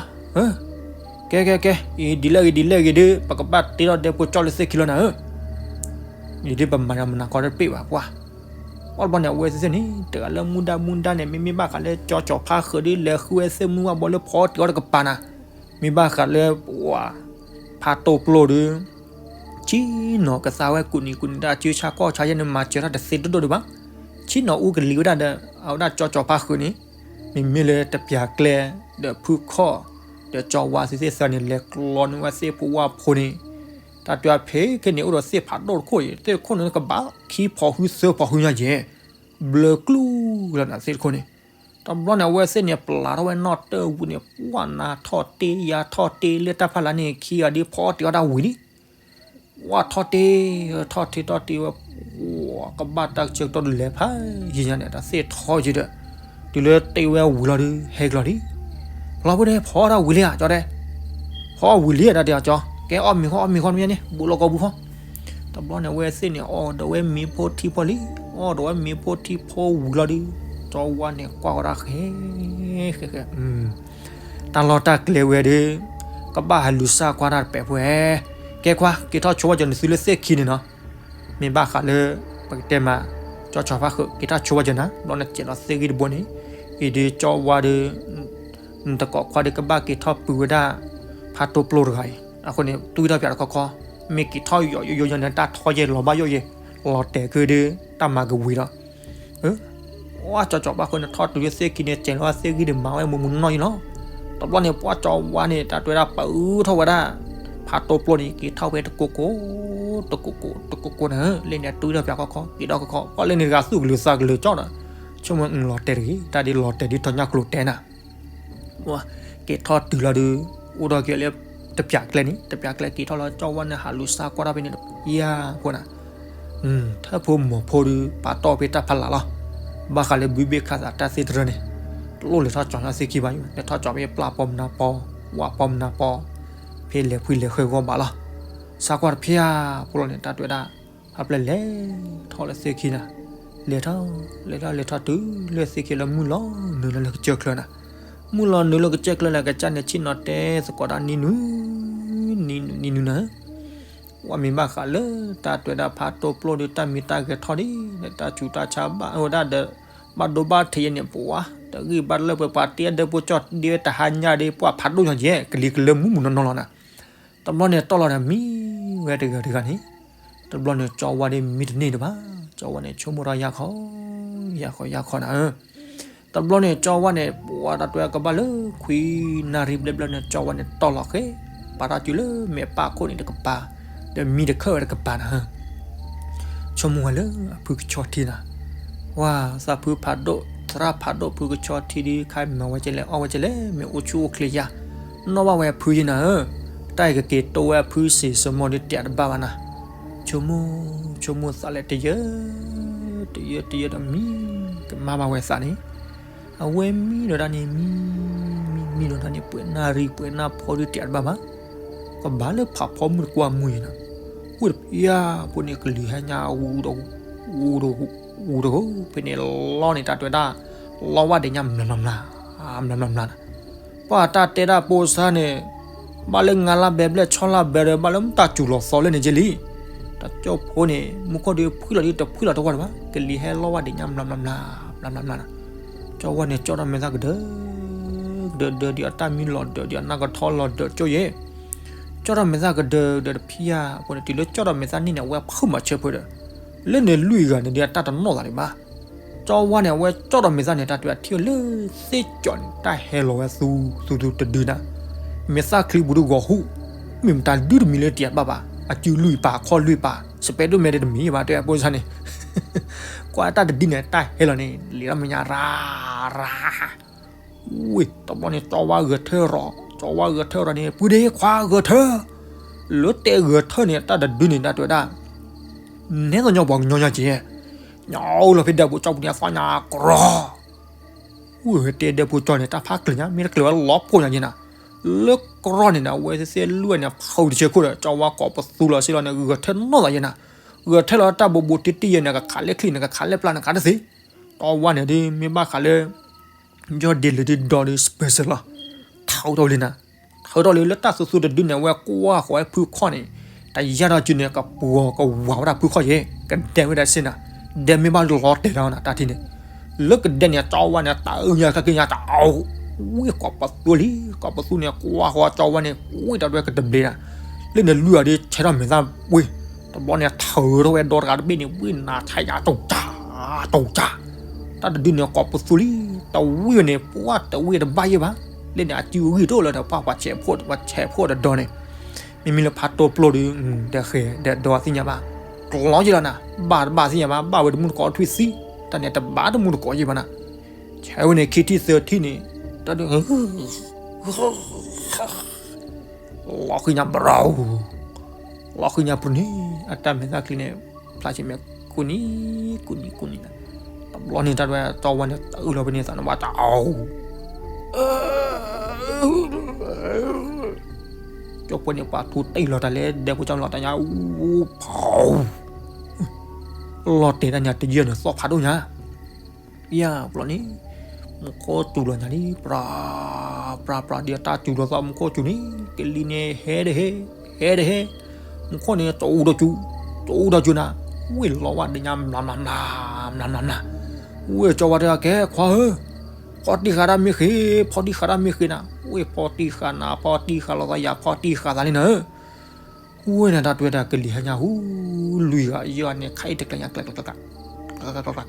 ကဲကဲကဲ, အံၤဒ်လဲၣ်ဂ့ၤဒ်လဲၣ်ဂ့ၤဒီး ပကဘၣ်တ့ထီၣ်ဒဲဖိကၠီလၢသ့ၣ်ခံလီၤနၤဧၢ. အံၤဒ်ပမၤဒီးမနၤကီတပ့ၢ်ဘၣ်ပှၢ် အီၣ်တဘျီန့ၣ် အဝဲသ့ၣ်န့ၣ် တဂၤလၢမူဒါမူဒါန့ၣ် မ့မ့ၢ်ဘၣ်ဃးလၢကၠီကၠီဖးဃုာ်ဒီး လဲၤဃုဝဲသ့ၣ်မုၢ်ဝၣ်ဘီလၢဖီတံၢ်အီၤတကပၤနၤ, မ့ၢ်ဘၣ်ဃးလၢ ပှၤ ဖးတိၢ်ပျိၢ်ဒီး ဆ့ၣ်နီၤကသါဝဲကူၣ်နံၤကူၣ်နံၤတၢ်ဆူးဆါကီၢ်ဆါယဲၢ်န့ၣ် မၤစၢၤတၢ်တသ့ဒိၣ်ဒိၣ်ဒံးဘၣ်. ဆ့ၣ်နီၤအူကလံၤဝဲဒၣ်ဒီး အဝဲဒၣ်ကၠီကၠီဖးဃုာ်န့ၣ် မ့မ့ၢ်လၢတပျၢ်ကျဲ ဒီးဖုခီၣ် ဒီးကၠီဝါသ့ၣ်သ့ၣ်သၢန့ၣ် လဲၤကျီန့ၢ်ဝဲသ့ၣ်ဖိဝၣ်ဖိန့ၣ် တၢ်တဲဖဲခဲန့ၣ် အိၣ်ဒီးသ့ၣ်ဖးဒိၣ်တခိၣ်အံၤ သ့ၣ်တခိၣ်န့ၣ် ကဘၣ်ခံဖီၣ်ဟုသၢဖီၣ်ဟုညါယဲၢ် ဘျၢကျူလီၤနၤသ့ၣ်တခိၣ်န့ၣ်. တဘျီန့ၣ် အဝဲသ့ၣ်န့ၣ် ပျၢ်ထီၣ်ဝဲနီၣ်တၢ်ဝံၤန့ၣ် ပှၢ်နၤထီၣ်တ့ ယၤထီၣ်တ့ လၢတၢ်ဖးလၢ်န့ၣ် ခံဂၤဒ်ဖီတံၢ်အီၤတၢ်ဝံၤလံ ဝၣ်ထီၣ်တ့ ထီၣ်တ့ထီၣ်တ့ဝဲ ကဘၣ်တၢ်ကဆၢကတီၢ်ဒုးလဲၤဖးယံၤညါန့ၣ် တၢ်သ့ၣ်ထီယံၤဒီး တုၤလၢတ့ဝဲဝံၤလီၤဒုး ဟဲကလီၤလံ. ဖျီဖိဒီး ဖီတၢ်ဝံၤလံဧါ ကၠီတဲ, ဖီဝံၤလံဧါ တၢ်တဲအီၤကၠီ, ကဲအီၣ်မ့ၤဃီ အီၣ်မ့ၤဃီ မ့ၢ်န့ၣ် ဘူးလီၤကီးဘူးဃီ. တဘျီန့ၣ် အဝဲသ့ၣ်န့ၣ် အီၣ်ဒီးဝဲမ့ၤဖိထံဖိလံ, အီၣ်ဒီးဝဲမ့ၤဖိထံဖိဝံၤလီၤဒုး ကၠီဝါန့ၣ် ကွၢ်ဃီတၢ်ဃဲ ဃဲဃဲ တၢ်လီၢ်တၢ်ကျဲဝဲဒီး ကဘၣ်ဟးလူၤစၢ်ကွၢ်တၢ်တပဲာ်ဖိဧဲ, ကဲခွါ က့ၤထီၣ်ဆိဝဲကၠီ နသုလၢသ့ၣ်ခံန့ၣ်နီၤ, မ့ၢ်ဘၣ်ဃးလၢ ပကတဲမး ကၠီဆီဖါဃုာ် က့ၤထီၣ်ဆိဝဲကၠီနၤ, ဘျီနစဲးလီၤသ့ၣ်ဂံၢ်တဘိန့ၣ်, အံၤဒုးကၠီဝါဒီး နတကိးခွါဒီးကဘၣ်က့ၤထီၣ်ပုၢ်ဝဲဒၣ် ဖးတိၢ်ပျိၢ်တဂၤအံၤ, အဃိန့ၣ် တွံၢ်ထီၣ်ပၠးတခီခီ, မ့ၢ်က့ၤထီၣ်ယိာ်ယိာ်ယိာ်န့ၣ် တၢ်ထီယဲၢ်လီၤဘၣ်ယိာ်ယဲၢ်, လီၤတဲာ်ခုဒီး တၢ်မၤကဝံၤလီၤ. ဝဲကၠီကၠီဘၣ်ဃိန့ၣ် ထီၣ်တုၤလၢသ့ၣ်ခံန့ၣ် စဲးလီၤသ့ၣ်ဂံၢ်ဒီးမၤဝဲမူးမူးနီၢ်နီၢ်ယဲၢ်လီၤ. တဘျီန့ၣ် ပှၢ်ကၠီဝါန့ၣ် တၢ်တဲဝဲဒၣ်ပၢထီၣ်ဝဲဒၣ် ဖးတိၢ်ပျိၢ်န့ၣ် က့ၤထီၣ်ဝဲတကိးကိး တကိးကိး တကိးကိးန့ၣ်, လၢန့ၣ်တွံၢ်ထီၣ်ပၠးခီခီ က့ၤထီၣ်ခီခီ, ပှၢ်လၢန့ၣ်တဂၤသူၣ်ကလုာ်သးကလုာ်ကၠီဒီး ဆိကမိၣ်လီၤတဲာ်တဂ့ၤ, တၢ်ဒ်လီၤတဲာ်ဒ်ထီၣ်ညၣ်ကျိၤတဲာ်နၤ က့ၤထီၣ်တုၤလီၤဒီး အိၣ်ဒီးက့ၤလၢ တပၠးကျဲန့ၣ်, တပၠးကျဲက့ၤထီၣ်လီၤ ကၠီဝါန့ၣ် ဟးလူၤစၢ်ကွၢ်တၢ်ဖဲန့ၣ် ယၤဖိနၤ, ထၢၣ်ဖိမီၤဖိဒီး ပာ်တီၢ်ဖဲတၢ်ဖးလၢ်လီၤ. ဘၣ်ဃးလၢဘုဘ့ၣ်ခးသးတၢ်သ့ၣ်တရၢန့ၣ် တလိၣ်လဲၤထီၣ်ကၠီညါသ့ၣ်ခံဘၣ်, လဲၤထီၣ်ကၠီဖဲပျၢ်ပီမနၤပီ, ဝၣ်ပီမနၤပီ, ဖဲလဲၤဖှံလဲၤဃဲၤဂီၢ်ဘၣ်လီၤ. စၢ်ကွၢ်တဖၣ်ဖိလီၤန့ၣ် တၢ်တဲဝဲဒၣ် ဟးပျဲၢ်လဲၤထီၣ်လၢသ့ၣ်ခံနၤ, လဲၤထီၣ် လဲၤထီၣ်လဲၤထီၣ်တုၤလၢသ့ၣ်ခံလၢမုၢ်လီၤနုာ်လီၤလၢကစၢၢ်ချၢနၤ, မုၢ်လီၤနုာ်လၢကစၢၢ်ချၢလၢကစၢ်န့ၣ် ဆ့ၣ်နီၤတဲသကိးတၢ်နံၤနုၤ နံၤနုၤနၤဧၢ, ဝဲမ့ၢ်ဘၣ်ဃးလၢတၢ်တဲဝဲဒၣ်ဖးတိၢ်ပျိၢ်ဒီး တၢ်မံၤတၢ်ဂဲၤထီၣ်ဒီး တၢ်ဆူးတၢ်ဆါဘၣ်ဝဲဒၣ်ဒီး ဘၣ်ဒိဘၣ်ထံးယဲၢ်န့ၣ် ပဝါ တဂံၢ်ဘၣ်လၢပှၤပှၤတ့အဒၢဖိကၠီဒ်ဝဲတဟါညါဒီး ပှၤဖးဒိၣ်ညါယဲၢ် ကလံၤကလၢမုၢ်မုၢ်နီၢ်နီၢ်လီၤနၤ. တဘျီန့ၣ်တီၢ်လီၤဒီးမံဝဲတဂၤတဂၤန့ၣ်, တဘျီန့ၣ် ကၠီဝါဒီးမံတန့ၢ်တဘၣ်, ကၠီဝါန့ၣ် ဆိကမိၣ်ထီၣ်ယၢ်ခီ ယၢ်ခီယၢ်ခီနၤဧၢ. တဘျီန့ၣ် ကၠီဝါန့ၣ် ပှၤတၢ်တဲကဘၣ်လၢခွံနၣ်ရံၣ်ဘျဲၣ်ဘျဲၣ်န့ၣ် ကၠီဝါန့ၣ်တီၢ်လီၤဃဲ ပာ်တၢ်စုလၢမဲာ်ပၢ်ခိၣ်န့ၣ်တကပၤ, ဒီးမံတခၢၣ်ဝဲတကပၤနၤဧၢ. ဆိကမိၣ်ဝဲလၢအဖုကဆီထံနၤ, ဝါ သးဖုဖးဒိၣ် သရၣ်ဖးဒိၣ်ဖုကဆီထံဒီး ခါမၤဝဲကဲလဲၣ် အီၣ်ဝဲကဲလဲၣ် မ့ၢ်အိၣ်ဆူၣ်အိၣ်ချ့ယၤ, နီၣ်ဘၣ်ဝဲအဖုယဲၢ်နၤဧၢ, တၢ်အံၤကက့ၤတိဝဲအဖုစ့ၢ်စ့ၢ်မီၢ်ဒီးတဲတဘၣ်ဘၣ်နၤ. ဆိကမိၣ် ဆိကမိၣ်သးလဲၣ်တယၢ တယၢတယၢဒီးမံ ကမၣ်ဘၣ်ဝဲသးန့ၣ်, အဝဲမံဒီးတၢ်န့ၣ် မံ မံ မံဒီးတၢ်န့ၣ် ပှဲၤနၣ်ရံၣ်ပှဲၤနၣ်ဖီဒီးတဲတဘၣ်ဘၣ်, ကဘၣ်လၢဖးဖီမုၢ်တကွၢ်မုၢ်ယဲၢ်နၤ, အိၣ်တပျၢ်ဖိန့ၣ်ကလံၤဟဲညါ အူဒီး အူဒီး အူဒီး ဖဲန့ၣ်လီၤန့ၣ် တၢ်တဲဝဲဒၣ် လီဝဲဒၣ်ညါမျးမျးမျး မျးမျးမျးနၤ, ပှၤတၢ်တဲဒၣ်ပိစါန့ၣ်, ဘၣ်လၢငါးလါဘဲဘျဲၣ်ဆီလါဘဲဒီး ဘၣ်လၢမတၤစူၤလီၤသီလၢန့ၣ်က့လံ. တကၠိဖိန့ၣ် မူခိၣ်ဒီးဖှံလီၤဒ်တဖှံလီၤတဝီတဘၣ်, ကလံၤဟဲလီၤဝဲဒ်ညါမျးမျးမျး, မျးမျးမျးနၤ, ကၠီဝါန့ၣ် ကၠီထီၣ်မဲာ်သၣ်ကဒၢ, ကဒၢဒၢဒ်အတၢ်မံလီၤဒၢး ဒ်အနၢ်ကထီလီၤဒၢးကၠိယဲၢ်, ကၠီထီၣ်မဲာ်သၣ်ကဒၢဒၢတဖံယါအဃိန့ၣ် တုၤလၢကၠီထီၣ်မဲာ်သၣ်န့ၣ်န့ၣ် အဝဲဖုးမၤဆၢဖိဒီး, လၢန့ၣ်လွံၢ်ဂၤန့ၣ်ဒ်အတၢ်တနီၣ်သးဒံးဘၣ်. ကၠီဝါန့ၣ် အဝဲကၠီထီၣ်မဲာ်သၣ်န့ၣ် တၢ်တဝဲထံၣ်အီၤလၢသ့ၣ်ကၠီန့ၣ် တၢ်ဟဲလီၤဝဲသူသူသူတဒုနၤ, မဲာ်သၣ်ချံပူၤဒုဂီၤဟူး, မ့ၢ်မတၤဒုတမံၤလၢတယၤဘၣ်ဘၣ်, အစုလွံၢ်ပာ်ခီၣ်လွံၢ်ပာ် စပဲဒိၣ်မဲဒ်တမံၤဘၣ် တဝဲပိစါန့ၣ် ကွၢ်တၢ်တဒုန့ၣ် တၢ်ဟဲလီၤန့ၣ် လံာ်ထီၣ်မဲာ်ညါရၤရၤ, ဝ့ၢ် တဘျီန့ၣ် ကၠီဝါဂဲၤထၢၣ်ရီၤ, ကၠီဝါဂဲၤထၢၣ်ရီၤန့ၣ် ပုၢ်ဒ့ခွါဂဲၤထၢၣ်, လၢတဲဂဲၤထၢၣ်န့ၣ် တၢ်တဒုန့ၣ် တၢ်တဝဲဒၣ် နဲသိးညီပှၤကညီညါက့ၤ, ညီလီၤဖဲဒဲပူၤကၠီပူၤန့ၣ် အသီညါကရီ, ဝ့ၢ်တဲဒဲပူၤကၠီန့ၣ် တၢ်ဖးကျၢၤညါ မ့ၢ်တကျၢၤဝဲလီၤဖိးညါယဲနၤ, လၢကရီန့ၣ်နၤ အဝဲသ့ၣ်လွံၢ်န့ၣ် ဖးဝံၤတဆၢခိၣ်ဒီး ကၠီဝါကိးပသူလီၤစ့လီၤန့ၣ် ဂဲၤထၢၣ်နီၢ်သးယဲနၤ, ဂဲၤထၢၣ်လီၤတၢ်ဘိးဘိးတံၢ်တံၢ်ယဲနၤ ကခးလၢချံန့ၣ် ကခးလၢပျၢ်န့ၣ် ကခးတသ့, ကၠီဝါန့ၣ်ဒ်မ့ၢ်ဘၣ်ဃးလၢ ယီၢ်ဒ့လၢဒ်ဒီးဒ် special လီၤ, ထၢထီၣ်လံနၤ, ထၢထီၣ်လံလၢတၢ်သူသူတဒုန့ၣ် အဝဲကွၢ်ဃီၤဝဲဖုခီၣ်န့ၣ်, တယၢ်ထီၣ်စုန့ၣ် ကပှီၤကဝၤဝဲဒၣ်ဖုခီၣ်ယဲ, ကဒဲဝဲဒၣ်စ့နၤ, ဒဲမ့ၢ်ဘၣ်လီၤတဲာ်ဒီးနၤတၢ်ထံၣ်န့ၣ်, လၢကဒဲန့ၣ် ကၠီဝါန့ၣ် တၢ်အုၣ်ညါကက့ၤညါတၢ်အီၣ်, ဝ့ၢ်ကိးပသူလံ, ကိးပသူန့ၣ် ကွၢ်ဃီၤကၠီဝါန့ၣ် ဝ့ၢ်တၢ်ဒွဲကတဘျ့နၤ, လၢန့ၣ်လွံၢ်အီၤဒ်ဆဲထီၣ်မဲာ်သၣ်ဝ့ၢ်, တဘျီန့ၣ် ထၢထီၣ်ဝဲဒီတဂၤတဘ့ၣ်န့ၣ် ဝ့ၢ်နၤဆဲယါတိၢ်ကၢ်, တိၢ်ကၢ် တၢ်တဒုန့ၣ် ကိးပသူလံ, တဝံၣ်န့ၣ် ပှၢ်တဝံၣ်တဘၣ်ယဲၢ်ဘၣ်, လၢန့ၣ် အစုဂံၢ်တအိၣ်လၢၤဒီး ပှၢ်ပှၤဆဲးဖိတဒီန့ၣ်, မ့မ့ၢ်လၢဖးတိၢ်ပျိၢ်ဒီး ဒီးဃဲၤဒီးဒီသ့ၣ်ညါဘၣ်, ကျီယဲၢ်လီၤနၤ, ဘၣ်တဘၣ်သ့ၣ်ညါဘၣ်, ဘၣ်ဝဲတမူတကိးထွံၣ်သံ, တၢ်န့ၣ်တဘၣ်တမူတကိးယဲၢ်ဘၣ်နၤ, ဆဲးဝဲန့ၣ် ခံထံၣ်သၢထံၣ်န့ၣ်, တၢ်ဒု လီၤဃံညါဘြီၤ, လီၤဃံညါပူၤန့ၣ် အတၢ်မဲာ်သၣ်ချံန့ၣ် ဖျါဆံးမဲာ်ကူနံၤကူနံၤကူနံၤနၤ, တဘျီန့ၣ် တၢ်ဒွဲကၠီဝါန့ၣ် တအုၣ်လီၤဖဲန့ၣ်သးန့ၣ် ဝါတအီၣ်, ကၠီပှဲန့ၣ် ပှၤထူတံၢ်လီၤတၢ်လဲၤဒဲဖိကၠီလီၤတၢ်ညါ, ဖီ လီၤတဲာ်တၢ်ညါတယၢၢ်န့ၣ် သီၣ်ဖးဒိၣ်ညါ ယၤဘျီန့ၣ် မူခိၣ်စူၤလီၤညါလံ ပြၤ ပြၤ ပြၤ ဒ်အတၢ်စူၤလီၤသီ မူခိၣ်စူၤန့ၣ် ကလံၤန့ၣ်ဟဲတဟဲ ဟဲတဟဲ, မူခိၣ်န့ၣ် တအူဒီးစူၤ တအူဒီးစူၤနၤ, ဝ့ၢ်လီၤဝဲဒၣ်ညါ မျးမျးမျး မျးမျးမျး, ဝ့ၢ်ကၠီဝါတဲ ကဲခွါဧၢ, ဖီတံၢ်ဃာ်တၢ်မ့ၢ်ဃ့ ဖီတံၢ်ဃာ်တၢ်မ့ၢ်ဃ့နၤ, ဝ့ၢ်ဖီတံၢ်ဃာ်နၤ ဖီတံၢ်ဃာ်လီၤသး ယၤဖီတံၢ်ဃာ်သးလံနၤဧၢ ဝဲန့ၣ်တၢ်တွဲတၢ်ကလံၤဟဲညါဟူ လွံၢ်ဂၤယဲၢ်ဂၤန့ၣ် ခါအံၤတကျဲညါ ကျဲကျဲကျဲကျဲ ကျ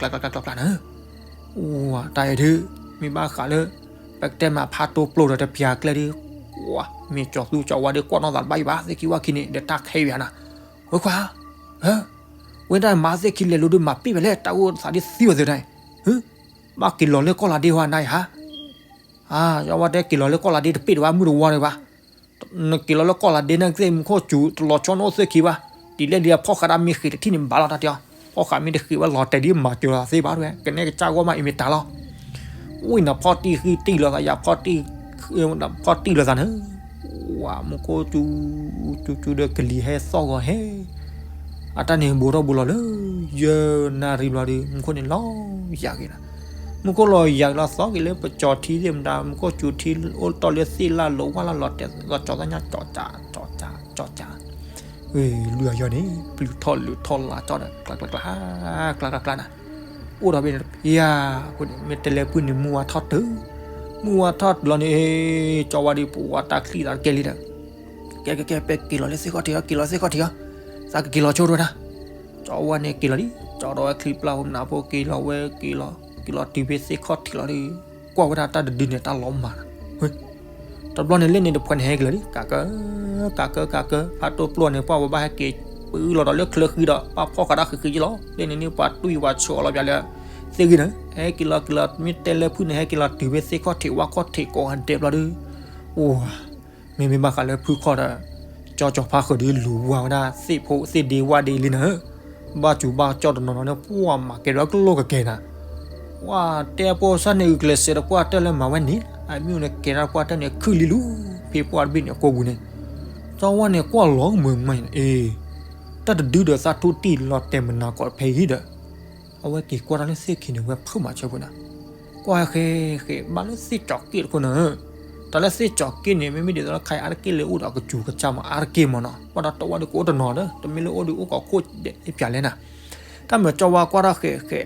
ဲကျဲကျဲကျဲနၤ, ဝဲတၢ်အဲၣ်ဒိး မ့ၢ်ဘၣ်ဃးလၢ ပကတဲမးဖးတိၢ်ပျိၢ်ဒီးတပျၢ်ကျဲဒီး ကွၢ် မ့ၢ်ကၠီၤသူကၠီၤဝါဒီး ကွၢ်နီၢ်သးတဘၣ်အံၤဘၣ် သ့ၣ်ခံဝၣ်ခံန့ၣ် ဒီးတၢ်ခဲအံၤယၤနၤ, ဝဲခွါ ဝဲဒၣ်မၤသ့ၣ်ခံလဲၤလိၤဒုးမၤပ့ၢ်ဝဲလဲၣ် တၢ်အိၣ်သးဒ်သံဝဲသ့ၣ်တၢ်အံၤ, ဘၣ်က့ၤလီၤလၢကီၢ်လၤဒ့ဟီနၤအံၤဟါ အါ ယဝဲတဲက့ၤလီၤလၢကီၢ်လၤဒ့တပ့ၢ်တဝါ မုၢ်တဝါတဝါ, နက့ၤလီၤလၢကီၢ်လၤဒ့ နကသ့ၣ်မူခိၣ်စူၤ တလီၤဆီနအိၣ်သ့ၣ်ခံဘၣ်, ဒ်လဲၣ်ဒ်ဖီၣ်ဃာ်ဒၣ်မ့ၢ်ဃ့ၢ်တထံၣ်န့ၣ် ဘၣ်လီၤတၢ်တဲအီၤ, ဖီၣ်ဃာ်မ့ၢ်တဃ့ၢ်ဝဲလီၤတဲာ်ဒ်မၤစၢၤလီၤသ့ဘၣ်တဝဲ ကနဲကစၢ်ဂီၢ်မးအံၤမ့ၢ်တၢ်လီၤ ဝံၤနဖီၣ်တံၢ်ဃံတံၢ်လီၤသး ယၤဖီၣ်တံၢ်လီၤသးန့ၣ်, ဝဲမူခိၣ်စူၤ စူၤစူၤဒီးကလံၤဟဲသီၣ်ဂီၤဟဲ, အတၢ်န့ၣ်ဘူးထီၣ်ဘူးလီၤလၢ ယဲၢ်နၣ်ရံၣ်ဘျီဒီး မူခိၣ်န့ၣ်လီၤယၤက့ၤနၤ, မူခိၣ်လီၤယၤက့ၤလီၤသီက့ၤလၢပကၠီၤထံသ့ၣ်မတၤ မူခိၣ်စူၤထံအိၣ်တီၢ်လၢသ့ၣ်လၢ်လိၤဝၢ်လၢ်လီၤတဲာ် ကၠီၤသီညါ ကၠီၤကၠး ကၠီၤကၠး ကၠီၤကၠး လွံၢ်အယီၤန့ၣ် ပျုၤထီၣ်လုၢ်ထီၣ်လၢ်ထီၣ်ဒီး ကျါကျါကျါ ကျါကျါကျါနၤ, အိၣ်ဒီးဖဲန့ၣ်တပျၢ်အဃိန့ၣ် မ့ၢ်တဲလဲၤဖုၣ်န့ၣ် မုၢ်ဝါထီၣ်တုၤ, မုၢ်ဝါထီၣ်တုၤလီၤန့ၣ် ကၠီဝါဒီးပဝါတၢ်ချံသးတကဲလံဒီး, ကဲကဲကဲ ပဲက့ၤလီၤလၢသ့ၣ်ခီၣ်ထံးလီၤ က့ၤလီၤသ့ၣ်ခီၣ်ထံးလီၤ, သးကက့ၤလီၤဆိတဝဲဒၣ်, ကၠီဝါန့ၣ်က့ၤလီၤလံ ကၠီဒီးဝဲချံပျၢ်ဖိမနုၤဖိက့ၤလီၤဝဲက့ၤလီၤ က့ၤလီၤတုၤဖဲသ့ၣ်ခီၣ်ထံးလီၤဒီး, ကွၢ်ဝဲဒၣ်တၢ်တဒုန့ၣ် တၢ်လီၤမၢ်နၤ တဘျီန့ၣ်လၢန့ၣ်တဖှဲန့ၣ်ဟဲက့ၤလီၤလံ ကးကၢ ကးကၢ ကးကၢ ဖးတိၢ်ပျိၢ်န့ၣ် ပှၢ်ဝဲဘၣ်ဟဲက့ၤ ပလီၤဒီးလၢချၢဃံဒီး ပှၢ်ဖီၣ်ဃာ်ဒၣ်ဃံဃံယ့လီၤ လၢန့ၣ်န့ၣ် ပှၤတွံၢ်ပှၤဆှၢအီၤလီၤပျၢ်လၢ သ့ၣ်ဂံၢ်န့ၣ် ဟဲက့ၤလီၤက့ၤလီၤ မ့ၢ်တဲလဲၤဖုၣ်န့ၣ်ဟဲက့ၤလီၤတုၤဖဲသ့ၣ်ခီၣ်ထံးဝါခီၣ်ထံးကိးဂၤဒဲးဘျီဒီး, အိၣ် မ့မ့ၢ်ဘၣ်ဃးလၢဖုခီၣ်ဒီး ကၠီကၠီၤဖါဃုာ်ဒီးလူၤဝါဝဲဒၣ်သ့ၣ်ဖိသ့ၣ်ဒ့ဝါဒ့လံနၤဧၢ, ဘၣ်စူၤဘၣ်ကၠီၣ်တနီၤနီၤန့ၣ် ပှၢ်မၤကဲၤဒီးကလိကကဲၤနၤ, ပှၢ်တဲအဖိစၢ်န့ၣ် ဂုာ်ကျဲးစၢးဒီးပှၢ်တၢၢ်လၢမၤဝဲန့ၣ် အမ့ၢ်အိၣ်န့ၣ်ကဲၤဒၣ်ပှၢ်တၢၢ်န့ၣ် ခုၣ်လံလူၤ ဖဲပှၢ်တဘ့ၣ်န့ၣ်အကိာ်ပူၤန့ၣ်, ကၠီဝါန့ၣ်ကွၢ်လီၤကမၢၤမးအံၤ, တၢ်တဒုဒီးသးထူတံၢ်လီၤတဲာ်မနၤကိးဖဲအံၤဒီး အဝဲက့ၤကွၢ်တၢ်လၢသ့ၣ်ခံန့ၣ် ဝဲဖုၣ်မၤဆၢဖိနၤ, ကွၢ်ဃဲဃဲ ဘၣ်လၢသ့ၣ်ကၠီၤက့ၣ်တခိၣ်န့ၣ်, တၢ်လၢသ့ၣ်ကၠီၤက့ၣ်န့ၣ် မ့မ့ၢ်ဒ်သိးလၢခါအံၤအါတက့ၢ်လၢအိၣ်ဒီးအကစူၤကစၢ်မး အါတက့ၢ်မးနီၤ, ဘၣ်ဒီးတဝီဒုးကအိၣ်တနီၤဒီး တမ့ၢ်လၢအိၣ်ဒုးအိၣ်ကိးခိၣ်ဒဲးပျးလဲၣ်နၤ. တၢ်မၤကၠီဝါကွၢ်ထီၣ်ဃဲဃဲ,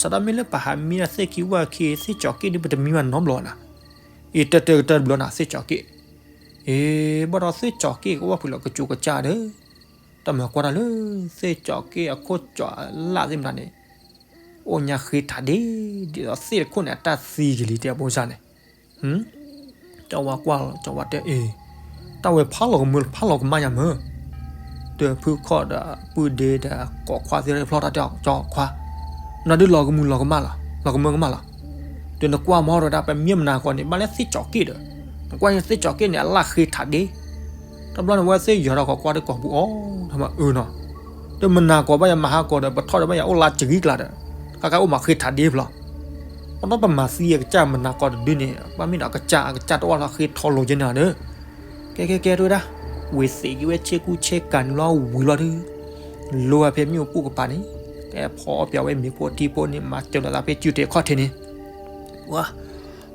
စးထီၣ်မ့ၢ်လၢပဟးမံဒီးသ့ၣ်ခံဝၣ်ခံ သ့ၣ်ကၠီၤက့ၣ်ဒုး ပတမံဘၣ်နီတဘျီနၤ. အံၤတၢ်တၢ်ကတၢၢ်တဘျီနၤ သ့ၣ်ကၠီၤက့ၣ်, အ့ ဘၣ်ဒီးသ့ၣ်ကၠီၤက့ၣ်ကဝၢ်ဖုးလီၤကစူၤကစၢ်ဒီး, တၢ်မၤကွၢ်တၢ်လၢ သ့ၣ်ကၠီၤက့ၣ်အခိၣ်ကၠီၤအလၣ်သ့ၣ်မတၤန့ၣ် အိၣ်ညါဃ့ထးဒ့, ဒ်သိးသ့ၣ်တခိၣ်န့ၣ် အတၢ်သံကလံၤတဲအဖိစၢ်န့ၣ်, ကၠီဝါကွၢ်လီၤ ကၠီဝါတဲအ့ၤ, တၢ်ဝဲဖးလီၤကမၢဖးလီၤကမၣ်ညါမၢ, ဒီးဖုခီၣ်ဒီးပုၢ်ဒ့ဒီးကိးခွါသ့ၣ်တဖျီၣ်တၢ်တဲအီၤ ကၠီခွါ, နဒီးလီၤကမုာ်လီၤကမၣ်လီၤ လီၤကမၢကမၣ်လီၤ. ဒီးနကွၢ်မီဒီးဒၣ် ပမ့ၢ်မနၤကီးန့ၣ် ဘၣ်လၢသ့ၣ်ကၠီၤက့ၣ်ဒီး, နကွၢ်န့ၣ်သ့ၣ်ကၠီၤက့ၣ်န့ၣ် အလၣ်ဃ့ထးဒ့, တဘျီန့ၣ် ဝဲသ့ၣ်ယီၤဒီးကိးခွါဒီးကိးပူၤအီၤ ထီၣ်မးအၢနီၤ, ဒီးမနၤကီးဘၣ်ယၤမၤဟါကီးဒီး ပထီၣ်ဒီးဘၣ်ယၤအိၣ်လါစဂံကျါဒီး, တခါခါအိၣ်မးဃ့ထးဒ့ဖျီၣ်, အဒီးပမၤသံအကစၢ်မနၤကီးတဒုန့ၣ် ဘၣ်မ့ၢ်ဒီးအကစၢ်အကစၢ်တအိၣ်လီၤဃ့ထီၣ်လိၤက့ၤနၤဒီး, ကဲကဲကဲတဝဲဒၣ်, ဝံၤသ့ၣ်က့ၤဝဲဆ့ကူဆ့ကၤန့ၣ်လီၤဝံၤလီၤဒီး, လိၤဝဲဖဲမ့ၣ်အူပူၤကပၤန့ၣ်, ကဲဖီအီၣ်ပၠးဝဲမ့ၤဖိထံဖိန့ၣ် မၤစၢၤလိာ်သးဖဲစုတဲာ်ခီၣ်ထံးန့ၣ်, ဝါ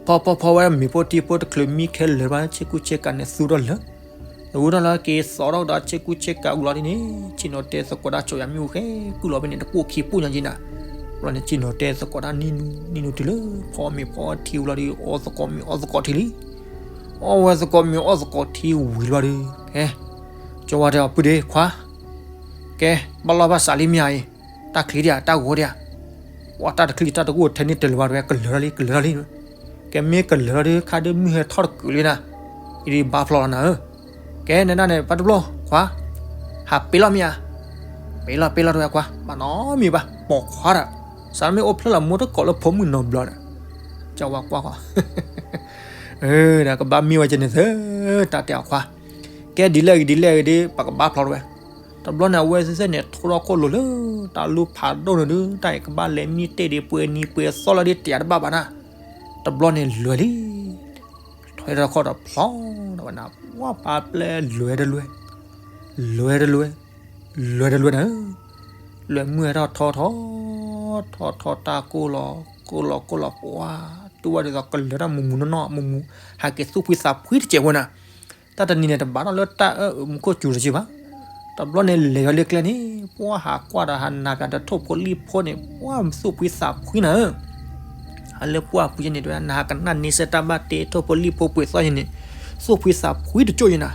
ဖီဖီဖီဝဲမ့ၤဖိထံဖိတချုးမံခဲလၢာ်ဘၣ် ဆ့ကူဆ့ကၤန့ၣ်သူထီၣ်လၢာ်, ဝံၤထီၣ်လၢက့ၤသီထီၣ်ကဒီးဆ့ကူဆ့ကၤဝံၤလီၤဒ်န့ၣ်, ဆ့ၣ်နီၤတဲသကိးတၢ်ဆိယၤမ့ၣ်အူဃဲကုၣ်လီၤဖဲန့ၣ် တပိၢ်ခံပိၢ်ညါက့ၤနၤ, ဘျီန့ၣ် ဆ့ၣ်နီၤတဲသကိးတၢ်နံၣ်နူ နံၣ်နူတုၤလၢ ဖီမ့ၤဖီထံဝံၤလီၤဒီး အီၣ်သကိးမ့ၤအီၣ်သကိးထံလံ, အီၣ်ဝဲသကိးမ့ၤအီၣ်သကိးထံဝံၤလီၤဒီး, ကဲ, ကၠီဝါတဲအီၤ ပုၢ်ဒ့ခွါ, ကဲ, ဘၣ်လီၢ်ဘၣ်စးလံမ့ၢ်ဧါအံၤ, တၢ်ချံဒံးဧါ တၢ်ဂီၤဒံးဧါ, ပှၤတၢ်တချံတၢ်တဂီၢ်ထဲန့ၣ်တလၢၤဘၣ်တဝဲ ကလၢၤထီၣ်လံ ကလၢၤထီၣ်လံ, ကဲမ့ၢ်ကလၢၤထီၣ်ဒီး ခါဒုးမုၢ်ဟဲထီၣ်တကုာ်လံနၤ, အံၤဒ်ဘါဖျီလီၤနၤဧၢ, ကဲနဒၣ်န့ၣ် ဘၣ်တဘျီခွါ, ဟးပ့ၤလီၤမ့ၢ်ဧါ, ပ့ၤလီၤပ့ၤလီၤတဝဲခွါ ဘၣ်နီတမံၤဘၣ် ပိာ်ခွါဒီး, စးမ့ၢ်အိၣ်ဖျဲၣ်လီၤ မိၢ်တကိးလၢဖိမုၣ်နီတဘျီဒီး, ကၠီဝါကွၢ်ဃီ ဒီးကဘၣ်မ့ၢ်ဝဲကဲန့ၣ်သၢ, တၢ်တဲအီၤခွါ, ကဲဒ်လဲၣ်ဂ့ၤဒ်လဲၣ်ဂ့ၤဒီး ပကဘါဖျီတဝဲ, တဘျီန့ၣ် အဝဲသ့ၣ်သ့ၣ်န့ၣ် ထိထီၣ်ခိၣ်လိၤလၢ တၢ်လူၢ်ဖးဒိၣ်န့ၣ်ဒီး တၢ်အံၤကဘၣ်လဲၤမံတ့ၢ်ဒံးပှဲၤနံၤပှဲၤသီလီၤဒီး တယၤတဘၣ်ဘၣ်နၤ, တဘျီန့ၣ်လဲၤလံ ထွဲထီၣ်ခိၣ်ဒီးဖျီဒီးဝဲနၤ ပှၢ်ပၢ်ပျဲလဲၤတလဲၤ, လဲၤတလဲၤ, လဲၤတလဲၤနၤ, လဲၤမုၢ်ဟဲထီၣ်ထီထီ, ထီထီတၢ်ကိၢ်လီၤ, ကိၢ်လီၤကိၢ်လီၤပှၢ်, တူၢ်ဝဲဒ်သိးကလၢၤတၢ်မူးမူးနီၢ်နီၢ် မူးမူး, ဟးက့ၤသူၣ်ဖှံသးဖှံတစဲးဝဲနၤ, တၢ်တနံၤန့ၣ် တဘၣ်ထီၣ်လၢတၢ်အၢၣ်မူခိၣ်စူၤတက့ၢ်ဘၣ်, တဘျီန့ၣ်လဲၤဝဲလၢကျဲန့ၣ် ပှၢ်ဟးကွၢ်ဒီးဟးနၢ်ပၠးဒီးထိၣ်ဖိလံၣ်ဖိန့ၣ် ပှၢ်သူၣ်ဖှံသးဖှံနၤဧၢ ဟးလၢပှၢ်ပူၤယဲန့ၣ် တဝဲ နဟးကနၣ်န့ဆၢၣ်တၢ်ဘၣ်တ့ထိၣ်ဖိလံၣ်ဖိပှ့ၤသီယဲန့ၣ် သူၣ်ဖှံသးဖှံတကၠိၢ်ယဲနၤ,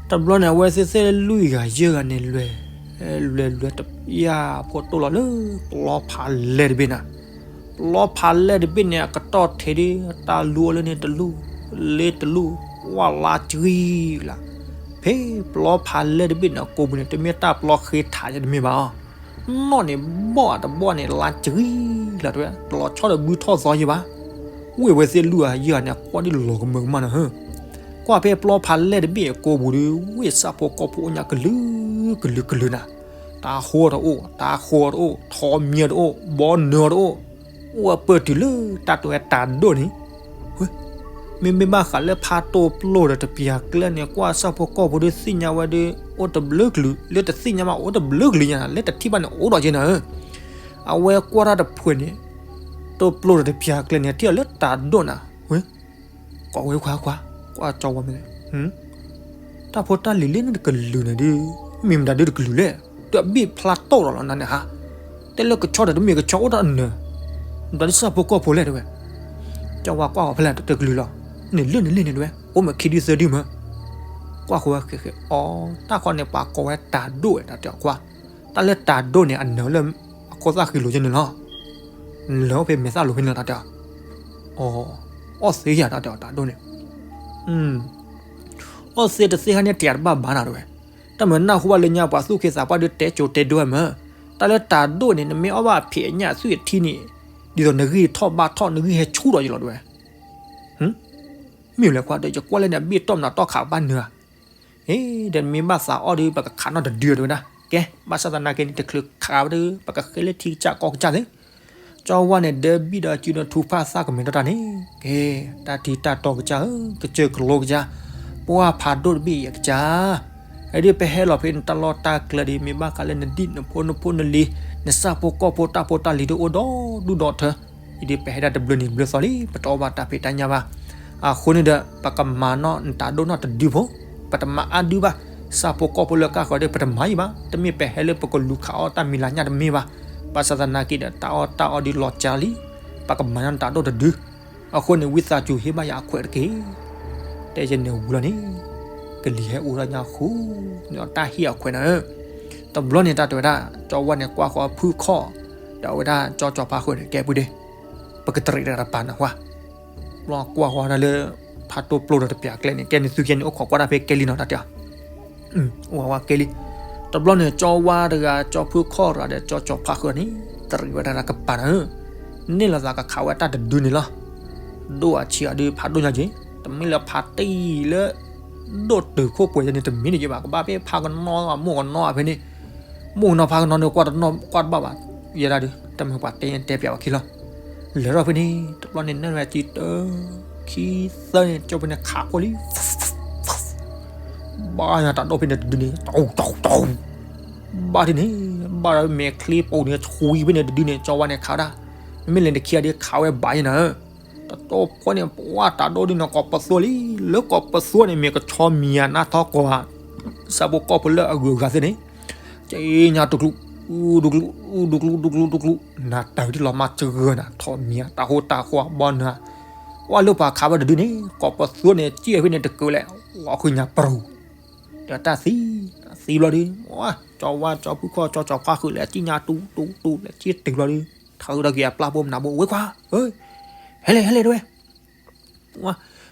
တဘျီန့ၣ် အဝဲသ့ၣ်သ့ၣ်လွံၢ်ဂၤယဲၢ်ဂၤန့ၣ် လဲၤ လဲၤလဲၤတယၢ်ဖိတိၢ်လီၤလၢ ပျီဖးလဲၢ်တဘ့ၣ်နၤ, ပျီဖးလဲၢ်တဘ့ၣ်န့ၣ် အကတီၢ်ထဲဒၣ် တၢ်လူအီၤလၢန့ၣ်တလူၢ် လၢတလူၢ် ဝၢ်လါကရံၣ်လၢ်, ဖဲပျီဖးလဲၢ်တဘ့ၣ်န့ၣ် အကိာ်ပူၤန့ၣ် တမ့ၢ်တၢ်ပျီဃ့ထးယဲတမ့ၢ်ဘၣ်အီၤ, နီၣ်န့ၣ်ဘီၣ်အတဘီၣ်န့ၣ် လါကရံၣ်လၢ်တဝဲ တလီၤဆီဒီးဘုထီၣ်သီယဲဘၣ်, ဝ့ၢ်ဝဲသ့ၣ်လွံၢ်ဂၤယဲၢ်ဂၤန့ၣ် အကွၢ်ဒ်လီၤကမၢကမၣ်နၤဧၢ, ကွၢ်ဖဲပျီဖးလဲၢ်တဘ့ၣ်အကိာ်ပူၤဒီး ဝ့ၢ်ဆၣ်ဖိကီၢ်ဖိအိၣ်ညါကလုာ်ကလုာ်ကလုာ်နၤ, တၢ်ဃိတအိၣ် တၢ်ဃိတအိၣ် ထီမံတအိၣ် ဘီနၢတအိၣ်, အိၣ်ဝဲပၢၢ်တုၤလၢတၢ်တဝဲတၢ်ဒိၣ်န့ၣ်, မ့မ့ၢ်ဘၣ်ဃးလၢဖးတိၢ်ပျိၢ်ဒီးတပျၢၤကျဲန့ၣ် ကွၢ်ဆၣ်ဖိကီၢ်ဖိဒီးသ့ၣ်ညါဝဲဒီး အိၣ်တဘျုးကလုာ် လၢတသ့ၣ်ညါမးအိၣ်တဘျုးကလုာ်ညါနၤ လၢတထံၣ်ဘၣ်န့ၣ်အိၣ်ဒီးက့နၤဧၢ, အဝဲကွၢ်တၢ်တဖုန့ၣ် တိၢ်ပျိၢ်ဒီးတပျၢၤကျဲန့ၣ် ထံၣ်အီၤလၢတၢ်ဒိၣ်နၤ, ဝဲ ကိးဝဲခွါခွါ, ကွၢ်ကၠီဝါမ့ၢ်လဲၣ်, တၢ်ဖိတၢ်လံၤလၢန့ၣ်တကလုာ်န့ၣ်ဒုး, မ့ၢ်မတၤဒုးတကလုာ်လဲၣ်, ဒီးအဘ့ၣ်ဖျါတိၢ်ဒီးလီၤနၤန့ၣ်ဟါ, တဲလၢကဆီဒီးတမ့ၢ်ကဆီအိၣ်တၢ်အနၢၤ, မတၤဒုးဆၣ်ဖိကီၢ်ဖိလဲၣ်တဲဝဲ, ကၠီဝါကွၢ်အီၤဖဲလဲၣ်တကလုာ်လီၤ, န့ၣ်လၢန့ၣ်လၢန့ၣ်တဲဝဲ, အိၣ်မ့ၢ်ခံဒုသၢဒုမၢ်, ကွၢ်ဃီဝဲဃဲးဃဲး အီ တၢ်ခီန့ၣ်ပှၤကိးဝဲတၢ်ဒိၣ်ဝဲတၢ်တဲအီၤခွါ, တၢ်လၢတၢ်ဒိၣ်န့ၣ် အနၢၤလၢ အခိၣ်သၣ်ဃံလိၤက့န့ၣ်လီၤ, လၢအိၣ်ဖဲမဲာ်သၣ်လိၤဖဲန့ၣ်လီၤတၢ်တဲအီၤ, အီ အီၣ်သ့ယၤတၢ်တဲအီၤတၢ်ဒိၣ်န့ၣ်, အီၣ်သ့တသ့ဟါန့ၣ်တယၤတဘၣ်ဘၣ်နၤတဲဝဲ, တၢ်မၤနၢ်ဟူဘၣ်လၢညါပှၤသူၣ်က့သးပှၢ်ဒုးတဲကိၤတဲဒိၣ်ဝဲမၢ်, တၢ်လၢတၢ်ဒိၣ်န့ၣ် နမ့ၢ်အီၣ်ဘၣ်ဖံးအညၣ်သွံၣ်အထံန့ၣ်, ဒ်သိးနဂံၢ်ထီၣ်ဘါထီၣ်နဂံၢ်ဟဲဆူၣ်ဒီးယလီၤတဲဝဲ, မ့ၢ်လဲၣ်ခွါဒီး ယကွၢ်လၢန့ၣ် အဘ့ၣ်တီၢ်မနုၤတီၢ်ခးဘၣ်နၢၤဧါ, အ့ ဒီးမ့ၢ်ဘၣ်သးအီၣ်ဒီး ပကခးနီၣ်တဒုတဲဝဲဒၣ်, ကဲ ဘၣ်ဆၣ်သနာ်က့န့ၣ် တချုးခးဘၣ်ဒီး ပကဃ့လၢထံကစၢ်ကီၢ်ကစၢ်သ့, ကၠီဝါန့ၣ် ဒၢဘံၣ်ဒီးစုဒီးထူဖၣ်သၣ်ကမဲာ်ထီၣ်တၢ်န့ၣ်, ကဲ တၢ်ထံတၢ်တီကစၢ်ဧၢ, ကစၢၢ်ကလိကစၢ်, ပှၢ်ဖးဒိၣ်တဘ့ၣ်အံၤအကစၢ်, အဒုးပဟဲလီၤဖဲနတၢ်လီၢ်တၢ်ကျဲဒီး မ့ၢ်ဘၣ်ဃးလၢနဒံၣ်နဖိနဖိနလံၤ နဆၣ်ဖိကီၢ်ဖိတၢ်ဖိတၢ်လံၤဒီးအိၣ်ဒီဒူၣ်ဒီထၢ ယဒုးပဟဲဒၣ်တဘျုးနံၤတဘျုးသီလံ ပတအီၣ်ဘၣ်တၢ်ဖံးတၢ်ညၣ်ဘၣ်. အဃိန့ၣ်ဒီး ပကမၤနီၣ်နတၢ်ဒိၣ်နီၢ်တဒုဖိ, ပတမၤအါဒုဘၣ်. ဆၣ်ဖိကီၢ်ဖိလၢကၢ်ဃီၤဒီး ပတမၤယံၤဘၣ်. တမ့ၢ်ပဟဲလၢပကလူၤခးအီၣ်တၢ်မံၤလၤညၣ်တမ့ၢ်ဘၣ်. ဘၣ်ဆၣ်သနာ်က့ဒီး တၢ်အီၣ်တၢ်အီဒုးလီၤစှၤလံ. ပကမၤနီၣ်နတၢ်ဒိၣ်တဒု. အဃိန့ၣ် ဝံသးစူၤဟ့ၣ်ဘၣ်ယၤအခွဲးတက့ၢ်. တဲယန့ၣ်ဝံၤလီၤန့ၣ် ကလံၤဟဲအိၣ်ထီၣ်ညါဃုာ်န့ၣ်ဒီး တၢ်ဟ့ၣ်အခွဲးနၤဧၢ. တဘျီန့ၣ် တၢ်တဲဝဲဒၣ် ကၠီဝါန့ၣ် ကွၢ်ဃီၤဖုၣ်ခီၣ် ဒီးအဝဲဒၣ်ကၠီကၠီၤဖါဃုာ်န့ၣ် ကဲပုၢ်ဒ့, ပကတရံးတၢ်တပၤနၤဝဲ. ဘျီကွၢ်ဃီၤတၢ်လၢ ဖးတိၢ်ပျိဒီးတပျၢ်ကျဲန့ၣ် ကဲန့ၣ်သုကဲန့ၣ် အိၣ်ခိးကွၢ်တၢ်ဖဲကဲလံနီၤ တၢ်တဲအီၤ အိၣ်ဝဲကဲလံ. တဘျီန့ၣ် ကၠီဝါတဂၤ ကၠီဖုၣ်ခီၣ်တဂၤဒီး ကၠီကၠီၤဖါဃုာ်န့ၣ် တရံးဝဲဒၣ်တၢ်တကပၤနၤဧၢ. န့ၢ်လိာ်သးကခးဝဲတၢ်တဒုန့ၣ်လီၤ. ဒိၣ်အဆံးအီၤဒုးဖးဒိၣ်ညါက့ၤ, တမ့ၢ်လၢဖးတံၢ်လၢ ဒိၣ်တုာ်ခိၣ်ပှဲၤယဲန့ၣ် တမ့ၢ်န့ၣ်က့ၤဘၣ်, ကဘၣ်ဖဲဖးကနီၣ်မိၢ်ကနီၣ်ဖဲန့ၣ်, မိၢ်ကနီၣ်ဖးကနီၣ်န့ၣ် ကွၢ်တနီၣ်ကွၢ်တဘၣ်ဘၣ်. ယဲဒၣ်ဒုး တမ့ၢ်ပှၤတဲတဲပျးဝဲခံလီၤ. လဲၤထီၣ်ဖဲန့ၣ် တဘျီန့ၣ် နၢ်ဝဲကံတၢ ခံသၢန့ၣ် ကၠီဖဲန့ၣ်ခးခိၣ်လံ ဘၣ်ညါတၢ်ဒိၣ်ဖဲန့ၣ်တဒုန့ၣ် တၢ်တၢ်တၢ်, ဘၣ်ဒ်န့ၣ် ဘၣ်ဒီးမဲာ်ချံပူၤန့ၣ် ဆွံဖဲန့ၣ်တဒုန့ၣ် ကၠီဝါန့ၣ်ခးဒၣ်, မ့မ့ၢ်လဲၤတခံဂၤဒုးခးဝဲဘၣ်ယဲနၤဧၢ. တတီဖိန့ၣ် ပှၢ်တၢ်ဒိၣ်ဒုးနီၤ ကိးပသူလံ, လၢကိးပသူန့ၣ် မ့ၢ်ကဆီမံၤအနါထီၣ်ကိးဧါ, ဆၣ်ဖိကီၢ်ဖိလၢအဂုၤအဂၤသ့ၣ်န့ၣ် ကညါတူၤကျူ, ဒူကျူ, ဒူကျူ, ဒူကျူ, ဒူကျူ, ဒူကျူ, နၤတၢ်ဒ်လီၤမၤစၢၤနၤ ထီၣ်မံၤအတၢ်ဟိတၢ်ဃီဘီနၤ, ကွၢ်လၢပှၤခးဝဲတဒုန့ၣ် ကိးပသူန့ၣ် ကံၣ်ဖဲန့ၣ်တကၢၤလဲၣ်, ဝီၤဃုညါပရူၤ, ဒီးတၢ်သံ, သံဘျီဒုး, ကၠီဝါကၠီဖုၣ်ခီၣ်ကၠီကၠီၤဖါဃုာ်လဲၣ် ကံၣ်ညါတူၤတူၤတူၤလဲၣ် ကံၣ်တုၤဘျီဒုး, ထၢဒီးက့ၤအပျၢ်ဖိမနၤဘိဝဲခွါ, ဟဲလဲၣ် ဟဲလဲၣ်တဝဲ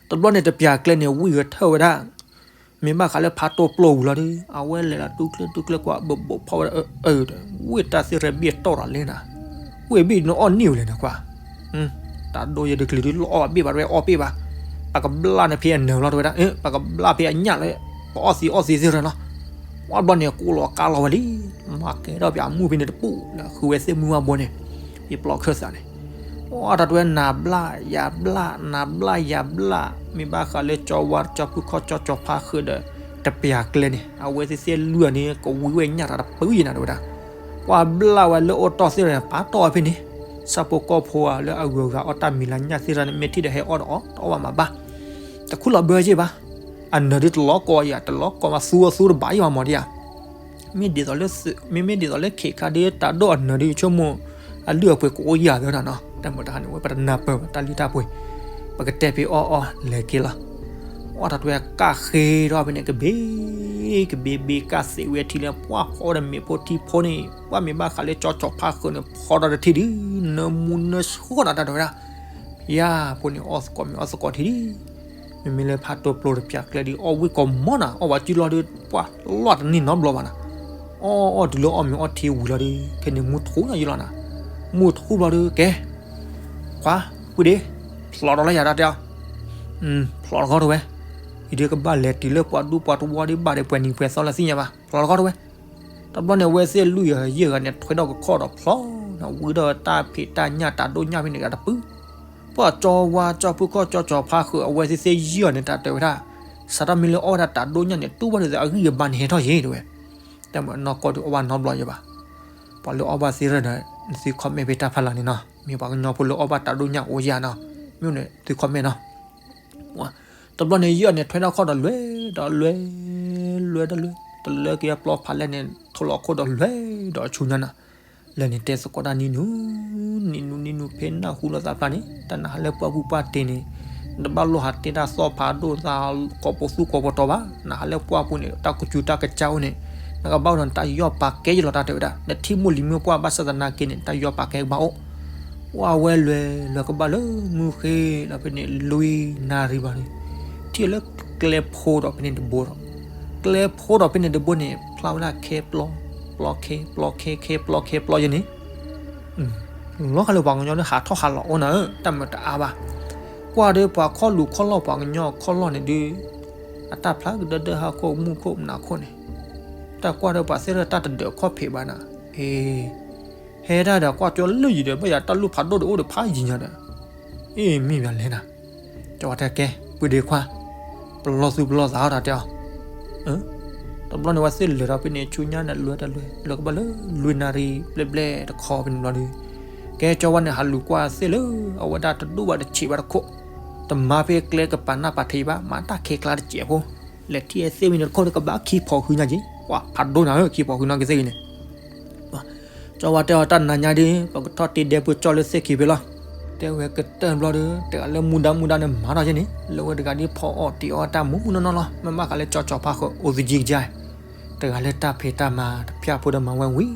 တဘျီန့ၣ် တပျၢ်ကျဲန့ၣ် ဝံၢ်ဂဲၤထၢၣ်ဝဲဒၣ်, မ့ၢ်ဘၣ်ဃးလၢဖးတိၢ်ပျိဝံၤလီၤဒီး အဝဲလဲၤလီၤတူၢ်ကျဲတူၢ်ကျဲကွၢ် ဘိးဘိးဖီဝဲဒၣ်, ဝံၢ်တၢ်သ့ၣ်ရဲၣ်ဘ့ၣ်တီၢ်ဒီးလဲၤနၤ, ဝံၢ်ဘ့ၣ်နအီၣ်န့ၢ်ဝဲလဲၣ်နကွၢ်, တၢ်ဒိၣ်ယဲဒုးကလံၤဒုးလီၤအီၣ်ဘ့ၣ်ဘၣ်တဝဲအီၣ်ဘ့ၣ်ဘၣ်, ပကဘျၣ်န့ၣ်ဖဲအနၢၤလီၤတဝဲဒၣ်, ပကဘျၣ်ဖဲအညၣ်လီၤ, ပအီၣ်သံအီၣ်သံသ့ၣ်ရဲၣ်လီၤ, ဝံၢ်ဘျီန့ၣ် ကူလီၤကါလီၤဝဲလံ, မၤကဲထီၣ်ပှၤမုၢ်ဖဲန့ၣ်တပူၤ လၢဃုဝဲသ့ၣ်မုၢ်ဝါဘိန့ၣ်, ယပျီခၢၣ်သးန့ၣ် အတၢ်တဝဲနၤဘျၣ်ယၤဘျၣ် နၤဘျၣ်ယၤဘျၣ်, မ့ၢ်ဘၣ်ဃးလၢကၠီဝါကၠီဖုၣ်ခီၣ်ကၠီကၠီၤဖါဃုာ်ဒီး တပျၢ်ကျဲန့ၣ် အဝဲသ့ၣ်သ့ၣ်လွံၢ်အီၤန့ၣ် ကဝံဝဲညၣ်တၢ်တပူၤယဲနၤတဝဲဒၣ်, ကွၢ်ဘျၣ်ဝဲလၢအိၣ်တီၢ်သ့ၣ်ရဲၣ်န့ၣ် ပာ်တီၢ်ဝဲဖဲန့ၣ်, ဆၣ်ဖိကီၢ်ဖိဧါ လၢအဂုၤအဂၤအီၣ်တၢ်မံၤလၤညၣ်သ့ၣ်ရဲၣ်န့ၣ် မ့ၢ်ထံၣ်ဒီးဟဲအီၣ်ဒီးအီၣ် တအီၣ်ဘၣ်မၤဘၣ်, တခူၣ်လီၤဘၢယဲၢ်ဘၣ်, အနၢၤဒုးတလီၤကီယၤ တလီၤကီမး သူအသူတဘၣ်ယဲၢ်မးမးဒ်ယၤ မ့မ့ၢ်ဒ်သိးလၢ မ့မ့ၢ်ဒ်သိးလၢခ့ခါဒုး တၢ်ဒိၣ်အနၢၤဒုး ဆိကမိၣ် အလုၢ်အပှ့ၤကအိၣ်ယၤသ့နီၤ, တၢ်မုာ်တၢ်ဟါန့ၣ် ဝဲပတနၢ်ပၢၢ်ဘၣ် တၢ်လုၢ်တၢ်ပှ့ၤ, ပကတဲဖဲအီၣ်အီၣ်လဲၤက့ၤလီၤ, အီၣ်တၢ်တဝဲကၢ်ဃ့ထီၣ်ဖဲန့ၣ် ကဘ့ၣ် ကဘ့ၣ်ဘ့ၣ်ကၢ်သ့ဝဲထံလၢ ပှၢ်ဖီဒီးမ့ၣ်ဖိထံဖိန့ၣ် ပှၢ်မ့ၢ်ဘၣ်ဃးလၢကၠီကၠီၤဖါဃုာ်န့ၣ် ဖီဒီးတထံၣ်ဒုး နၢမူနၢဆှီနၤတၢ်တဝဲဒၣ် ယၤဖိန့ၣ် အီၣ်သကိးမ့ၢ်အီၣ်သကိးထံဒုး, မ့မ့ၢ်လၢဖးတိၢ်ပျိတပျၢ်ကျဲဒုး အီၣ်ဝံၣ်ကီးမီနၤ အီၣ်ဝဲစုလီၤဒုး ပှၢ်လီၢ်တန့ၢ်နီတဘျီဘၣ်နၤ, အီၣ်အီၣ်တုၤလၢအီၣ်မ့ၤအီၣ်ထံဝံၤလီၤဒုး ခဲန့ၣ်မူထူညါယံလီၤနၤ, မူထူဘျီဒုး ကဲ ခွါ ပုၢ်ဒ့ ဖျိးဒီးလၢယၤတၢ်တဲအီၤ, ဖျိးတခီတဝဲ, ယဒုးကဘၣ်လဲၤတုၤလၢပှၤဒူပှၤတဝီဒုး ဘၣ်ဒီးပှဲၤနံၤပှဲၤသီလၢသ့ၣ်ညါဘၣ် ဖျိးတခီတဝဲ တဘျီန့ၣ် အဝဲသ့ၣ်လွံၢ်ဂၤယဲၢ်ဂၤန့ၣ် ထွဲထီၣ်ကခီၣ်ဒီးဖျိး, ဝံၤဒီးတၢ်ဖံးတၢ်ညၣ်တၢ်ဒိၣ်ညၣ်ဖဲန့ၣ်ဂၤတပူၤ, ပှၤကၠီဝါကၠီဖုၣ်ခီၣ်ကၠီကၠီၤဖါဃုာ် အဝဲသ့ၣ်သ့ၣ်ယဲၢ်ဂၤန့ၣ် တၢ်တဲဝဲဒၣ်, စးထီၣ်မ့ၢ်လၢအီၣ်ဝဲဒၣ်တၢ်ဒိၣ်ညၣ်န့ၣ် တူၢ်ဘၣ်ဒ်သိးအဂံၢ်အဘါန့ၣ်ဟဲထီၣ်ယဲၢ်တဲဝဲ, တၢ်မ့ၢ်အနီၢ်ကီၢ်ဒုးအီၣ်ဘၣ်နီတဘျီယဲၢ်ဘၣ်, ပှၤလၢအီၣ်ဘၣ်သ့ၣ်ရဲၣ်ဒီး နသု comment ဖဲတၢ်ဖီလာ်န့ၣ်နီၤ, မ့ၢ်ပှၤကညီဖိလၢအီၣ်ဘၣ်တၢ်ဒိၣ်ညၣ်အိၣ်ယဲၢ်နီၤ, မ့ၢ်န့ၣ်သု comment နီၤ တဘျီန့ၣ်ယဲၢ်န့ၣ် ထွဲထီၣ်ခီၣ်ဒီးလွဲၢ်ဒီးလွဲၢ်, လွဲၢ်ဒီးလွဲၢ်, တလၢက့ၤအပျီဖးလဲၢ်န့ၣ် ထိးလီၤခိၣ်ဒီးလွဲၢ်ဒီးဆူညါနၤ, လဲၤန့ၣ်တဲသကိးတၢ်နံၤနူ, နံၤနူနံၤနူ ဖဲနၢ်ဟူလိာ်သးဖျါန့ၣ် တၢ်နဟးလၢပှၢ်ပူၤပှၢ်တ့ၢ်န့ၣ်, နတဘၣ်လိၣ်ဟးတဲတၢ်သီၣ်ဖးဒိၣ်သး ကိးပသူကိးပတီၤဘၣ်, နဟးလၢပှၢ်ပူၤန့ၣ် တၢ်ကစူၤတၢ်ကစၢ်အိၣ်န့ၣ်, နကဘၣ်အိၣ်ဒီးတၢ်ယီၢ်ပာ်ကဲယလီၤတၢ်တဲဝဲဒၣ်, နထံၣ်မိၢ်လံၤမ့ၢ်ပှၢ်ဘၣ်ဆၣ်သနာ်က့န့ၣ် တၢ်ယီၢ်ပာ်ကဲကဘၣ်အိၣ် ဝဲလွဲၢ်လၢကဘၣ်လၢမုၢ်ဃ့ဒီးဖဲန့ၣ် လွံၢ်နၣ်ရံၣ်ဘၣ်န့ၣ်, ထံၣ်လၢကျဲဖိဒီးဖဲန့ၣ်တဘိဒီး, ကျဲဖိဒီးဖဲန့ၣ်တဘိန့ၣ် ဖျါဝဲဒၣ်ခဲပျီ, ပျီခဲ, ပျီခဲ, ခဲပျီ, ခဲပျီယဲန့ၣ်, လီၤဂာ်လၢပှၤကညီလၢဟးထီၣ်ဟးလီၤအိၣ်နၤဧၢ, တၢ်မုာ်တအါဘၣ်, ကွၢ်ဒီးပှၤခီၣ်လူၤခီၣ်လီၢ်ပှၤကညီခီၣ်လီၢ်န့ၣ်ဒုး, အတၢ်ဖျါကဒၢဒၢဟးခိၣ်မူခိၣ်နၤခိၣ်န့ၣ်, တၢ်ကွၢ်ဒီးပှၤသ့ၣ်ရဲၣ်တၢ်တဒၢးခီၣ်ဖံးဘၣ်နၤ, အ့ ဟဲဒၣ်ဒီးကွၢ်ကၠီလၢယံၤဒီး ဘၣ်ယၤတၢ်လူၢ်ဖးဒိၣ်ဒီးအိၣ်ဒီးဖးယံၤညါဒီး, အ့ မ့ၢ်ဘၣ်လဲၣ်နၤ, ကၠီဝဲတဲကဲ ပုၢ်ဒ့ခွါ, ပလီၢ်သူၣ်ပလီၢ်သးအီၣ်တၢ်တဲအီၤ, တဘျီန့ၣ်ဝဲသ့ၣ်လဲၤဒီးဖဲန့ၣ် ဆူညါန့ၣ်လွဲၢ်တၢ်လွဲၢ် လၢကဘၣ်လၢလွံၢ်နၣ်ရံၣ်ဘျဲၣ်ဘျဲၣ်တခီဖဲန့ၣ်ဘျီဒီး, ကဲ ကၠီဝါန့ၣ် ဟးလူၤကွၢ်သ့ၣ်လၢ အဝဲဒၣ်တဒိၣ်ဘၣ်တဆံးဘၣ်တခိၣ်, တမၤဖဲကျဲကပၤနၢ်ပာ်ထံးဘၣ်, မၤတၢ်ခဲကျါတစဲးဖိ, လဲၤထံၣ်သ့ၣ်ဝံၤန့ၣ်တခိၣ်န့ၣ် ကဘၣ်ခံဖီၣ်ဃုညါက့ၤ, ပှၤဖးဒိၣ်နၤဧၢ, ခံဖီၣ်ဃုနီၢ်က့ၤသ့ၣ်ဂ့ၤန့ၣ် ကၠီဝါတဲအီၤ တၢ်နၤညါဒီး ပကထီၣ်တ့ဒဲပကၠီလၢသ့ၣ်ခံဖဲလီၤ. တဲဝဲကတၢၢ်တဘျီဒီး တဂၤလၢမူဒါမူဒါန့ၣ်မၤထီၣ်က့ၤန့ၣ်, လၢဝဲတဂၤဒ်ဖီအီၣ်တ့အီၣ်တၢ်မူးမူးနီၢ်နီၢ်လီၤ. မ့ၢ်ဘၣ်ဃးလၢကၠီကၠီဖးဃၢၤအိၣ်သယံကယါ, တဂၤလၢတၢ်ဖံးတၢ်မၤတဖၠၣ်ဖိဒီးမၤဝဲဝံၤ,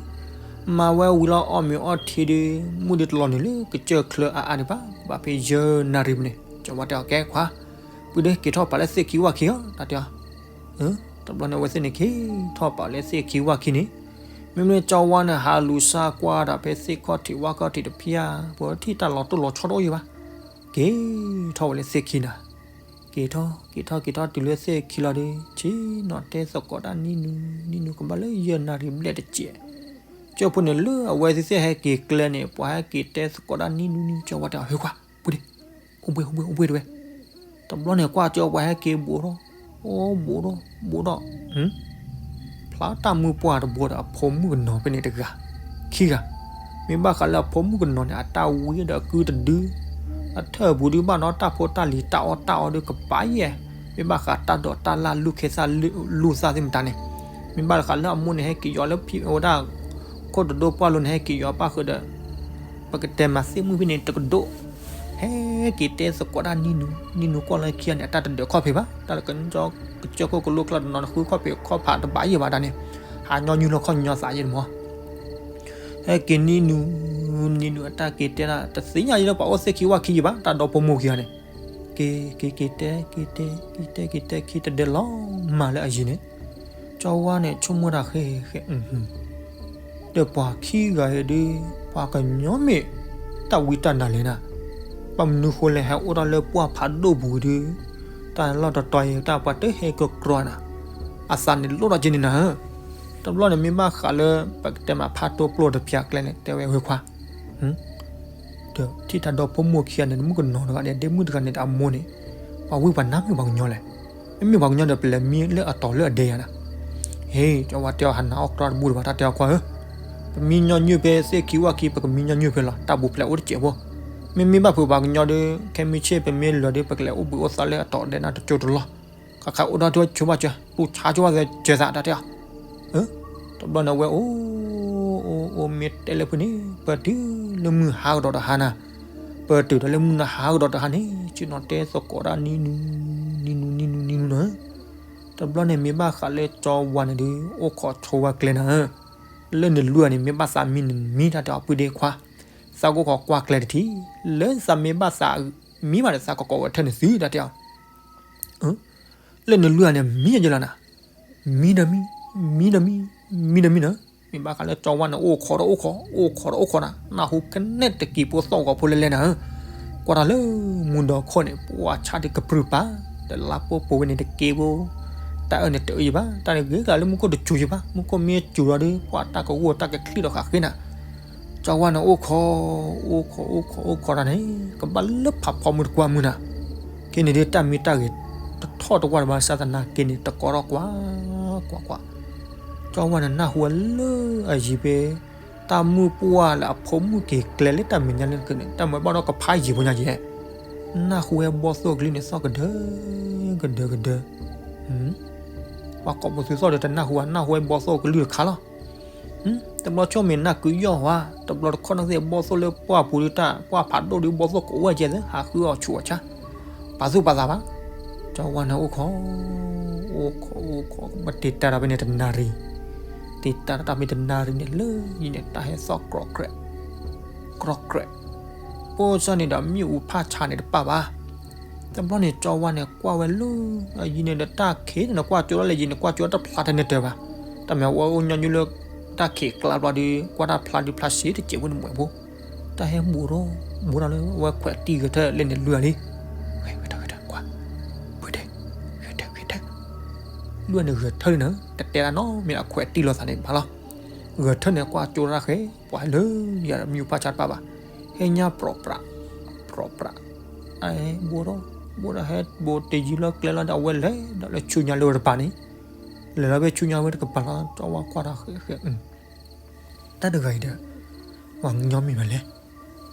မၤဝဲဝံၤလီၤ အီၣ်မ့ၤအီထံဒီး မုၢ်ဒုးတလီၤနုာ်လၢကစၢၢ်ချၢအါအါဒံးဘၣ်, ဘၣ်ဖဲယဲၢ်နၣ်ရံၣ်မံးနံး, ကၠီဝါတဲအီၤ ကဲခွါ, ပုၢ်ဒီး က့ၤထီၣ်ပာ်လၢသ့ၣ်ခံဝၣ်ခံဧါ, တၢ်တဲအီၤ တဘျီန့ၣ် အဝဲသ့ၣ်န့ၣ်က့ၤထီၣ်ပာ်လၢသ့ၣ်ခံဝၣ်ခံန့ၣ်, မ့မ့ၢ်ကၠီဝါန့ၣ် ဟးလူၤစါကွၢ်ဒၣ်ဖဲသ့ၣ်ခီၣ်ထံးဝၣ်ခီၣ်ထံးတဖၠၣ်, ပထံၣ်တၢ်လီၤတိၢ်လီၤဆီတအိၣ်ယံၤဘၣ်, က့ၤထီၣ်ဝဲလၢသ့ၣ်ခံနၤ, က့ၤထီၣ် က့ၤထီၣ် က့ၤထီၣ်တုၤလၢသ့ၣ်ခံလီၤဒီး ဆ့ၣ်နီၤတဲသကိးတၢ်နံၣ်နုၤ နံၣ်နုၤ ကဘၣ်လၢယဲၢ်နၣ်ရံၣ်ဘျဲၣ်တစဲး, ကၠိဖိန့ၣ် လၢအဝဲသ့ၣ်ဟဲက့ၤကျဲန့ၣ် ပှၤဟဲက့ၤတဲသကိးတၢ်နံၣ်နုၤနံၣ်နုၤ, ကၠီဝါတဲအီၤ ဟ့ခွါ, အိၣ်ဘှ့ၣ် အိၣ်ဘှ့ၣ် အိၣ်ဘှ့ၣ်တဝဲ, တဘျီန့ၣ် ကွၢ်ကၠီပှၤဟဲက့ၤဘူးထီၣ်, အိၣ်ဘူးထီၣ် ဘူးထီၣ် ဖျါတၢ်မုၢ်ပှၢ်တဘိဒီး အဖိမုၣ်ကနီၤဖဲန့ၣ်တဂၤ, ခံဂၤ, မ့ၢ်ဘၣ်ဃးလၢအဖိမုၣ်ကနီၤန့ၣ် အတၢ်ဝံဒီးအကုတဒု, အထၢၣ်ပူၤဒုးဘၣ်နီတၢ်ဖိတၢ်လံၤတၢ်အီၣ်တၢ်အီဒုးကပၤယဲၢ်, မ့ၢ်ဘၣ်ဃးတၢ်ဒိးတၢ်လၢ်လူၢ်ခ့သၣ်လူၢ်သၣ်သ့ၣ်မတၤန့ၣ်, မ့ၢ်ဘၣ်ဃးလၢအမိၢ်န့ၣ် ဟဲက့ၤယီၤလၢဖံးဝဲဒၣ် ခိၣ်တဒိၣ်ပှၢ်လိၤန့ၣ် ဟဲက့ၤယီၤပၣ်ဃုာ်ဒီး ပကတဲမၤသ့ၣ်မုၣ်ဖဲန့ၣ်တကဒိၣ်, ဟဲက့ၤတဲသကိးတၢ်နံၣ်နုၤ, နံၣ်နုၤကွၢ်လၢခံဂၤန့ၣ် အတၢ်တဒၢးခီၣ်ဖံးဘၣ်, တၢ်လၢကညီကစၢၢ်ခိၣ်ကလိကျါတနီၤ နဃုခီၣ်ဖံးခီၣ်ဖးတဘၣ်ယံၤဘၣ်ဒၣ်န့ၣ်, ဟးညီနုၢ်လီၤခီၣ်ညီသးယဲၢ်န့ၣ်မး, ဟဲက့ၤနံၣ်နုၤ, နံၣ်နုၤအတၢ်က့ၤတဲဒၣ် တသ့ၣ်ညါယဲၢ်လၢပှၤအိၣ်သ့ၣ်ခံဝၣ်ခံယံၤဘၣ်, တၢ်ဒီဖိမိၢ်ခံဂၤန့ၣ်, က့ၤ က့ၤ က့ၤတဲ က့ၤတဲ က့ၤတဲ က့ၤတဲ ခံတဒဲးလီၤမၢ်လၢအယံၤန့ၣ်, ကၠီဝါန့ၣ် ဆိကမိၣ်တၢ်ဃဲ ဃဲ ဒီးပှၤခံဂၤအံၤဒုး ပှၤကညီမ့ၢ်တၢ်ဝံတၢ်နါလဲၣ်နၤ, ဘၣ်မနုၤဃိလဲၣ် ဟဲအိၣ်ထီၣ်လၢပှၢ်ဖးဒိၣ်ပူၤဒုး, တၢ်လီၢ်တတီၤအံၤ တၢ်ပှၤတဟဲကကြီနၤ, အသးန့ၣ်လိၣ်ထီၣ်က့ၤန့ၣ်နၤ, တဘျီန့ၣ်မ့ၢ်ဘၣ်ဃးလၢ ပကတဲမးဖးတိၢ်ပျိၢ်တဖၠၣ်ကျဲန့ၣ် တဲဝဲ ဟ့ခွါ ဒီးထံၣ်တၢ်ဒီဖိမိၢ်ခံဂၤန့ၣ် မုၣ်ကနီၤတဂၤန့ၣ် ဒ့မုၣ်တဂၤန့ၣ်ဒီးအမိၢ်န့ၣ် ပှၤဝံပှၤနါမ့ၢ်ပှၤကညီလဲၣ်, မ့မ့ၢ်ပှၤကညီဒီး ပလဲၤမံလၢအတီၤလၢအဒဲယၤနၤ, ဟ့ ကၠီဝါတဲအီၤ ဟးနၤအီၣ်ကြီတဘူၣ်တဘၣ် တၢ်တဲအီၤ ခွါဧၢ, ပမံညီနုၢ်ဖဲသ့ၣ်ခံဝၣ်ခံ ပကမံညီနုၢ်ဖဲလီၤ တၢ်ဘူးဖျဲးအိၣ်တစဲးဖိ, မ့မ့ၢ်ဘၣ်ဖုးပှၤကညီဒီး ခဲမုၢ်ဆ့ၣ်ပမ့ၢ်လၢာ်ဒီး ပကလဲၤအိၣ်ဘှံးအိၣ်သါလၢအတီၤဒဲနၤတကၠိတလီၢ်, ခးခးအိၣ်ဒီးဆိဘၣ်စၢၤ ပူၤဆါဆိဘၣ်စၢၤသး တၢ်တဲအီၤ တဘျီန့ၣ်ဝဲအိၣ် အိၣ် အိၣ်မ့ၢ်တဲလၢဖုန့ၣ် ပတုၤလၢမုၢ်ဟါကဒီးတဟါနၤ, ပတုၤဒီးလၢမုၢ်နၤဟါကဒီးတဟါန့ၣ် ဆ့ၣ်နီၤတဲသကိးတၢ်နံၣ်နုၤ နံၣ်နုၤ နံၣ်နုၤ နံၣ်နုၤနၤ, တဘျီန့ၣ်မ့ၢ်ဘၣ်ဃးလၢကၠီဝါန့ၣ်ဒီး အိၣ်ခိးဆိဝဲကျဲနၤ, လၢနလုၢ်အန့ၣ် မ့ၢ်ဘၣ်သးမံနမံ တၢ်တဲအီၤ ပုၢ်ဒ့ခွါ, သးကအိၣ်ခိးကွၢ်ကျဲတထံၣ်, လၢသးမ့ၢ်ဘၣ်သးမံဘၣ်ဒီး သးကကိးဝဲထၢၣ်နသု တၢ်တဲအီၤ လၢနလုၢ်အန့ၣ် မံယဲလီၤနၤ, မံဒီးမံ, မံဒီးမံ, မံဒီးမံနၤ, မ့ၢ်ဘၣ်ဃးလၢကၠီဝါန့ၣ် အိၣ်ခိးဒီးအိၣ်ခိး အိၣ်ခိးဒီးအိၣ်ခိးနၤ, နၢ်ဟူကနဲၣ်တက့ၤဖိသီၣ်ဂီၤဖိလဲလဲနၤ, ကွၢ်တၢ်လၢမူဒီခိၣ်န့ၣ် ပှၤဆါဒုးကပြုၢ်ပာ်, ဒီးလါပိပိဝဲန့ၣ်တက့ဖိ, တၢ်အၢန့ၣ်တအၢယဘၣ်, တၢ်န့ၣ်ဂ့ၤကလၢမူခိၣ်တစူၤယဘၣ်, မူခိၣ်မ့ၢ်စူၤဒီး ပှၤတၢ်ကဝီၤတၢ်ကချံၣ်ဒီးဃးဃ့နၤ ကၠီဝါန့ၣ်အိၣ်ခိး, အိၣ်ခိး အိၣ်ခိး အိၣ်ခိးတၢ်န့ၣ် ကဘၣ်လၢဖးဖီမုၢ်တကွၢ်မုၢ်နၤ, က့န့ၣ်ဒ်တၢ်မံတၢ်ဂ့ၤ တထီၣ်တဝၢ်တဘၣ် စၢ်သနာ်က့န့ၣ် တကိးထီၣ်ကွၢ်, ကွၢ်ကွၢ်, ကၠီဝါန့ၣ် နၢ်ဟူဝဲလၢအယံၤဖဲ တၢ်မုၢ်ပှၢ်လၢအဖိမုၣ်က့ၤကျဲလၢတၢ်မဲာ်ညါလၢကန့ၣ် တၢ်မၤဘၣ်ဒီးကဖးယံၤဖိညါယဲၢ်, နၢ်ဟူဝဲဘီၣ်သိၣ်ကလုၢ်န့ၣ် သီၣ်ကဒၢ, ကဒၢကဒၢ ပှၤကိးပသူသီၣ်ဒီးတနၢ်ဟူဘၣ် နၢ်ဟူဝဲဘီၣ်သိၣ်ကလုၢ်တခါလီၤ. တဘျီဆိမ့ၢ်နၢ်ကုယီၢ်ဝဲ, တဘျီတခီၣ်န့ၣ်သ့ၣ် ဘီၣ်သိၣ်လၢပှၢ်ပူၤဒုးတၢ် ပှၢ်ဖးဒိၣ်ဒုး ဘီၣ်သိၣ်ကိးဝဲကဲသ့ ဟးဃုအီၣ်ဆူးအီၣ်ဆါ, ပာ်သူၣ်ပာ်သးဘၣ်. ကၠီဝါန့ၣ်အိၣ်ခိး, အိၣ်ခိး အိၣ်ခိး ဘၣ်တ့ၢ်တၢ်ဒီးဖဲန့ၣ်တနၣ်ရံၣ်, တ့ၢ်တၢ်ဒီးတၢ်ဖဲတနၣ်ရံၣ်န့ၣ် လၢယံၤန့ၣ် တၢ်ဟဲသီၣ်ကြီကြဲး, ကြီကြဲး, ပိၢ်စၢ်န့ၣ်ဒီးမ့ၣ်အူဖးဆါန့ၣ်တပၣ်ဘၣ်. တဘျီန့ၣ် ကၠီဝါန့ၣ် ကွၢ်ဝဲလၢ အယံၤန့ၣ်ဒီးတၢ်ခံးန့ၣ် ကွၢ်ကၠိဒၣ်လဲာ်ယံၤန့ၣ် ကွၢ်ကၠိတဖျါထဲန့ၣ်တၢၤဘၣ်. တၢ်မ့ၢ်ဝဲအိၣ်ညီနုၢ်လၢ တၢ်ခံးကျါဘျီဒီး ကွၢ်တၢ်ဖျါဒုးဖျါစ့တစဲးဖိန့ၣ်မွဲၣ်ဖိ, တၢ်ဟဲဘူးထီၣ် ဘူးထီၣ်လၢဝဲခွဲးတံၢ်ဂဲၤထၢၣ်လၢန့ၣ်လွံၢ်အလံ, ဂဲၤထၢၣ် ဂဲၤထၢၣ် ကွၢ်, ဖုတဲ, ဂဲၤထၢၣ် ဂဲၤထၢၣ်, လွံၢ်န့ၣ်ဂဲၤထၢၣ်လံနၤ, တတဲဒၣ်နီတမံၤ အခွဲးတံၢ်လိာ်သးန့ၣ်ဘၣ်လီၤ. ဂဲၤထၢၣ်န့ၣ် ကွၢ်ကၠိတၢ်ဃဲ ပှၤဟဲလၢယၤဒီးမ့ၣ်အူဖးဆါတပၣ်ဘၣ်, ဟဲညါပြီၣ်ပြး, ပြီၣ်ပြး, ဘူးထီၣ်, ဘူးထီၣ် ဟဲဘူးတယံၤလီၤကျဲလီၤဒီး အဝဲလဲၤဒီးလၢဆူညါလၢဝဲတပၤန့ၣ်, လဲၤလီၤဖဲဆူညါဝဲတကပၤလီၤ. ကၠီဝါကွၢ်တၢ်ဃဲဃဲ တၢ်တဂၤအံၤဒီး ပှၤကညီမ့ၢ်မးလဲၣ်.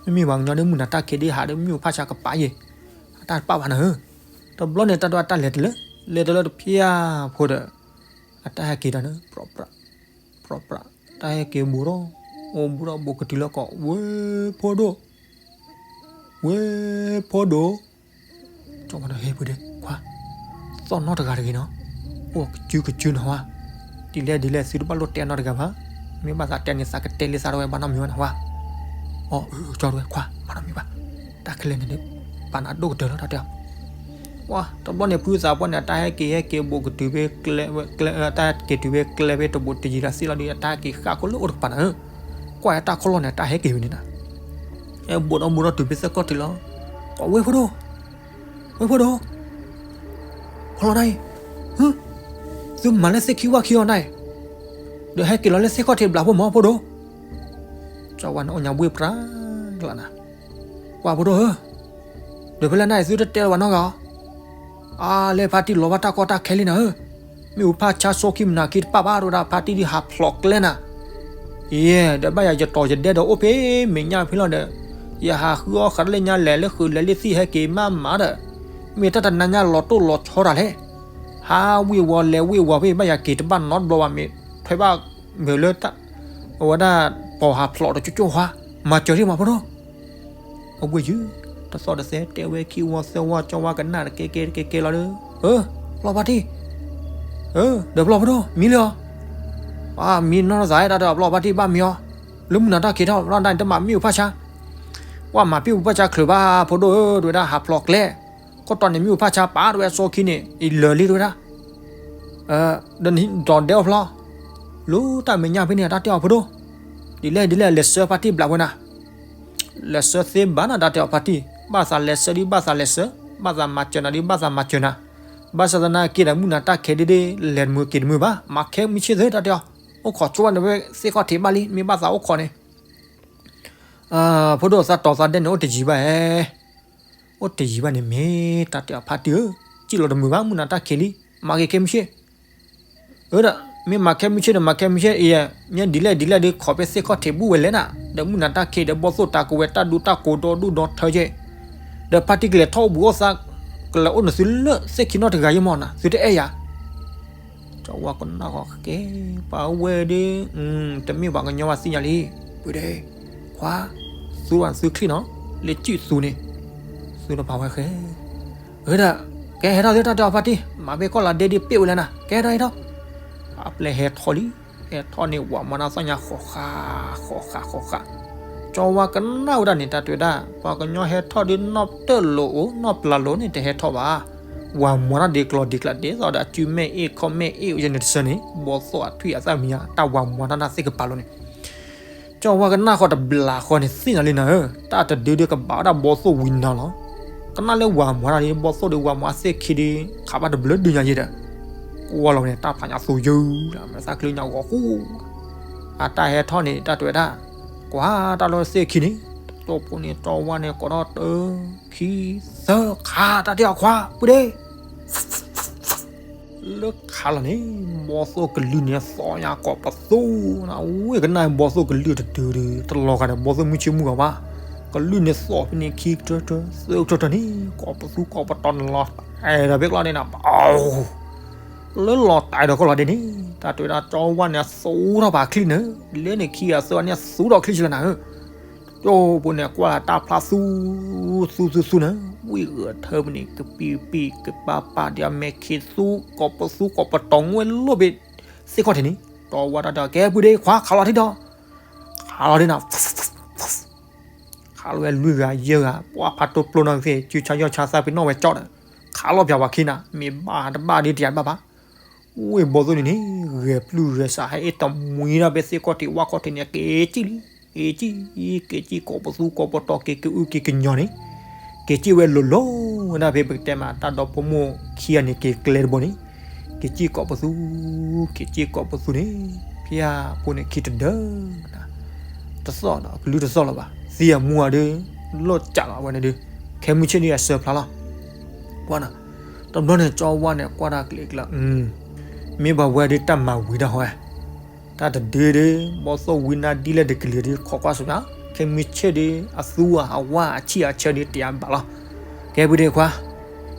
မ့မ့ၢ်ပှၤကညီဒီး မုၢ်နၤတၢ်ခံးဒ်ဟးဒီး မ့ၣ်အူဖၣ်ဆါကပၤယဲၢ်, အတၢ်တပာ်ဘၣ်နၤဧၢ. တဘျီန့ၣ် တၢ်ဒိးအတၢ်လဲၤတလၢ, လဲၤတလၢတဖျၢၣ်ဖိဒီး အတၢ်ဟဲက့ၤဒီးန့ၣ် ပြၣ်ပြၣ်, ပြၣ်ပြၣ်, တၢ်ဟဲက့ၤဘူးထီၣ်, အိၣ်ဘူးထီၣ်ဘူးကတုၤလၢကီး, ဝဲဖိဒိၣ်, ဝဲဖိဒိၣ်, ကၠီဝဲဒီးဟ့ၣ်ဖုဒဲးခွါ, သီၣ်နီၣ်တဂၤတဂ့ၤနီၤ, အိၣ်ကစုကစုနီၤဝဲ, ဒ်လဲၣ်ဒ်လဲၣ် သုတဘၣ်လိၣ်တဲနီတဂၤဘၣ်, မ့ၢ်ဘၣ်သးတဲန့ၣ် သးကတဲလံသးတဝဲဘၣ်နီတမံၤဘၣ်နဝဲ, အၢ ကၠီဝဲခွါ ဘၣ်နီတမံၤဘၣ်, တၢ်ခဲလၢာ်န့ၣ်ဒီး ပာ်နၤဒိၣ်ကတၢၢ်လီၤ တၢ်တဲအီၤ ဝါ တဘျီန့ၣ် ဖုသးပှၢ်န့ၣ် အတၢ်ဟဲက့ၤဟဲက့ၤဘူးကတုၤဖဲကျဲ, အတၢ်ဟဲက့ၤတုၤဖဲကျဲဖဲတဘူးတယံၤလၢသ့ၣ်လီၤဒီး အတၢ်ဟဲက့ၤဃၣ်ခိၣ်လၢအိၣ်တကပၤနၤဧၢ, ကွၢ်အတၢ်ခီၣ်လီၢ်န့ၣ် အတၢ်ဟဲက့ၤဝဲန့ၣ်နၤ, ဟဲဘူးဒီးဘူးဒီးတုၤဖဲသ့ၣ်ခီၣ်ထံးလီၤ, ဝဲဖိဒိၣ်, ဝဲဖိဒိၣ်, ဖီလီၤနၤအံၤ, သုမၤလၢသ့ၣ်ခံဝၣ်ခံအီၤနၤအံၤ, ဒီးဟဲက့ၤလီၤလၢသ့ၣ်ခီၣ်ထံးဘျးဖိမးဖိဒိၣ်, ကၠီဝဲန့ၣ်အိၣ်ညါဘှ့ၣ်ပြၢ်ကျါနၤ, ကွၢ်ဖိဒိၣ်ဧၢ, ဒီးဖဲလဲၣ်နၤအံၤ သုတတဲလၢၤဘၣ်နီတဂၤအီၤ, အါ လၢဖါတံၢ်လီၤဘၣ်တၢ်ကီတၢ်ခဲလံနၤဧၢ, မ့ၣ်အူဖၣ်ဆါစီခံမနၤခံတပာ်ဘၣ်တဝဲဒၣ် ဖါတံၢ်ဒ်ဟးဖျိးကျဲနၤ ယဲ ဒီးဘၣ်ယၤယတီၤယဒဲဒီးအိၣ်ဖဲမဲာ်ညါဖဲလီၤဒီး, ယဟးဃုအီၣ်ဃးတၢ်လၢညါလဲၤလၢဃုာ်လဲၤလၢသံၣ်ဟဲက့ၤမးမးဒီး, မ့ၢ်တၢ်တနါညါလီၤတိၢ်လီၤဆီတၢ်လဲၣ်, ဟးဝ့ၤဝီၤလဲၤဝ့ၤဝီၤဖဲဘၣ်ယၤက့ၤတဘၣ်နီတဘျီဘၣ် မ့ၢ်ထွဲဘၣ်မုာ်လၢ အဝဲဒၣ်ပီၤဟးဖျိးတကၠိၢ်ကၠိၢ်ဟါ, မၤစၢၤဒံးမးဖိဒိၣ် အဝဲယုၢ် တသီၣ်တသဲတဲဝဲခံဝီသၢဝီ ကၠီဝါကနၣ်တကဲကဲတကဲကဲလီၤဒီး, အၢ ပျီၢ်ဖါတံၢ်, အၢ ဒီးပျီၢ်ဖိဒိၣ် မံလံအီၤ, အါ မံနီၢ်သးတၢ်ဒီးပျီၢ်ဖါတံၢ်ဘၣ်မံအီၤ, လၢမုၢ်နၤတၢ်ခံးထီၣ်ဘျီဒၣ်န့ၣ် တမၤမ့ၣ်အူဖၣ်ဆါ, ကွၢ်မၤမ့ၣ်အူဖၣ်ဆါချုးဘၣ်ဖိဒိၣ်ဧၢ တဝဲဒၣ်ဟးဖျိးကျဲ, ခိၣ်တီန့ၣ်မ့ၣ်အူဖၣ်ဆါပာ်တဝဲစီခံန့ၣ် အံၤလၢာ်လံတဝဲဒၣ် ဒီးဒဲအီၣ်ဖျီ, လၢတၢ်မဲာ်ညါဖဲန့ၣ် တၢ်တဲအီၤဖိဒိၣ်, ဒ်လဲၣ်ဒ်လဲၣ် လဲၤဆှၢဖါတံၢ်ဘျးဝဲနၤ, လဲၤဆှၢသ့ဘၣ်နၤ တၢ်တဲအီၤဖါတံၢ်, ဘၣ်သးလဲၤဆှၢဒ်ဘၣ်သးလဲၤဆှၢ, ဘၣ်သးမၤစၢၤနၤဒ်ဘၣ်သးမၤစၢၤနၤ, ဘၣ်ဆၣ်သနာ်က့ဒီး မုၢ်နၤတၢ်ခံးဒ်ဒ် လဲၤတမုာ်က့ၤတမုာ်ဘၣ်, မၤခဲမုၢ်ဆ့ၣ်သ့တၢ်တဲအီၤ, အိၣ်ခိးကၠီဝဲန့ၣ်ဝဲသ့ၣ်ခီၣ်ထံးဘၣ်လံ မ့ၢ်ဘၣ်သးအိၣ်ခိးန့ၣ် ဖိဒိၣ်သးတီၤသးဒဲန့ၣ် အိၣ်တယံၤဘၣ်ဧါ, အိၣ်တယံၤဘၣ်န့ၣ်မ့ၢ် တၢ်တဲအီၤဖါတံၢ်ဧၢ, စံၣ်လီၤတမုာ်ဘၣ် မုၢ်နၤတၢ်ခံးလံ, မၤက့ၤခဲမုၢ်ဆ့ၣ်, အၢဒီး မ့ၢ်မၤခဲမုၢ်ဆ့ၣ်ဒီး မၤခဲမုၢ်ဆ့ၣ်အံၤ, မ့ၢ်ဒ်လဲၣ်ဒ်လဲၣ်ဒီး ခိးဖဲသ့ၣ်ခီၣ်ထံးဘူၣ်ဝဲလဲၣ်နၤ, ဒီးမုၢ်နၤတၢ်ခံးဒီး ဘီၣ်သိၣ်တၢ်ကဝဲၤတၢ်ဒူတၢ်ကိးဒီဒူၣ်ဒီထၢက့, ဒီးဖါတံၢ်ကလဲၤထီၣ်အိၣ်ဘှံးအိၣ်သါ, ကလဲၤအိၣ်နသုလၢသ့ၣ်ခံနီတဂၤယဲၢ်မးနၤ သုတအဲၣ်ယၤ ကၠီဝါကနၣ်ဃီကဲ, ပှၤဝဲဒၣ်, တမ့ၢ်ပှၤကညီဘၣ်သ့ၣ်ညါလံ, ပှ့ၤဒဲး, ခွါ, သူဝဲသုချံၣ်နီၤ, လၢစုၣ်သူန့ၣ်, သူတပာ်ဝဲဃဲ, အၢဒီး, ကဲဟဲထီၣ်သုတၢ်တဲအီၤဖါတံၢ်, မၤဘဲကီၢ်လီၤဒဲဒ်ပ့ၣ်ဝဲလဲၣ်နၤ, ကဲဟဲထီၣ်ဟဲထီၣ်, အပျဲၢ်ဟဲထီၣ်လံ, ဟဲထီၣ်န့ၣ် ဝၤမၤတၢ်သီၣ်ညါဃီၤဃာ်, ဃီၤဃာ်ဃီၤဃာ်, ကၠီဝါကနၣ်ဝဲဒၣ်န့ၣ် တၢ်တဲဝဲဒၣ် ပှၤကညီဟဲထီၣ်ဒီးနီၢ်တၢၢ်လိာ်အိၣ် နီၢ်ပျၢၤလိာ်န့ၣ် တဟဲထီၣ်ဘၣ်, ဝၤမၤတၢ်ဒ်ကျီၤဒ်ကျးဒ်သိးဒီး အစုမဲာ်အ့ၣ်ခီၣ်မဲာ်အ့ၣ်အိၣ်ယဲၢ်န့ၣ်တဆၢန့ၣ် ဘီၣ်သိၣ်အထွံၣ်အသၣ်မံၤညါ တၢ်ဝၤမၤတၢ်နၢ်သ့ၣ်ကပၤလိၤန့ၣ် ကၠီဝါကနၣ်ဃီတဘျးဃီန့ၣ် သ့ၣ်ညါလံနၤဧၢ, တၢ်တဒုဒုကဘၣ်ဝဲဒၣ်ဘီၣ်သိၣ်ဝံၤနၤလီၤ, ကနၣ်လၢဝၤမၤတၢ်ဒ် ဘီၣ်သိၣ်ဒီးဝၤမၤအသ့ၣ်ခံဒီး ခးဘၣ်တဘျုးဒုညါယဲၢ်ဒီး, ကွၢ်လီၤန့ၣ် တၢ်ဖးညါသူယုၢ်လၢ မ့ၢ်သၣ်ချ့ညါဂီၤဃူ အတၢ်ဟဲထီၣ်န့ၣ် တၢ်တဲဝဲဒၣ်, ကွၢ်တၢ်လၢသ့ၣ်ခံန့ၣ်, တိၢ်ဖိန့ၣ် ကၠီဝါန့ၣ် ကိးထီၣ်တၢ ခံ သၢ ခး တၢ်တဲအီၤခွါ ပှ့ၤဒ့ လၢခးလီၤန့ၣ် ဘီၣ်သိၣ်ကလုၢ်န့ၣ် သီၣ်ညါကိးပသူနၤ, ဝ့ၢ်ကနၣ်ဘီၣ်သိၣ်ကလုၢ်တတုၤဒီး တလီၤဂာ်ဒီးဘီၣ်သိၣ်မုၢ်ဆ့ၣ်မုၢ်ဂီၤဘၣ်, ကလုၢ်န့ၣ်သီၣ်ဖဲန့ၣ် ခံကတၢၢ်တၢၢ် သၢကတၢၢ်တၢၢ်န့ၣ် ကိးပသူကိးပတီၤန့ၣ်လီၤတၢ်ဒီးဘဲကျီၢ်ဒ့နၤ, လၢလီၤတၢ်ဒီးကီၢ်လီၤဒ့န့ၣ် တၢ်တဲဝဲဒၣ် ကၠီဝါန့ၣ် သူထီၣ်ပာ်ချံန့ၣ်, လဲန့ၣ်ခံဂၤသၢဂၤန့ၣ် သူထီၣ်ချံဆံလၢနၤဧၢ ကၠီဖိန့ၣ် ကွၢ်တၢ်ဖျါသူ, သူသူသူန့ၣ် ဝံၣ်ဂၢၢ်ထၢပန့ၣ် ကပံာ်ပံာ်ကပၤပၤဒီးအမဲာ်ခံသူ ကိးပသူကိးပတီၤငွဲၣ်လိာ်ဘ့ၣ်သ့ၣ်ခီၣ်ထံးန့ၣ် ကၠီဝါတၢ်တဲ ကဲပှ့ၤဒ့ခွါ ခးလီၤထံဒီး, ခးလီၤဒ့နၤ ခးလီၤဝဲလွံၢ်ဂၤယဲၢ်ဂၤ ပှၤဖးတိၢ်ပျိနီၣ်သ့ၣ် စုဆါယီၢ်ဆါသၣ်ပ့ၤနီၣ်ဝဲကၠီဒီး, ခးလီၤပၠးဝဲခံနၤ မ့ၢ်ဘၣ်တဘၣ်ဒ်တယၤတဘၣ်ဘၣ် ဝ့ၢ်ဘီၣ်သိၣ်န့ၣ်န့ၣ် ဂဲၤပျုၢ်ဂဲၤဆး ဟဲအ့ၣ်တမှံဒၣ်ဖဲသ့ၣ်ခီၣ်ထံးဝၣ်ခီၣ်ထံးန့ၣ် က့ၤကံၣ်လံ, က့ၤကံၣ်, က့ၤကံၣ်ကိးပသူကိးပတီၤ က့ၤကအုက့ၤကညီၤန့ၣ်, က့ၤကံၣ်ဝဲလိၤလိၤဝဲဒၣ်ဖဲပကတဲမး တၢ်ဒီဖိမိၢ်ခံဂၤန့ၣ် က့ၤကျဲတဘိန့ၣ်, က့ၤကံၣ်ကိးပသူ, က့ၤကံၣ်ကိးပသူန့ၣ်, ဖဲအဖိန့ၣ်ခံတဒၢ တသီၣ်ဒီး ကလုၢ်တသီၣ်လၢၤဘၣ်, သံအမူအီၤဒီး လိၣ်ကးလီၤအဝဲန့ၣ်ဒီး, ခဲမုၢ်ဆ့ၣ်ဒ်အဆၢဖျါလီၤ. ကွၢ်နၤ, တဘျီန့ၣ် ကၠီဝါန့ၣ် ကွၢ်တၢ်ကျဲကျါ, မ့ၢ်ပှၤဝဲဒၣ်တၢ်မၤဝံၤတၢ်ဟီ, တၢ်တဒုဒီး ဘီၣ်သိၣ်ဝံနၤဒ်လဲၣ်တကလုာ်ဒီး ခိးကွၢ်စူၤနၤ, ခဲမုၢ်ဆ့ၣ်ဒီး အသူဧါ အဝါ အဆံၣ်အဆၢဒီး တယၤဘၣ်လီၤ. ကဲ ပုၢ်ဒီးခွါ,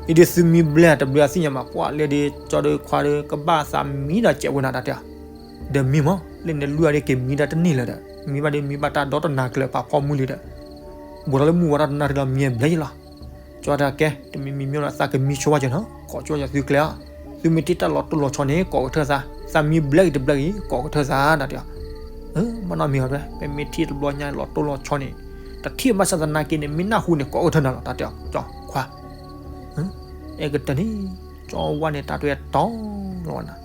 အံၤဒုးသုမံဘျဲၣ်တဘျုးအသ့ၣ်ညါမး ကွၢ်လၢဒုး ကၠီဒုးခွါဒုး ကဘၣ်သးမံဒီးစဲးဝဲနၤ တၢ်တဲအီၤ, ဒီးမံမး လၢနလွံၢ်အံၤဒုး က့ၤမံတၢ်တန့ၢ်လၢၤဒီး မံဘၣ်ဒုး မံဘၣ်တၢ်ဒီတနၤကျၢၤ ပာ်ဖီမုၢ်လံဒီး ဘူးထီၣ်လၢမုၢ်ဝါထီၣ်တနၣ်ရံၣ်လီၤ မံဘျဲၣ်လီၤ. ကၠီတဲ ကဲ တမံၤမံၤမံဒီး သးကမံဆိဝဲကၠီနီၤ ကိးဆိဝဲကၠီ သုကျဲၤအီၤ, သုမ့ၢ်ထံၣ်တၢ်လီၤတိၢ်လီၤဆီန့ၣ် ကိးကထၢၣ်သး, သးမံဘျဲၣ်ဂ့ၤတဘျဲၣ်ဂ့ၤ ကိးကထၢၣ်သး တၢ်တဲအီၤ. မ့ၢ်နီတမံၤဘၣ် ပမ့ၢ်ထံၣ်တဘျီညါလီၤတိၢ်လီၤဆီန့ၣ် တထံၣ်ဘၣ်ဆၣ်သနာ်က့န့ၣ် မ့ၢ်နၢ်ဟူန့ၣ် ကိးကထၢၣ်နၤလီၤ တၢ်တဲအီၤ ကၠီခွါ အဲကတၢၢ်န့ၣ် ကၠီဝါန့ၣ် တၢ်တဝဲတီလီၤဝဲနၤ,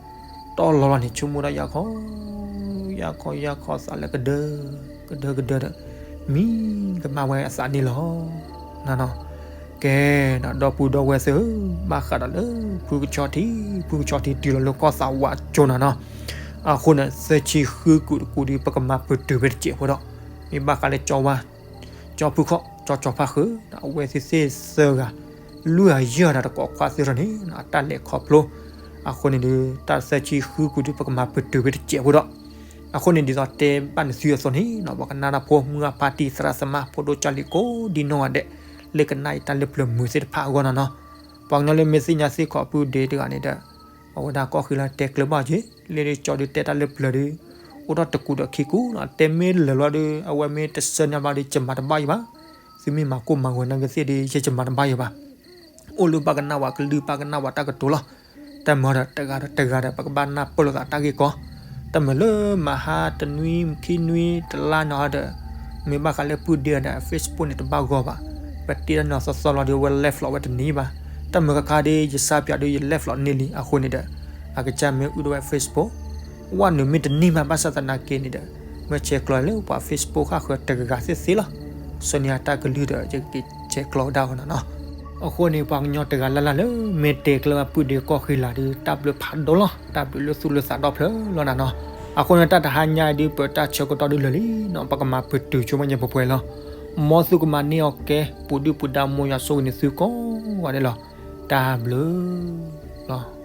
တီလီၤလီၤန့ၣ် ဆိကမိၣ်ဒီးယၤခီ, ယၤခီယၤခီ သးလၢကဒၢ, ကဒၢကဒၢဒီး မံကမၣ်ဝဲအသးန့ၣ်လီၤ. နနီၤ, ကဲ, ဒီပုၢ်ဒီဝဲၢ်သ့ၣ်ဧၢ, ဘၣ်ဃးဒီးလၢ ဖုကဆီထံ, ဖုကဆီထံတုၤလီၤလၢကီၢ်သးဝးကၠိနၤနီၤ, အဃိန့ၣ် သၢဆံဃုကူာ်တကူာ်ဒီး ပကမၤပတုာ်ဝဲတစဲးဖိဒီး, မ့ၢ်ဘၣ်ဃးလၢကၠီဝါ ကၠီဖုခီၣ်, ကၠီကၠီဖးဃုာ်, အဝဲသ့ၣ်သ့ၣ်သၢဂၤ, လွံၢ်ဂၤယဲၢ်ဂၤဒီးတကိးခွါသ့ၣ်ထီၣ်န့ၣ် အတၢ်လဲၤခီဖျိ, အဃိန့ၣ်ဒီး တၢ်သၢဆံဃုကူာ်ဒီး ပကမၤပတုာ်ဝဲတစဲးဖိဒီး, အဃိန့ၣ်ဒ်သိးတဲဘၣ်နသုအသိးန့ၣ် ပှၤကနၣ်တၢ်ဖိ မုၢ်အဖါတံၢ် သရၣ်သမါ ဖိဒိၣ်ကၠီလံၤကိးဒံနီၢ်ဂၤဒဲး, လၢကနၣ်အံၤတၢ်လၢပျၢၤမုာ်သ့ၣ်တဖၣ်အဂီၢ်နီၤနီၤ, ပှၤကညီလၢမ့ၢ်သ့ၣ်ညါသ့ၣ်ခီအပုၢ်ဒ့တဂၤန့ၣ်ဒီး အဝဲဒၣ်ကီၢ်ဃံလၤတဲကျၢၤဘၣ်က့ၤ, လၢကၠီဒုးတဲတၢ်လၢပျၢၤဒီး အိၣ်ထီၣ်တကူာ်ဒီးခံကူာ်နီၤ, တဲမ့ၢ်လၢာ်လီၤဒီး အဝဲမ့ၢ်တဆၢန့ၢ်ဘၣ်ဒီး ယမၤတဘၣ်ယံၤဘၣ်, သုမ့ၢ်မၤကိၢ်မၤဂီၤနာ်က့သ့ၣ်ဒီး ယဲယမၤတဘၣ်ယံၤဘၣ် အိၣ်လၢပှၤကနၣ်ဝဲကလုၢ် ပှၤကနၣ်ဝဲတၢ်ကတိၤလီၤ. တၢ်မၤဒီးတဂၤဒီးတဂၤဒီး ပကဘၣ်နၢ်ပၢၢ်လိာ်သးတၢ်ဂ့ၢ်ကီ, တၢ်မၤလၢမဟါတနွံခံနွံတလါနီၤဒီး, မ့ၢ်ဘၣ်ဃးလၢပုၢ်ဒ့ဒီး Facebook န့ၣ်တဘၣ်ဂီၢ်ဘၣ်, ပတ့တၢ်နီၤသီသီလီၤဒီး အဝဲ live လီၤဝဲတန့ၢ်ဘၣ်, တၢ်မၤခါခါဒီး ယစၢ်ပၠးဒီး ယ live လီၤန့ၢ်လံ အဃိန့ၣ်ဒီး, အကစၢ်မ့ၢ်အုၣ်ဒိၣ်ဝဲ Facebook ဝဲနုာ်မ့ၢ်တန့ၢ်မး ဘၣ်ဆၣ်သနာ်က့န့ၣ်ဒီး, မ့ၢ်ဆဲးကျိးလၢပှၤ Facebook ဃၣ်ဃၢၤတဂၤဂၤသ့ၣ်သ့လီၤ. ဆၢန့ၢ်အတၢ်ကလုၢ်ဒီး ယကဆဲးကျိးဝဲဒၣ်အီၤနီၤနီၤ. အဃိန့ၣ် ပှၤကညီတဂၤလၢ်လၢ်လၢ မ့ၢ်တဲကျၢၤဘၣ်ပုၢ်ဒ့ကီၢ်ဃံလၤဒီး တၢ်ဘျုးဖးဒိၣ်လီၤ. တၢ်ဘျုးလၢသူၣ်လၢသးဒီဖျၢၣ်လီၤနၤနီၤ. အဃိန့ၣ် တၢ်တဟါညါအံၤဒုး ပတၢ်ဆၢကတီၢ်ဒုးလၢာ်လံနီၤ, ပကမၤပတုာ်ဆိမ့ၢ်ညါပှဲၤပှဲၤလီၤ. မ်သုကမၤန့ၢ်အီၤကဲ ပူၤဒုၣ်ပူၤဒါ မ်ယွၤဆိၣ်ဂ့ၤန့ၢ်သုကိးဂၤဒဲးလီၤ. တၢ်ဘျုးလီၤ.